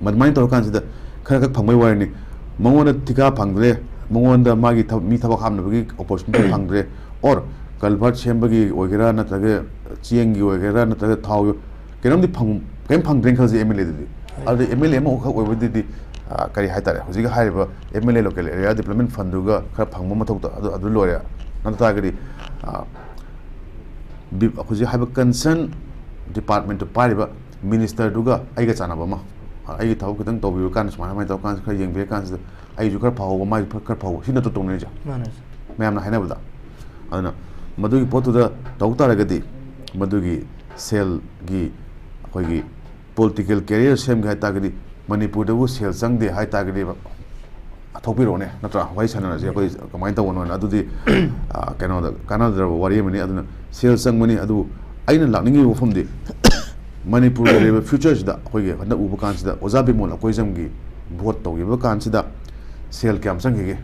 ꯑꯗꯨꯃꯥꯏꯅ ꯇꯧꯔꯀꯥꯟꯁꯤꯗ ꯈꯔ ꯈꯛ ꯐꯪꯕꯩ ꯋꯥꯔꯤꯅꯤ꯫ ꯃꯉꯣꯟꯗ ꯊꯤꯀꯥ ꯐꯪꯗ꯭ꯔꯦ, ꯃꯉꯣꯟꯗ ꯃꯥꯒꯤ ꯊꯕ- ꯃꯤ ꯊꯕꯛ ꯍꯥꯞꯅꯕꯒꯤ ꯑꯣꯄꯣꯔꯆꯨꯅꯤꯇꯤ ꯐꯪꯗ꯭ꯔꯦ, ꯑꯣꯔ ꯀꯜꯚꯔꯠ ꯁꯦꯝꯕꯒꯤ ꯑꯣꯏꯒꯦꯔꯥ, ꯅꯠꯇ꯭ꯔꯒ ꯆꯦꯡꯒꯤ ꯑꯣꯏꯒꯦꯔꯥ, ꯅꯠꯇ꯭ꯔꯒ ꯊꯥꯎ, ꯀꯩꯅꯣꯝꯗꯤ ꯐꯪ ꯀꯔꯤꯝ ꯐꯪꯗ꯭ꯔꯦꯅ ꯈꯜꯂꯁꯤ ꯑꯦꯝ ꯑꯦꯜ ꯑꯦꯗꯗꯤ꯫ ꯑꯗꯨꯗꯤ ꯑꯦꯝ ꯑꯦꯜ ꯑꯦ ꯑꯃꯈꯛ ꯑꯣꯏꯕꯗꯨꯗꯤ, ꯑ, ꯀꯔꯤ ꯍꯥꯏꯇꯥꯔꯦ, ꯍꯧꯖꯤꯛ ꯍꯥꯏꯔꯤꯕ M L A local area development ꯐꯟꯗꯨꯒ ꯈꯔ ꯐꯪꯕ ꯃꯊꯧ ꯇꯥ- ꯑꯗꯨ ꯑꯗꯨ ꯂꯣꯏꯔꯦ꯫ ꯅꯠꯇ ꯇꯥꯔꯒꯗꯤ, ꯑ, ꯕꯤ- ꯍꯧꯖꯤꯛ ꯍꯥꯏꯕ ꯀꯟꯁꯔꯟ ꯗꯤꯄꯥꯔꯠꯃꯦꯟꯇꯨ ꯄꯥꯏꯔꯤꯕ ꯃꯤꯅꯤꯁꯇꯔꯗꯨꯒ ꯑꯩꯒ ꯆꯥꯟꯅꯕ ꯑꯃ, ꯑ, ꯑꯩꯒꯤ ꯊꯕꯛ ꯈꯤꯇꯪ ꯇꯧꯕꯤꯕ ꯀꯥꯟꯗ ꯁꯨꯃꯥꯏꯅ ꯁꯨꯃꯥꯏꯅ ꯇꯧꯔ ꯀꯥꯟꯁꯤꯗ ꯈꯔ ꯌꯦꯡꯕꯤꯔ ꯀꯥꯟꯁꯤꯗ ꯑꯩꯁꯨ ꯈꯔ ꯐꯍꯧꯕ, ꯃꯥꯁꯨ ꯈꯔ ꯈꯔ ꯐꯍꯧꯕ, ꯁꯤ ꯅꯠꯇ꯭ꯔꯣ ꯇꯧꯅꯔꯤꯁꯦ? ꯃꯥꯅꯦ. ꯃꯌꯥꯝꯅ ꯍꯥꯏꯅꯕꯗ꯫ ꯑꯗꯨꯅ ꯃꯗꯨꯒꯤ ꯄꯣꯠꯇꯨꯗ ꯇꯧ ꯇꯥꯔꯒꯗꯤ ꯃꯗꯨꯒꯤ ꯁꯦꯜꯒꯤ ꯑꯩꯈꯣꯏꯒꯤ ꯄꯣꯂꯤꯇꯤꯀꯦꯜ ꯀꯦꯔꯤꯌꯔ ꯁꯦꯝꯒꯦ ꯍꯥꯏ ꯇꯥꯔꯒꯗꯤ ꯃꯅꯤꯄꯨꯔꯗꯕꯨ ꯁꯦꯜ ꯆꯪꯗꯦ ꯍꯥꯏ ꯇꯥꯔꯒꯗꯤ ꯊꯣꯛꯄꯤꯔꯛꯑꯣꯅꯦ, ꯅꯠꯇ꯭ꯔꯥ? ꯋꯥꯔꯤ ꯁꯥꯟꯅꯔꯁꯦ ꯑꯩꯈꯣꯏ ꯀꯃꯥꯏꯅ ꯇꯧꯕꯅꯣꯅ꯫ ꯑꯗꯨꯗꯤ, ꯑ, ꯀꯩꯅꯣꯗ ꯀꯥꯟꯅꯗ꯭ꯔꯕ ꯋꯥꯔꯤ ꯑꯃꯅꯤ꯫ ꯑꯗꯨꯅ ꯁꯦꯜ ꯆꯪꯕꯅꯤ, ꯑꯗꯨꯕꯨ ꯑꯩꯅ ꯂꯥꯛꯅꯤꯡꯉꯤꯕ ꯋꯥꯐꯝꯗꯤ ꯃꯅꯤꯄꯨꯔꯒꯤ ꯂꯩꯔꯤꯕ ꯐ꯭ꯌꯨꯆꯔꯁꯤꯗ ꯑꯩꯈꯣꯏꯒꯤ ꯍꯟꯗꯛ ꯎꯕ ꯀꯥꯟꯁꯤꯗ ꯑꯣꯖꯥ ꯕꯤꯃꯣꯜ ꯑꯀꯣꯏꯖꯝꯒꯤ ꯚꯣꯠ ꯇꯧꯈꯤꯕ ꯀꯥꯟꯁꯤꯗ ꯁꯦꯜ ꯀꯌꯥꯝ ꯆꯪꯈꯤꯒꯦ?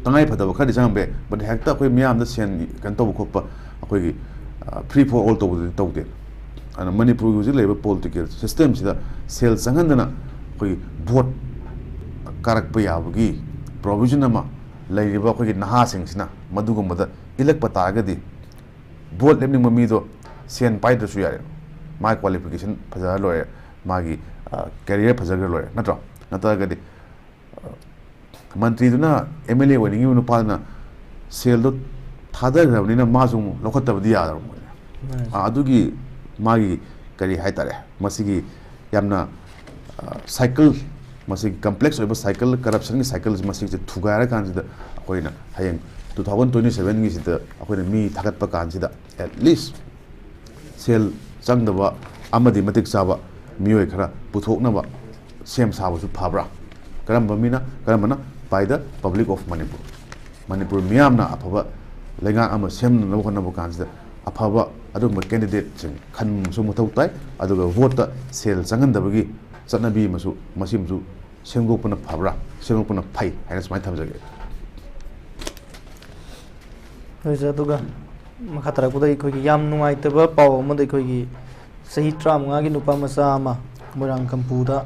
ꯇꯉꯥꯏ ꯐꯗꯕ ꯈꯔꯗꯤ ꯆꯪꯉꯝꯕ ꯌꯥꯏ, but ꯍꯦꯛꯇ ꯑꯩꯈꯣꯏ ꯃꯤꯌꯥꯝꯗ ꯁꯦꯟ ꯀꯩꯅꯣ ꯇꯧꯕ ꯈꯣꯠꯄ, ꯑꯩꯈꯣꯏꯒꯤ, ꯑ, free for all ꯇꯧꯕꯗꯨꯗꯤ ꯇꯧꯗꯦ꯫ ꯑꯗꯨꯅ ꯃꯅꯤꯄꯨꯔꯒꯤ ꯍꯧꯖꯤꯛ ꯂꯩꯔꯤꯕ ꯄꯣꯂꯤꯇꯤꯀꯦꯜ ꯁꯤꯁꯇꯦꯝꯁꯤꯗ ꯁꯦꯜ ꯆꯪꯍꯟꯗꯅ ꯑꯩꯈꯣꯏꯒꯤ ꯚꯣꯠ ꯀꯥꯔꯛꯄ ꯌꯥꯕꯒꯤ ꯄ꯭ꯔꯣꯕꯤꯖꯟ ꯑꯃ ꯂꯩꯔꯤꯕ ꯑꯩꯈꯣꯏꯒꯤ ꯅꯍꯥꯁꯤꯡꯁꯤꯅ ꯃꯗꯨꯒꯨꯝꯕꯗ ꯏꯜꯂꯛꯄ ꯇꯥꯔꯒꯗꯤ ꯚꯣꯠ ꯂꯦꯞꯅꯤꯡꯕ ꯃꯤꯗꯣ ꯁꯦꯟ ꯄꯥꯏꯗ꯭ꯔꯁꯨ ꯌꯥꯔꯦ, ꯃꯥꯒꯤ ꯀ꯭ꯋꯥꯂꯤꯐꯤꯀꯦꯁꯟ ꯐꯖꯔ ꯂꯣꯏꯔꯦ, ꯃꯥꯒꯤ, ꯑ, ꯀꯦꯔꯤꯌꯔ ꯐꯖꯈ꯭ꯔ ꯂꯣꯏꯔꯦ, ꯅꯠꯇ꯭ꯔꯣ? ꯅꯠꯇ꯭ꯔꯒꯗꯤ, ꯑ, ꯃꯟꯇ꯭ꯔꯤꯗꯨꯅ ꯑꯦꯝ ꯑꯦꯜ ꯑꯦ ꯑꯣꯏꯅꯤꯡꯉꯤꯕ ꯅꯨꯄꯥꯗꯨꯅ ꯁꯦꯜꯗꯣ ꯊꯥꯗꯈ꯭ꯔꯕꯅꯤꯅ ꯃꯥꯁꯨ ꯑꯃꯨꯛ ꯂꯧꯈꯠꯇꯕꯗꯤ ꯌꯥꯗꯕ ꯃꯣꯏꯅ꯫ ꯃꯥꯅꯦ. ꯑ, ꯑꯗꯨꯒꯤ ꯃꯥꯒꯤ ꯀꯔꯤ ꯍꯥꯏꯇꯥꯔꯦ, ꯃꯁꯤꯒꯤ ꯌꯥꯝꯅ, ꯑ, ꯁꯥꯏꯀꯜ, ꯃꯁꯤꯒꯤ ꯀꯝꯄ꯭ꯂꯦꯛꯁ ꯑꯣꯏꯕ ꯁꯥꯏꯀꯜ, ꯀꯔꯞꯁꯟꯒꯤ ꯁꯥꯏꯀꯜꯁꯦ ꯃꯁꯤꯁꯦ ꯊꯨꯒꯥꯏꯔꯀꯥꯟꯁꯤꯗ ꯑꯩꯈꯣꯏꯅ ꯍꯌꯦꯡ two thousand twenty sevenꯒꯤꯁꯤꯗ ꯑꯩꯈꯣꯏꯅ ꯃꯤ ꯊꯥꯒꯠꯄ ꯀꯥꯟꯁꯤꯗ at least ꯁꯦꯜ ꯆꯪꯗꯕ ꯑꯃꯗꯤ ꯃꯇꯤꯛ ꯆꯥꯕ ꯃꯤꯑꯣꯏ ꯈꯔ ꯄꯨꯊꯣꯛꯅꯕ ꯁꯦꯝ ꯁꯥꯕꯁꯨ ꯐꯕ꯭ꯔꯥ? ꯀꯔꯝꯕ ꯃꯤꯅ, ꯀꯔꯝꯕꯅ? By the public of Manipur. Manipur ꯃꯤꯌꯥꯝꯅ ꯑꯐꯕ ꯂꯩꯉꯥꯛ ꯑꯃ ꯁꯦꯝꯅꯅꯕ ꯍꯣꯠꯅꯕ ꯀꯥꯟꯁꯤꯗ ꯑꯐꯕ ꯑꯗꯨꯒꯨꯝꯕ candidateꯁꯤꯡ ꯈꯟꯕꯁꯨ ꯃꯊꯧ ꯇꯥꯏ꯫ ꯑꯗꯨꯒ voteꯇ ꯁꯦꯜ ꯆꯪꯍꯟꯗꯕꯒꯤ ꯆꯠꯅꯕꯤ ꯑꯃꯁꯨ, ꯃꯁꯤꯃꯁꯨ ꯁꯦꯝꯗꯣꯛꯄꯅ ꯐꯕ꯭ꯔꯥ, ꯁꯦꯝꯗꯣꯛꯄꯅ ꯐꯩ ꯍꯥꯏꯅ ꯁꯨꯃꯥꯏꯅ ꯊꯝꯖꯒꯦ꯫ ꯍꯣꯏ ꯁꯥꯔ, ꯑꯗꯨꯒ ꯃꯈꯥ ꯇꯥꯔꯛꯄꯗ ꯑꯩꯈꯣꯏꯒꯤ ꯌꯥꯝ ꯅꯨꯡꯉꯥꯏꯇꯕ ꯄꯥꯎ ꯑꯃꯗ, ꯑꯩꯈꯣꯏꯒꯤ ꯆꯍꯤ ꯇꯔꯥꯃꯉꯥꯒꯤ ꯅꯨꯄꯥ ꯃꯆꯥ ꯑꯃ ꯃꯣꯏꯔꯥꯡ ꯀꯝꯄꯨꯗ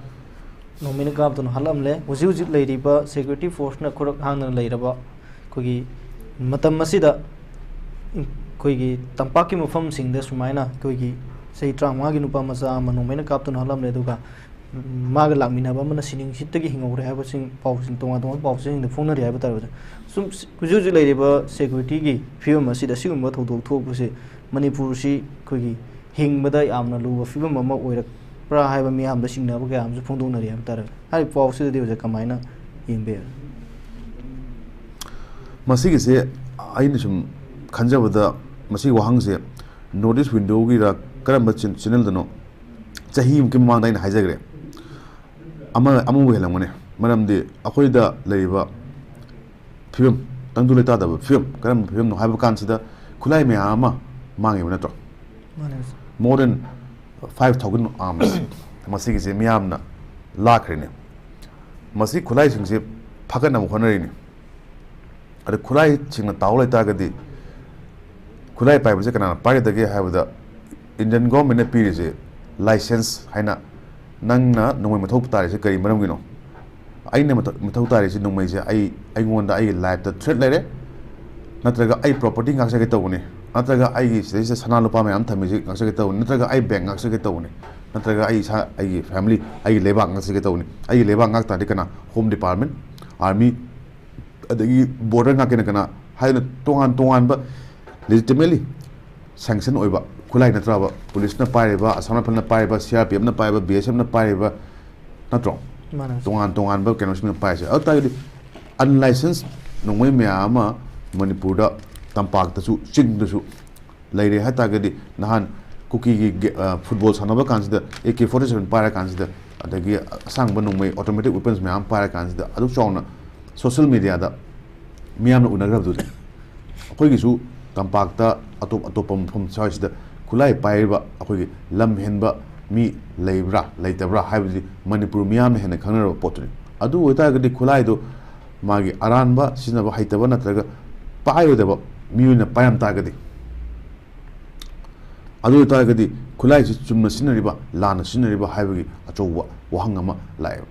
ꯅꯣꯡꯃꯩꯅ ꯀꯥꯞꯇꯨꯅ ꯍꯥꯠꯂꯝꯂꯦ꯫ ꯍꯧꯖꯤꯛ ꯍꯧꯖꯤꯛ ꯂꯩꯔꯤꯕ security forceꯅ ꯈꯨꯔꯛ ꯍꯥꯡꯗꯅ ꯂꯩꯔꯕ ꯑꯩꯈꯣꯏꯒꯤ ꯃꯇꯝ ꯑꯁꯤꯗ ꯑꯩꯈꯣꯏꯒꯤ ꯇꯝꯄꯥꯛꯀꯤ ꯃꯐꯝꯁꯤꯡꯗ ꯁꯨꯃꯥꯏꯅ ꯑꯩꯈꯣꯏꯒꯤ ꯆꯍꯤ ꯇꯔꯥꯃꯉꯥꯒꯤ ꯅꯨꯄꯥ ꯃꯆꯥ ꯑꯃ ꯅꯣꯡꯃꯩꯅ ꯀꯥꯞꯇꯨꯅ ꯍꯥꯠꯂꯝꯂꯦ, ꯑꯗꯨꯒ ꯃꯥꯒ ꯂꯥꯛꯃꯤꯟꯅꯕ ꯑꯃꯅ ꯁꯤꯅꯤꯡꯁꯤꯠꯇꯒꯤ ꯍꯤꯡꯍꯧꯔꯦ ꯍꯥꯏꯕꯁꯤꯡ ꯄꯥꯎꯁꯤꯡ ꯇꯣꯉꯥꯟ ꯇꯣꯉꯥꯟꯕ ꯄꯥꯎꯁꯤꯡꯁꯤꯡꯗ ꯐꯣꯡꯅꯔꯤ ꯍꯥꯏꯕ ꯇꯥꯔꯦ ꯑꯣꯖꯥ꯫ ꯁꯨꯝ ꯍꯧꯖꯤꯛ ꯍꯧꯖꯤꯛ ꯂꯩꯔꯤꯕ securityꯒꯤ ꯐꯤꯕꯝ ꯑꯁꯤꯗ ꯑꯁꯤꯒꯨꯝꯕ ꯊꯧꯗꯣꯛ ꯊꯣꯛꯄꯁꯦ ꯃꯅꯤꯄꯨꯔꯁꯤ ꯑꯩꯈꯣꯏꯒꯤ ꯍꯤꯡꯕꯗ ꯌꯥꯝꯅ ꯂꯨꯕ ꯐꯤꯕꯝ ꯑꯃ ꯑꯣꯏꯔꯛꯄ꯭ꯔꯥ ꯍꯥꯏꯕ ꯃꯤꯌꯥꯝꯗ ꯆꯤꯡꯅꯕ ꯀꯌꯥ ꯑꯃꯁꯨ ꯐꯣꯡꯗꯣꯛꯅꯔꯤ ꯍꯥꯏꯕ ꯇꯥꯔꯦ꯫ ꯍꯥꯏꯔꯤꯕ ꯄꯥꯎꯁꯤꯗꯗꯤ ꯑꯣꯖꯥ ꯀꯃꯥꯏꯅ ꯌꯦꯡꯕ ꯌꯥꯏ? ꯃꯁꯤꯒꯤꯁꯦ ꯑꯩꯅ ꯁꯨꯝ ꯈꯟꯖꯕꯗ, ꯃꯁꯤꯒꯤ ꯋꯥꯍꯪꯁꯦ North East Windowꯒꯤꯔ ꯀꯔꯝꯕ channelꯗꯅꯣ ꯆꯍꯤꯃꯨꯛꯀꯤ ꯃꯃꯥꯡꯗ ꯑꯩꯅ ꯍꯥꯏꯖꯈ꯭ꯔꯦ꯫ ꯑꯃ ꯑꯃꯕꯨ ꯍꯦꯜꯂꯝꯒꯅꯤ꯫ ꯃꯔꯝꯗꯤ ꯑꯩꯈꯣꯏꯗ ꯂꯩꯔꯤꯕ ꯐꯤꯕꯝ, ꯇꯪꯗꯨ ꯂꯩꯇꯥꯗꯕ ꯐꯤꯕꯝ, ꯀꯔꯝꯕ ꯐꯤꯕꯝꯅꯣ ꯍꯥꯏꯕ ꯀꯥꯟꯁꯤꯗ ꯈꯨꯠꯂꯥꯏ ꯃꯌꯥꯝ ꯑꯃ ꯃꯥꯡꯉꯤꯕ ꯅꯠꯇ꯭ꯔꯣ? ꯃꯥꯅꯦ ꯁꯥꯔ꯫ More than five thousand arms ꯃꯁꯤꯒꯤꯁꯦ ꯃꯤꯌꯥꯝꯅ ꯂꯥꯛꯈ꯭ꯔꯤꯅꯤ꯫ ꯃꯁꯤ ꯈꯨꯠꯂꯥꯏꯁꯤꯡꯁꯦ ꯐꯒꯠꯅꯕ ꯍꯣꯠꯅꯔꯤꯅꯤ꯫ ꯑꯗ ꯈꯨꯠꯂꯥꯏꯁꯤꯡꯅ ꯇꯥꯍꯧ ꯂꯩꯇꯥꯔꯒꯗꯤ, ꯈꯨꯠꯂꯥꯏ ꯄꯥꯏꯕꯁꯦ ꯀꯅꯥꯅ ꯄꯥꯏꯒꯗꯒꯦ ꯍꯥꯏꯕꯗ, Indian governmentꯅ ꯄꯤꯔꯤꯁꯦ license ꯍꯥꯏꯅ, ꯅꯪꯅ ꯅꯣꯡꯃꯩ ꯃꯊꯧ ꯇꯥꯔꯤꯁꯦ ꯀꯔꯤ ꯃꯔꯝꯒꯤꯅꯣ? ꯑꯩꯅ ꯃꯊꯧ ꯃꯊꯧ ꯇꯥꯔꯤꯁꯦ ꯅꯣꯡꯃꯩꯁꯦ ꯑꯩ, ꯑꯩꯉꯣꯟꯗ ꯑꯩꯒꯤ lifeꯇ threat ꯂꯩꯔꯦ, ꯅꯠꯇ꯭ꯔꯒ ꯑꯩ property ꯉꯥꯛꯆꯒꯦ ꯇꯧꯕꯅꯤ, ꯅꯠꯇ꯭ꯔꯒ ꯑꯩꯒꯤ ꯁꯤꯗꯩꯁꯤꯗ ꯁꯅꯥ ꯂꯨꯄꯥ ꯃꯌꯥꯝ ꯊꯝꯃꯤꯁꯦ ꯉꯥꯛꯆꯒꯦ ꯇꯧꯕꯅꯤ, ꯅꯠꯇ꯭ꯔꯒ ꯑꯩ bank ꯉꯥꯛꯆꯒꯦ ꯇꯧꯕꯅꯤ, ꯅꯠꯇ꯭ꯔꯒ ꯑꯩ ꯏꯁꯥ, ꯑꯩꯒꯤ family, ꯑꯩꯒꯤ ꯂꯩꯕꯥꯛ ꯉꯥꯛꯆꯒꯦ ꯇꯧꯕꯅꯤ꯫ ꯑꯩꯒꯤ ꯂꯩꯕꯥꯛ ꯉꯥꯛ ꯇꯥꯔꯗꯤ ꯀꯅꯥ? Home Department, army, ꯑꯗꯒꯤ border ꯉꯥꯛꯀꯤꯅ ꯀꯅꯥ ꯍꯥꯏꯗꯅ ꯇꯣꯉꯥꯟ ꯇꯣꯉꯥꯟꯕ legitimately sanction ꯑꯣꯏꯕ ꯈꯨꯠꯂꯥꯏ ꯅꯠꯇ꯭ꯔꯕ? Policeꯅ ꯄꯥꯏꯔꯤꯕ, Assam Riflesꯅ ꯄꯥꯏꯔꯤꯕ, C R P Fꯅ ꯄꯥꯏꯕ, B S Fꯅ ꯄꯥꯏꯔꯤꯕ ꯅꯠꯇ꯭ꯔꯣ? ꯃꯥꯅꯦ ꯁꯥꯔ꯫ ꯇꯣꯉꯥꯟ ꯇꯣꯉꯥꯟꯕ ꯀꯩꯅꯣꯁꯤꯡꯅ ꯄꯥꯏꯔꯤꯁꯦ꯫ ꯑꯗꯨ ꯇꯥꯔꯒꯗꯤ unlicensed ꯅꯣꯡꯃꯩ ꯃꯌꯥꯝ ꯑꯃ ꯃꯅꯤꯄꯨꯔꯗ, ꯇꯝꯄꯥꯛꯇꯁꯨ ꯆꯤꯡꯗꯁꯨ ꯂꯩꯔꯦ ꯍꯥꯏ ꯇꯥꯔꯒꯗꯤ, ꯅꯍꯥꯟ ꯀꯨꯀꯤꯒꯤ ꯒꯦ-, ꯑ, football ꯁꯥꯟꯅꯕ ꯀꯥꯟꯁꯤꯗ A K forty seven ꯄꯥꯏꯔ ꯀꯥꯟꯁꯤꯗ, ꯑꯗꯒꯤ ꯑꯁꯥꯡꯕ ꯅꯣꯡꯃꯩ, automatic weapons ꯃꯌꯥꯝ ꯄꯥꯏꯔ ꯀꯥꯟꯁꯤꯗ ꯑꯗꯨꯛ ꯆꯥꯎꯅ social media ꯗ ꯃꯤꯌꯥꯝꯅ ꯎꯅꯈ꯭ꯔꯕꯗꯨꯗꯤ꯫ ꯑꯩꯈꯣꯏꯒꯤꯁꯨ ꯇꯝꯄꯥꯛꯇ ꯑꯇꯣꯞ ꯑꯇꯣꯞꯄ ꯃꯐꯝ ꯁ꯭ꯋꯥꯏꯁꯤꯗ ꯈꯨꯠꯂꯥꯏ ꯄꯥꯏꯔꯤꯕ ꯑꯩꯈꯣꯏꯒꯤ ꯂꯝ ꯍꯦꯟꯕ ꯃꯤ ꯂꯩꯕ꯭ꯔꯥ ꯂꯩꯇꯕ꯭ꯔꯥ ꯍꯥꯏꯕꯗꯤ ꯃꯅꯤꯄꯨꯔ ꯃꯤꯌꯥꯝꯅ ꯍꯦꯟꯅ ꯈꯪꯅꯔꯕ ꯄꯣꯠꯇꯨꯅꯤ꯫ ꯑꯗꯨ ꯑꯣꯏꯇꯥꯔꯒꯗꯤ ꯈꯨꯠꯂꯥꯏꯗꯣ ꯃꯥꯒꯤ ꯑꯔꯥꯟꯕ ꯁꯤꯖꯤꯟꯅꯕ ꯍꯩꯇꯕ ꯅꯠꯇ꯭ꯔꯒ ꯄꯥꯏꯔꯣꯏꯗꯕ ꯃꯤꯑꯣꯏꯅ ꯄꯥꯏꯔꯝ ꯇꯥꯔꯒꯗꯤ, ꯑꯗꯨ ꯑꯣꯏꯇꯥꯔꯒꯗꯤ ꯈꯨꯠꯂꯥꯏꯁꯤ ꯆꯨꯝꯅ ꯁꯤꯖꯤꯟꯅꯔꯤꯕ, ꯂꯥꯟꯅ ꯁꯤꯖꯤꯟꯅꯔꯤꯕ ꯍꯥꯏꯕꯒꯤ ꯑꯆꯧꯕ ꯋꯥꯍꯪ ꯑꯃ ꯂꯥꯛꯑꯦꯕ꯫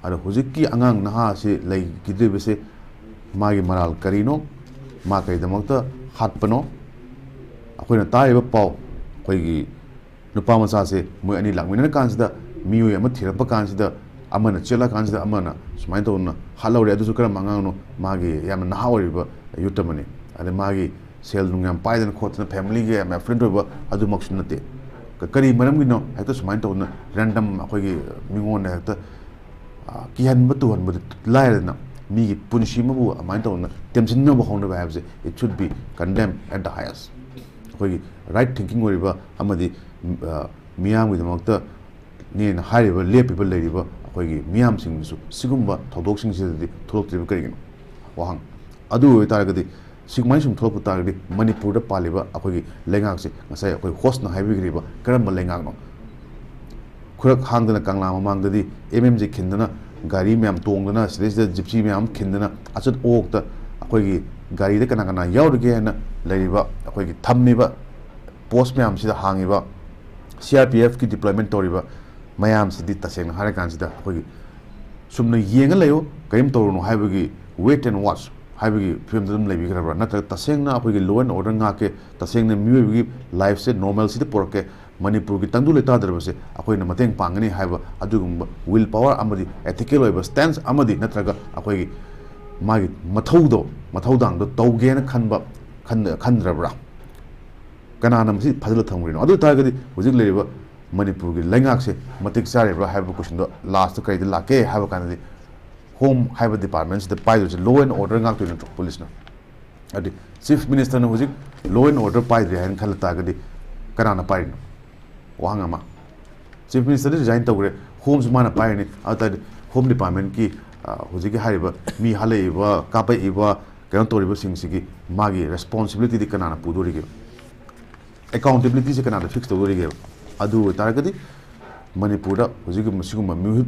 ꯑꯗꯣ ꯍꯧꯖꯤꯛꯀꯤ ꯑꯉꯥꯡ ꯅꯍꯥ ꯑꯁꯤ ꯂꯩꯈꯤꯗ꯭ꯔꯤꯕꯁꯦ ꯃꯥꯒꯤ ꯃꯔꯥꯜ ꯀꯔꯤꯅꯣ? ꯃꯥ ꯀꯔꯤꯗꯃꯛꯇ ꯍꯥꯠꯄꯅꯣ? ꯑꯩꯈꯣꯏꯅ ꯇꯥꯔꯤꯕ ꯄꯥꯎ, ꯑꯩꯈꯣꯏꯒꯤ ꯅꯨꯄꯥ ꯃꯆꯥꯁꯦ ꯃꯣꯏ ꯑꯅꯤ ꯂꯥꯛꯃꯤꯟꯅꯔ ꯀꯥꯟꯁꯤꯗ ꯃꯤꯑꯣꯏ ꯑꯃ ꯊꯤꯔꯛꯄ ꯀꯥꯟꯁꯤꯗ ꯑꯃꯅ ꯆꯦꯜꯂ ꯀꯥꯟꯁꯤꯗ ꯑꯃꯅ ꯁꯨꯃꯥꯏꯅ ꯇꯧꯗꯅ ꯍꯥꯠꯍꯧꯔꯦ꯫ ꯑꯗꯨꯁꯨ ꯀꯔꯝꯕ ꯑꯉꯥꯡꯅꯣ? ꯃꯥꯒꯤ ꯌꯥꯝꯅ ꯅꯍꯥ ꯑꯣꯏꯔꯤꯕ youth ꯑꯃꯅꯤ꯫ ꯑꯗꯩ ꯃꯥꯒꯤ ꯁꯦꯜ ꯅꯨꯡ ꯌꯥꯝ ꯄꯥꯏꯗꯅ ꯈꯣꯠꯇꯅ family ꯒ ꯌꯥꯝ affluent ꯑꯣꯏꯕ ꯑꯗꯨꯃꯛꯁꯨ ꯅꯠꯇꯦ꯫ ꯀ-, ꯀꯔꯤ ꯃꯔꯝꯒꯤꯅꯣ ꯍꯦꯛꯇ ꯁꯨꯃꯥꯏꯅ ꯇꯧꯗꯅ random ꯑꯩꯈꯣꯏꯒꯤ ꯃꯤꯉꯣꯟꯗ ꯍꯦꯛꯇ, ꯑ, ꯀꯤꯍꯟꯕ ꯇꯨꯍꯟꯕꯗꯤ ꯂꯥꯏꯔꯗꯅ ꯃꯤꯒꯤ ꯄꯨꯟꯁꯤ ꯑꯃꯕꯨ ꯑꯗꯨꯃꯥꯏꯅ ꯇꯧꯗꯅ ꯇꯦꯝꯁꯤꯟꯅꯕ ꯍꯧꯅꯕ ꯍꯥꯏꯕꯁꯦ it should be condemned at the highest꯫ ꯑꯩꯈꯣꯏꯒꯤ right thinking ꯑꯣꯏꯔꯤꯕ ꯑꯃꯗꯤ, ꯑ, ꯃꯤꯌꯥꯝꯒꯤꯗꯃꯛꯇ ꯅꯦꯅ ꯍꯥꯏꯔꯤꯕ, ꯂꯦꯞꯄꯤꯕ, ꯂꯩꯔꯤꯕ ꯑꯩꯈꯣꯏꯒꯤ ꯃꯤꯌꯥꯝꯁꯤꯡꯗꯨꯁꯨ ꯁꯤꯒꯨꯝꯕ ꯊꯧꯗꯣꯛꯁꯤꯡꯁꯤꯗꯗꯤ ꯊꯣꯛꯂꯛꯇ꯭ꯔꯤꯕ ꯀꯔꯤꯒꯤꯅꯣ? ꯋꯥꯍꯪ꯫ ꯑꯗꯨ ꯑꯣꯏꯇꯥꯔꯒꯗꯤ, ꯁꯤꯒꯨꯃꯥꯏꯅ ꯁꯨꯝ ꯊꯣꯛꯂꯛꯄ ꯇꯥꯔꯒꯗꯤ, ꯃꯅꯤꯄꯨꯔꯗ ꯄꯥꯜꯂꯤꯕ ꯑꯩꯈꯣꯏꯒꯤ ꯂꯩꯉꯥꯛꯁꯦ, ꯉꯁꯥꯏ ꯑꯩꯈꯣꯏ host ꯅ ꯍꯥꯏꯕꯤꯈ꯭ꯔꯤꯕ ꯀꯔꯝꯕ ꯂꯩꯉꯥꯛꯅꯣ? ꯈꯨꯔꯛ ꯍꯥꯡꯗꯅ ꯀꯪꯂꯥ ꯃꯃꯥꯡꯗꯗꯤ M M ꯁꯦ ꯈꯤꯟꯗꯅ, ꯒꯥꯔꯤ ꯃꯌꯥꯝ ꯇꯣꯡꯗꯅ, ꯁꯤꯗꯩꯁꯤꯗ gypsy ꯃꯌꯥꯝ ꯈꯤꯟꯗꯅ, ꯑꯆꯠ ꯑꯣꯛꯇ ꯑꯩꯈꯣꯏꯒꯤ ꯒꯥꯔꯤꯗ ꯀꯅꯥ ꯀꯅꯥ ꯌꯥꯎꯔꯤꯒꯦ ꯍꯥꯏꯅ ꯂꯩꯔꯤꯕ, ꯑꯩꯈꯣꯏꯒꯤ ꯊꯝꯃꯤꯕ post ꯃꯌꯥꯝꯁꯤꯗ ꯍꯥꯡꯉꯤꯕ C R P F ꯀꯤ deployment ꯇꯧꯔꯤꯕ ꯃꯌꯥꯝꯁꯤꯗꯤ ꯇꯁꯦꯡꯅ ꯍꯥꯏꯔꯀꯥꯟꯁꯤꯗ ꯑꯩꯈꯣꯏꯒꯤ ꯆꯨꯝꯅ ꯌꯦꯡꯉ ꯂꯩꯌꯨ, ꯀꯔꯤꯝ ꯇꯧꯔꯨꯅꯨ ꯍꯥꯏꯕꯒꯤ wait and watch ꯍꯥꯏꯕꯒꯤ ꯐꯤꯕꯝꯗ ꯑꯗꯨꯝ ꯂꯩꯕꯤꯈ꯭ꯔꯕ꯭ꯔꯥ? ꯅꯠꯇ꯭ꯔꯒ ꯇꯁꯦꯡꯅ ꯑꯩꯈꯣꯏꯒꯤ law and order ꯉꯥꯛꯀꯦ, ꯇꯁꯦꯡꯅ ꯃꯤꯑꯣꯏꯕꯒꯤ life ꯁꯦ normalcy ꯗ ꯄꯨꯔꯛꯀꯦ, ꯃꯅꯤꯄꯨꯔꯒꯤ ꯇꯪꯗꯨ ꯂꯩꯇꯥꯗ꯭ꯔꯕꯁꯦ ꯑꯩꯈꯣꯏꯅ ꯃꯇꯦꯡ ꯄꯥꯡꯒꯅꯤ ꯍꯥꯏꯕ ꯑꯗꯨꯒꯨꯝꯕ will power ꯑꯃꯗꯤ ethical ꯑꯣꯏꯕ stance ꯑꯃꯗꯤ ꯅꯠꯇ꯭ꯔꯒ ꯑꯩꯈꯣꯏꯒꯤ ꯃꯥꯒꯤ ꯃꯊꯧꯗꯣ, ꯃꯊꯧꯗꯥꯡꯗꯣ ꯇꯧꯒꯦꯅ ꯈꯟꯕ, ꯈꯟ-, ꯈꯟꯗ꯭ꯔꯕ꯭ꯔꯥ? ꯀꯅꯥꯅ ꯃꯁꯤ ꯐꯥꯖꯤꯜꯂ ꯊꯝꯈ꯭ꯔꯤꯅꯣ? ꯑꯗꯨ ꯑꯣꯏꯇꯥꯔꯒꯗꯤ ꯍꯧꯖꯤꯛ ꯂꯩꯔꯤꯕ ꯃꯅꯤꯄꯨꯔꯒꯤ ꯂꯩꯉꯥꯛꯁꯦ ꯃꯇꯤꯛ ꯆꯥꯔꯤꯕ꯭ꯔꯥ ꯍꯥꯏꯕ question ꯗꯣ last ꯇ ꯀꯔꯤꯗ ꯂꯥꯛꯀꯦ ꯍꯥꯏꯕ ꯀꯥꯟꯗꯗꯤ, home ꯍꯥꯏꯕ department ꯁꯤꯗ ꯄꯥꯏꯗꯣꯏꯁꯦ law and order ꯉꯥꯛꯇꯣꯏ ꯅꯠꯇ꯭ꯔꯣ police ꯅ? ꯑꯗꯨꯗꯤ chief minister ꯅ ꯍꯧꯖꯤꯛ law and order ꯄꯥꯏꯗ꯭ꯔꯦ ꯍꯥꯏꯅ ꯈꯜꯂ ꯇꯥꯔꯒꯗꯤ ꯀꯅꯥꯅ ꯄꯥꯏꯔꯤꯅꯣ? ꯋꯥꯍꯪ ꯑꯃ꯫ Chief minister ꯗꯤ resign ꯇꯧꯈ꯭ꯔꯦ, ꯍꯣꯝꯁꯨ ꯃꯥꯅ ꯄꯥꯏꯔꯅꯤ꯫ ꯑꯗꯨ ꯇꯥꯔꯗꯤ ꯍꯣꯝ ꯗꯤꯄꯥꯔꯠꯃꯦꯟꯀꯤ, ꯑ, ꯍꯧꯖꯤꯛꯀꯤ ꯍꯥꯏꯔꯤꯕ ꯃꯤ ꯍꯥꯠꯂꯛꯏꯕ, ꯀꯥꯞꯄꯛꯏꯕ, ꯀꯩꯅꯣ ꯇꯧꯔꯤꯕꯁꯤꯡꯁꯤꯒꯤ ꯃꯥꯒꯤ ꯔꯦꯁꯄꯣꯟꯁꯤꯕꯤꯂꯤꯇꯤꯗꯤ ꯀꯅꯥꯅ ꯄꯨꯗꯣꯔꯤꯒꯦ? ꯑꯦꯀꯥꯎꯟꯇꯦꯕꯤꯂꯤꯇꯤꯁꯦ ꯀꯅꯥꯗ ꯐꯤꯛꯁ ꯇꯧꯗꯣꯔꯤꯒꯦꯕ? ꯑꯗꯨ ꯑꯣꯏꯇꯥꯔꯒꯗꯤ ꯃꯅꯤꯄꯨꯔꯗ ꯍꯧꯖꯤꯛꯀꯤ ꯃꯁꯤꯒꯨꯝꯕ ꯃꯤꯍꯨꯠ,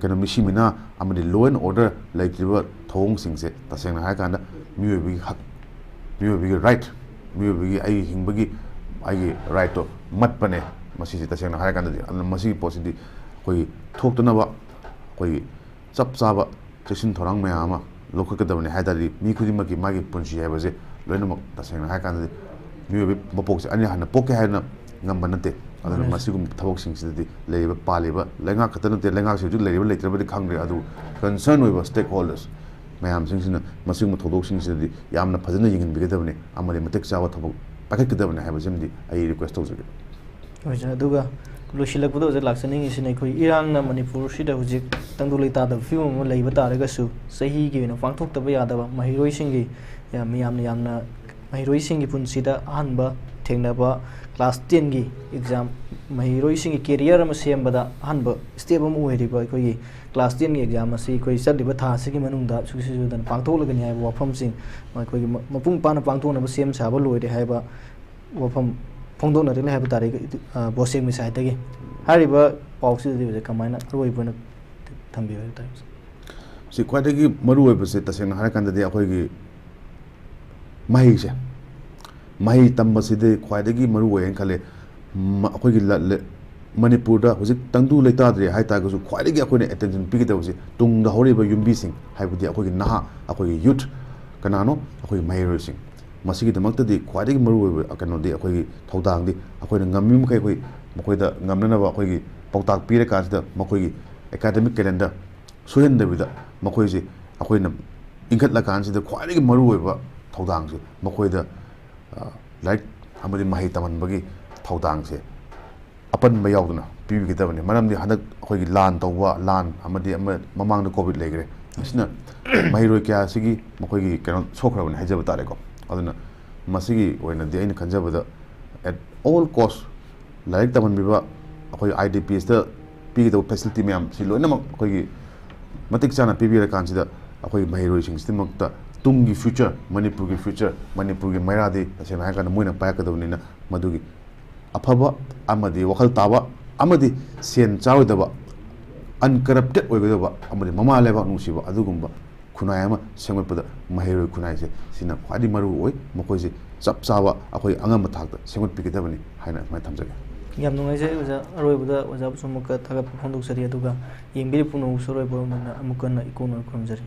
ꯀꯩꯅꯣ, ꯃꯤꯁꯤ ꯃꯤꯅꯥ ꯑꯃꯗꯤ law and order ꯂꯩꯇ꯭ꯔꯤꯕ ꯊꯧꯑꯣꯡꯁꯤꯡꯁꯦ, ꯇꯁꯦꯡꯅ ꯍꯥꯏꯔꯀꯥꯟꯗ, ꯃꯤꯑꯣꯏꯕꯒꯤ ꯍꯛ, ꯃꯤꯑꯣꯏꯕꯒꯤ ꯔꯥꯏꯠ, ꯃꯤꯑꯣꯏꯕꯒꯤ, ꯑꯩꯒꯤ ꯍꯤꯡꯕꯒꯤ ꯑꯩꯒꯤ ꯔꯥꯏꯠꯇꯣ ꯃꯠꯄꯅꯦ ꯃꯁꯤꯁꯦ, ꯇꯁꯦꯡꯅ ꯍꯥꯏꯔꯀꯥꯟꯗꯗꯤ꯫ ꯑꯗꯨꯅ ꯃꯁꯤꯒꯤ ꯄꯣꯠꯁꯤꯗꯤ ꯑꯩꯈꯣꯏꯒꯤ ꯊꯣꯛꯇꯅꯕ ꯑꯩꯈꯣꯏꯒꯤ ꯆꯞ ꯆꯥꯕ ꯆꯦꯛꯁꯤꯟ ꯊꯧꯔꯥꯡ ꯃꯌꯥꯝ ꯑꯃ ꯂꯧꯈꯠꯀꯗꯕꯅꯤ ꯍꯥꯏ ꯇꯥꯔꯗꯤ, ꯃꯤ ꯈꯨꯗꯤꯡꯃꯛꯀꯤ ꯃꯥꯒꯤ ꯄꯨꯟꯁꯤ ꯍꯥꯏꯕꯁꯦ ꯂꯣꯏꯅꯃꯛ, ꯇꯁꯦꯡꯅ ꯍꯥꯏꯔꯀꯥꯟꯗꯗꯤ, ꯃꯤꯑꯣꯏꯕꯒꯤ ꯃꯄꯣꯛꯁꯦ ꯑꯅꯤ ꯍꯟꯅ ꯄꯣꯛꯀꯦ ꯍꯥꯏꯅ ꯉꯝꯕ ꯅꯠꯇꯦ꯫ ꯑꯗꯨꯅ ꯃꯥꯅꯦ꯫ ꯃꯁꯤꯒꯨꯝꯕ ꯊꯕꯛꯁꯤꯡꯁꯤꯗꯗꯤ ꯂꯩꯔꯤꯕ, ꯄꯥꯜꯂꯤꯕ ꯂꯩꯉꯥꯛ ꯈꯛꯇ ꯅꯠꯇꯦ, ꯂꯩꯉꯥꯛꯁꯤ ꯍꯧꯖꯤꯛ ꯂꯩꯔꯤꯕ ꯂꯩꯇ꯭ꯔꯕꯗꯤ ꯈꯪꯗ꯭ꯔꯦ, ꯑꯗꯨꯕꯨ ꯀꯟꯁꯔꯟ ꯑꯣꯏꯕ ꯁ꯭ꯇꯦꯛ ꯍꯣꯜꯗꯔꯁ ꯃꯌꯥꯝꯁꯤꯡꯁꯤꯅ ꯃꯁꯤꯒꯨꯝꯕ ꯊꯧꯗꯣꯛꯁꯤꯡꯁꯤꯗꯗꯤ ꯌꯥꯝꯅ ꯐꯖꯅ ꯌꯦꯡꯍꯟꯕꯤꯒꯗꯕꯅꯤ ꯑꯃꯗꯤ ꯃꯇꯤꯛ ꯆꯥꯕ ꯊꯕꯛ ꯄꯥꯏꯈꯠꯀꯗꯕꯅꯤ ꯍꯥꯏꯕꯁꯤꯃꯗꯤ ꯑꯩ ꯔꯤꯀ꯭ꯋꯦꯁ ꯇꯧꯖꯒꯦ꯫ ꯍꯣꯏ ꯁꯥꯔ, ꯑꯗꯨꯒ ꯂꯣꯏꯁꯤꯜꯂꯛꯄꯗ ꯑꯣꯖꯥ ꯂꯥꯛꯆꯅꯤꯡꯉꯤꯁꯤꯅ, ꯑꯩꯈꯣꯏ ꯏꯔꯥꯡꯅ ꯃꯅꯤꯄꯨꯔꯁꯤꯗ ꯍꯧꯖꯤꯛ ꯇꯪꯗꯨ ꯂꯩꯇꯥꯗꯕ ꯐꯤꯕꯝ ꯑꯃ ꯂꯩꯕ ꯇꯥꯔꯒꯁꯨ, ꯆꯍꯤꯒꯤ ꯑꯣꯏꯅ ꯄꯥꯡꯊꯣꯛꯇꯕ ꯌꯥꯗꯕ ꯃꯍꯩꯔꯣꯏꯁꯤꯡꯒꯤ, ꯌꯥꯝ, ꯌꯥꯝꯅ, ꯌꯥꯝꯅ ꯃꯍꯩꯔꯣꯏꯁꯤꯡꯒꯤ ꯄꯨꯟꯁꯤꯗ ꯑꯍꯥꯟꯕ ꯊꯦꯡꯅꯕ class tenꯒꯤ exam, ꯃꯍꯩꯔꯣꯏꯁꯤꯡꯒꯤ career ꯑꯃ ꯁꯦꯝꯕꯗ ꯑꯍꯥꯟꯕ step ꯑꯃ ꯑꯣꯏꯔꯤꯕ ꯑꯩꯈꯣꯏꯒꯤ class tenꯒꯤ exam ꯑꯁꯤ ꯑꯩꯈꯣꯏ ꯆꯠꯂꯤꯕ ꯊꯥ ꯑꯁꯤꯒꯤ ꯃꯅꯨꯡꯗ ꯁꯨꯡꯁꯣꯏ ꯁꯣꯏꯗꯅ ꯄꯥꯡꯊꯣꯛꯂꯒꯅꯤ ꯍꯥꯏꯕ ꯋꯥꯐꯝꯁꯤꯡ ꯑꯩꯈꯣꯏꯒꯤ ꯃ-, ꯃꯄꯨꯡ ꯐꯥꯅ ꯄꯥꯡꯊꯣꯛꯅꯕ ꯁꯦꯝ ꯁꯥꯕ ꯂꯣꯏꯔꯦ ꯍꯥꯏꯕ ꯋꯥꯐꯝ ꯐꯣꯡꯗꯣꯛꯅꯔꯦ ꯍꯥꯏꯕ ꯇꯥꯔꯦ, ꯑ, ꯕꯣꯁꯦꯡꯒꯤ side ꯇꯒꯤ꯫ ꯍꯥꯏꯔꯤꯕ ꯄꯥꯎꯁꯤꯗꯗꯤ ꯑꯣꯖꯥ ꯀꯃꯥꯏꯅ ꯑꯔꯣꯏꯕ ꯑꯣꯏꯅ ꯊꯝꯕꯤꯌꯨ ꯍꯥꯏꯕ ꯇꯥꯔꯦ? ꯁꯤ ꯈ꯭ꯋꯥꯏꯗꯒꯤ ꯃꯔꯨ ꯑꯣꯏꯕꯁꯦ, ꯇꯁꯦꯡꯅ ꯍꯥꯏꯔꯀꯥꯟꯗꯗꯤ, ꯑꯩꯈꯣꯏꯒꯤ ꯃꯍꯩꯁꯦ, ꯃꯍꯩ ꯇꯝꯕꯁꯤꯗꯤ ꯈ꯭ꯋꯥꯏꯗꯒꯤ ꯃꯔꯨ ꯑꯣꯏ ꯍꯥꯏꯅ ꯈꯜꯂꯦ꯫ ꯃ-, ꯑꯩꯈꯣꯏꯒꯤ ꯂ-, ꯂ-, ꯃꯅꯤꯄꯨꯔꯗ ꯍꯧꯖꯤꯛ ꯇꯪꯗꯨ ꯂꯩꯇꯥꯗ꯭ꯔꯦ ꯍꯥꯏ ꯇꯥꯔꯒꯁꯨ, ꯈ꯭ꯋꯥꯏꯗꯒꯤ ꯑꯩꯈꯣꯏꯅ attention ꯄꯤꯒꯗꯕꯁꯤ ꯇꯨꯡꯗ ꯍꯧꯔꯛꯏꯕ ꯌꯨꯝꯕꯤꯁꯤꯡ, ꯍꯥꯏꯕꯗꯤ ꯑꯩꯈꯣꯏꯒꯤ ꯅꯍꯥ, ꯑꯩꯈꯣꯏꯒꯤ youth, ꯀꯅꯥꯅꯣ? ꯑꯩꯈꯣꯏꯒꯤ ꯃꯍꯩꯔꯣꯏꯁꯤꯡ꯫ ꯃꯁꯤꯒꯤꯗꯃꯛꯇꯗꯤ ꯈ꯭ꯋꯥꯏꯗꯒꯤ ꯃꯔꯨꯑꯣꯏꯕ ꯀꯩꯅꯣꯗꯤ, ꯑꯩꯈꯣꯏꯒꯤ ꯊꯧꯗꯥꯡꯗꯤ, ꯑꯩꯈꯣꯏꯅ ꯉꯝꯃꯤ ꯃꯈꯩ ꯑꯩꯈꯣꯏ ꯃꯈꯣꯏꯗ ꯉꯝꯅꯅꯕ ꯑꯩꯈꯣꯏꯒꯤ ꯄꯥꯎꯇꯥꯛ ꯄꯤꯔꯀꯥꯟꯁꯤꯗ, ꯃꯈꯣꯏꯒꯤ academic calendar ꯁꯣꯏꯍꯟꯗꯕꯤꯗ, ꯃꯈꯣꯏꯁꯦ ꯑꯩꯈꯣꯏꯅ ꯏꯟꯈꯠꯂꯀꯥꯟꯁꯤꯗ ꯈ꯭ꯋꯥꯏꯗꯒꯤ ꯃꯔꯨꯑꯣꯏꯕ ꯊꯧꯗꯥꯡꯁꯦ ꯃꯈꯣꯏꯗ, ꯑ, ꯂꯥꯏꯔꯤꯛ ꯑꯃꯗꯤ ꯃꯍꯩ ꯇꯝꯍꯟꯕꯒꯤ ꯊꯧꯗꯥꯡꯁꯦ ꯑꯄꯟꯕ ꯌꯥꯎꯗꯅ ꯄꯤꯕꯤꯒꯗꯕꯅꯤ꯫ ꯃꯔꯝꯗꯤ ꯍꯟꯗꯛ ꯑꯩꯈꯣꯏꯒꯤ ꯂꯥꯟ ꯇꯧꯕ, ꯂꯥꯟ ꯑꯃꯗꯤ ꯑꯃ, ꯃꯃꯥꯡꯗ COVID ꯂꯩꯈ꯭ꯔꯦ, ꯃꯁꯤꯅ ꯃꯍꯩꯔꯣꯏ ꯀꯌꯥꯁꯤꯒꯤ ꯃꯈꯣꯏꯒꯤ ꯀꯩꯅꯣ ꯁꯣꯛꯈ꯭ꯔꯕꯅꯤ ꯍꯥꯏꯖꯕ ꯇꯥꯔꯦꯀꯣ꯫ ꯑꯗꯨꯅ ꯃꯁꯤꯒꯤ ꯑꯣꯏꯅꯗꯤ ꯑꯩꯅ ꯈꯟꯖꯕꯗ, at all cost, ꯂꯥꯏꯔꯤꯛ ꯇꯝꯍꯟꯕꯤꯕ, ꯑꯩꯈꯣꯏ IDPs ꯇ ꯄꯤꯒꯗꯕ ꯐꯦꯁꯤꯂꯤꯇꯤ ꯃꯌꯥꯝꯁꯤ ꯂꯣꯏꯅꯃꯛ ꯑꯩꯈꯣꯏꯒꯤ ꯃꯇꯤꯛ ꯆꯥꯅ ꯄꯤꯕꯤꯔꯀꯥꯟꯁꯤꯗ, ꯑꯩꯈꯣꯏꯒꯤ ꯃꯍꯩꯔꯣꯏꯁꯤꯡꯁꯤꯗꯃꯛꯇ ꯇꯨꯡꯒꯤ ꯐ꯭ꯌꯨꯆꯔ, ꯃꯅꯤꯄꯨꯔꯒꯤ ꯐ꯭ꯌꯨꯆꯔ, ꯃꯅꯤꯄꯨꯔꯒꯤ ꯃꯩꯔꯥꯗꯤ ꯇꯁꯦꯡꯅ ꯍꯥꯏꯔꯀꯥꯟꯗ ꯃꯣꯏꯅ ꯄꯥꯏꯔꯛꯀꯗꯕꯅꯤꯅ, ꯃꯗꯨꯒꯤ ꯑꯐꯕ ꯑꯃꯗꯤ ꯋꯥꯈꯜ ꯇꯥꯕ ꯑꯃꯗꯤ ꯁꯦꯟ ꯆꯥꯔꯣꯏꯗꯕ, ꯑꯟꯀꯔꯞꯇꯦꯠ ꯑꯣꯏꯒꯗꯕ ꯑꯃꯗꯤ ꯃꯃꯥ ꯂꯩꯕꯥꯛ ꯅꯨꯡꯁꯤꯕ ꯑꯗꯨꯒꯨꯝꯕ ꯈꯨꯟꯅꯥꯏ ꯑꯃ ꯁꯦꯝꯒꯠꯄꯗ ꯃꯍꯩꯔꯣꯏ ꯈꯨꯟꯅꯥꯏꯁꯦ ꯁꯤꯅ ꯈ꯭ꯋꯥꯏꯗꯒꯤ ꯃꯔꯨ ꯑꯣꯏ꯫ ꯃꯈꯣꯏꯁꯦ ꯆꯞ ꯆꯥꯕ ꯑꯩꯈꯣꯏ ꯑꯉꯝꯕ ꯊꯥꯛꯇ ꯁꯦꯝꯒꯠꯄꯤꯒꯗꯕꯅꯤ ꯍꯥꯏꯅ ꯑꯁꯨꯃꯥꯏꯅ ꯊꯝꯖꯒꯦ꯫ ꯌꯥꯝ ꯅꯨꯡꯉꯥꯏꯖꯩ ꯑꯣꯖꯥ꯫ ꯑꯔꯣꯏꯕꯗ ꯑꯣꯖꯥꯕꯨꯁꯨ ꯑꯃꯨꯛꯀ ꯊꯥꯒꯠꯄ ꯐꯣꯡꯗꯣꯛꯆꯔꯤ, ꯑꯗꯨꯒ ꯌꯦꯡꯕꯤꯔꯤꯕ ꯄꯨꯝꯅꯃꯛꯁꯨ ꯑꯔꯣꯏꯕ ꯑꯣꯏꯅ ꯑꯃꯨꯛꯀ ꯍꯟꯅ ꯏꯀꯣꯟꯅꯅ ꯈꯨꯔꯨꯝꯖꯔꯤ꯫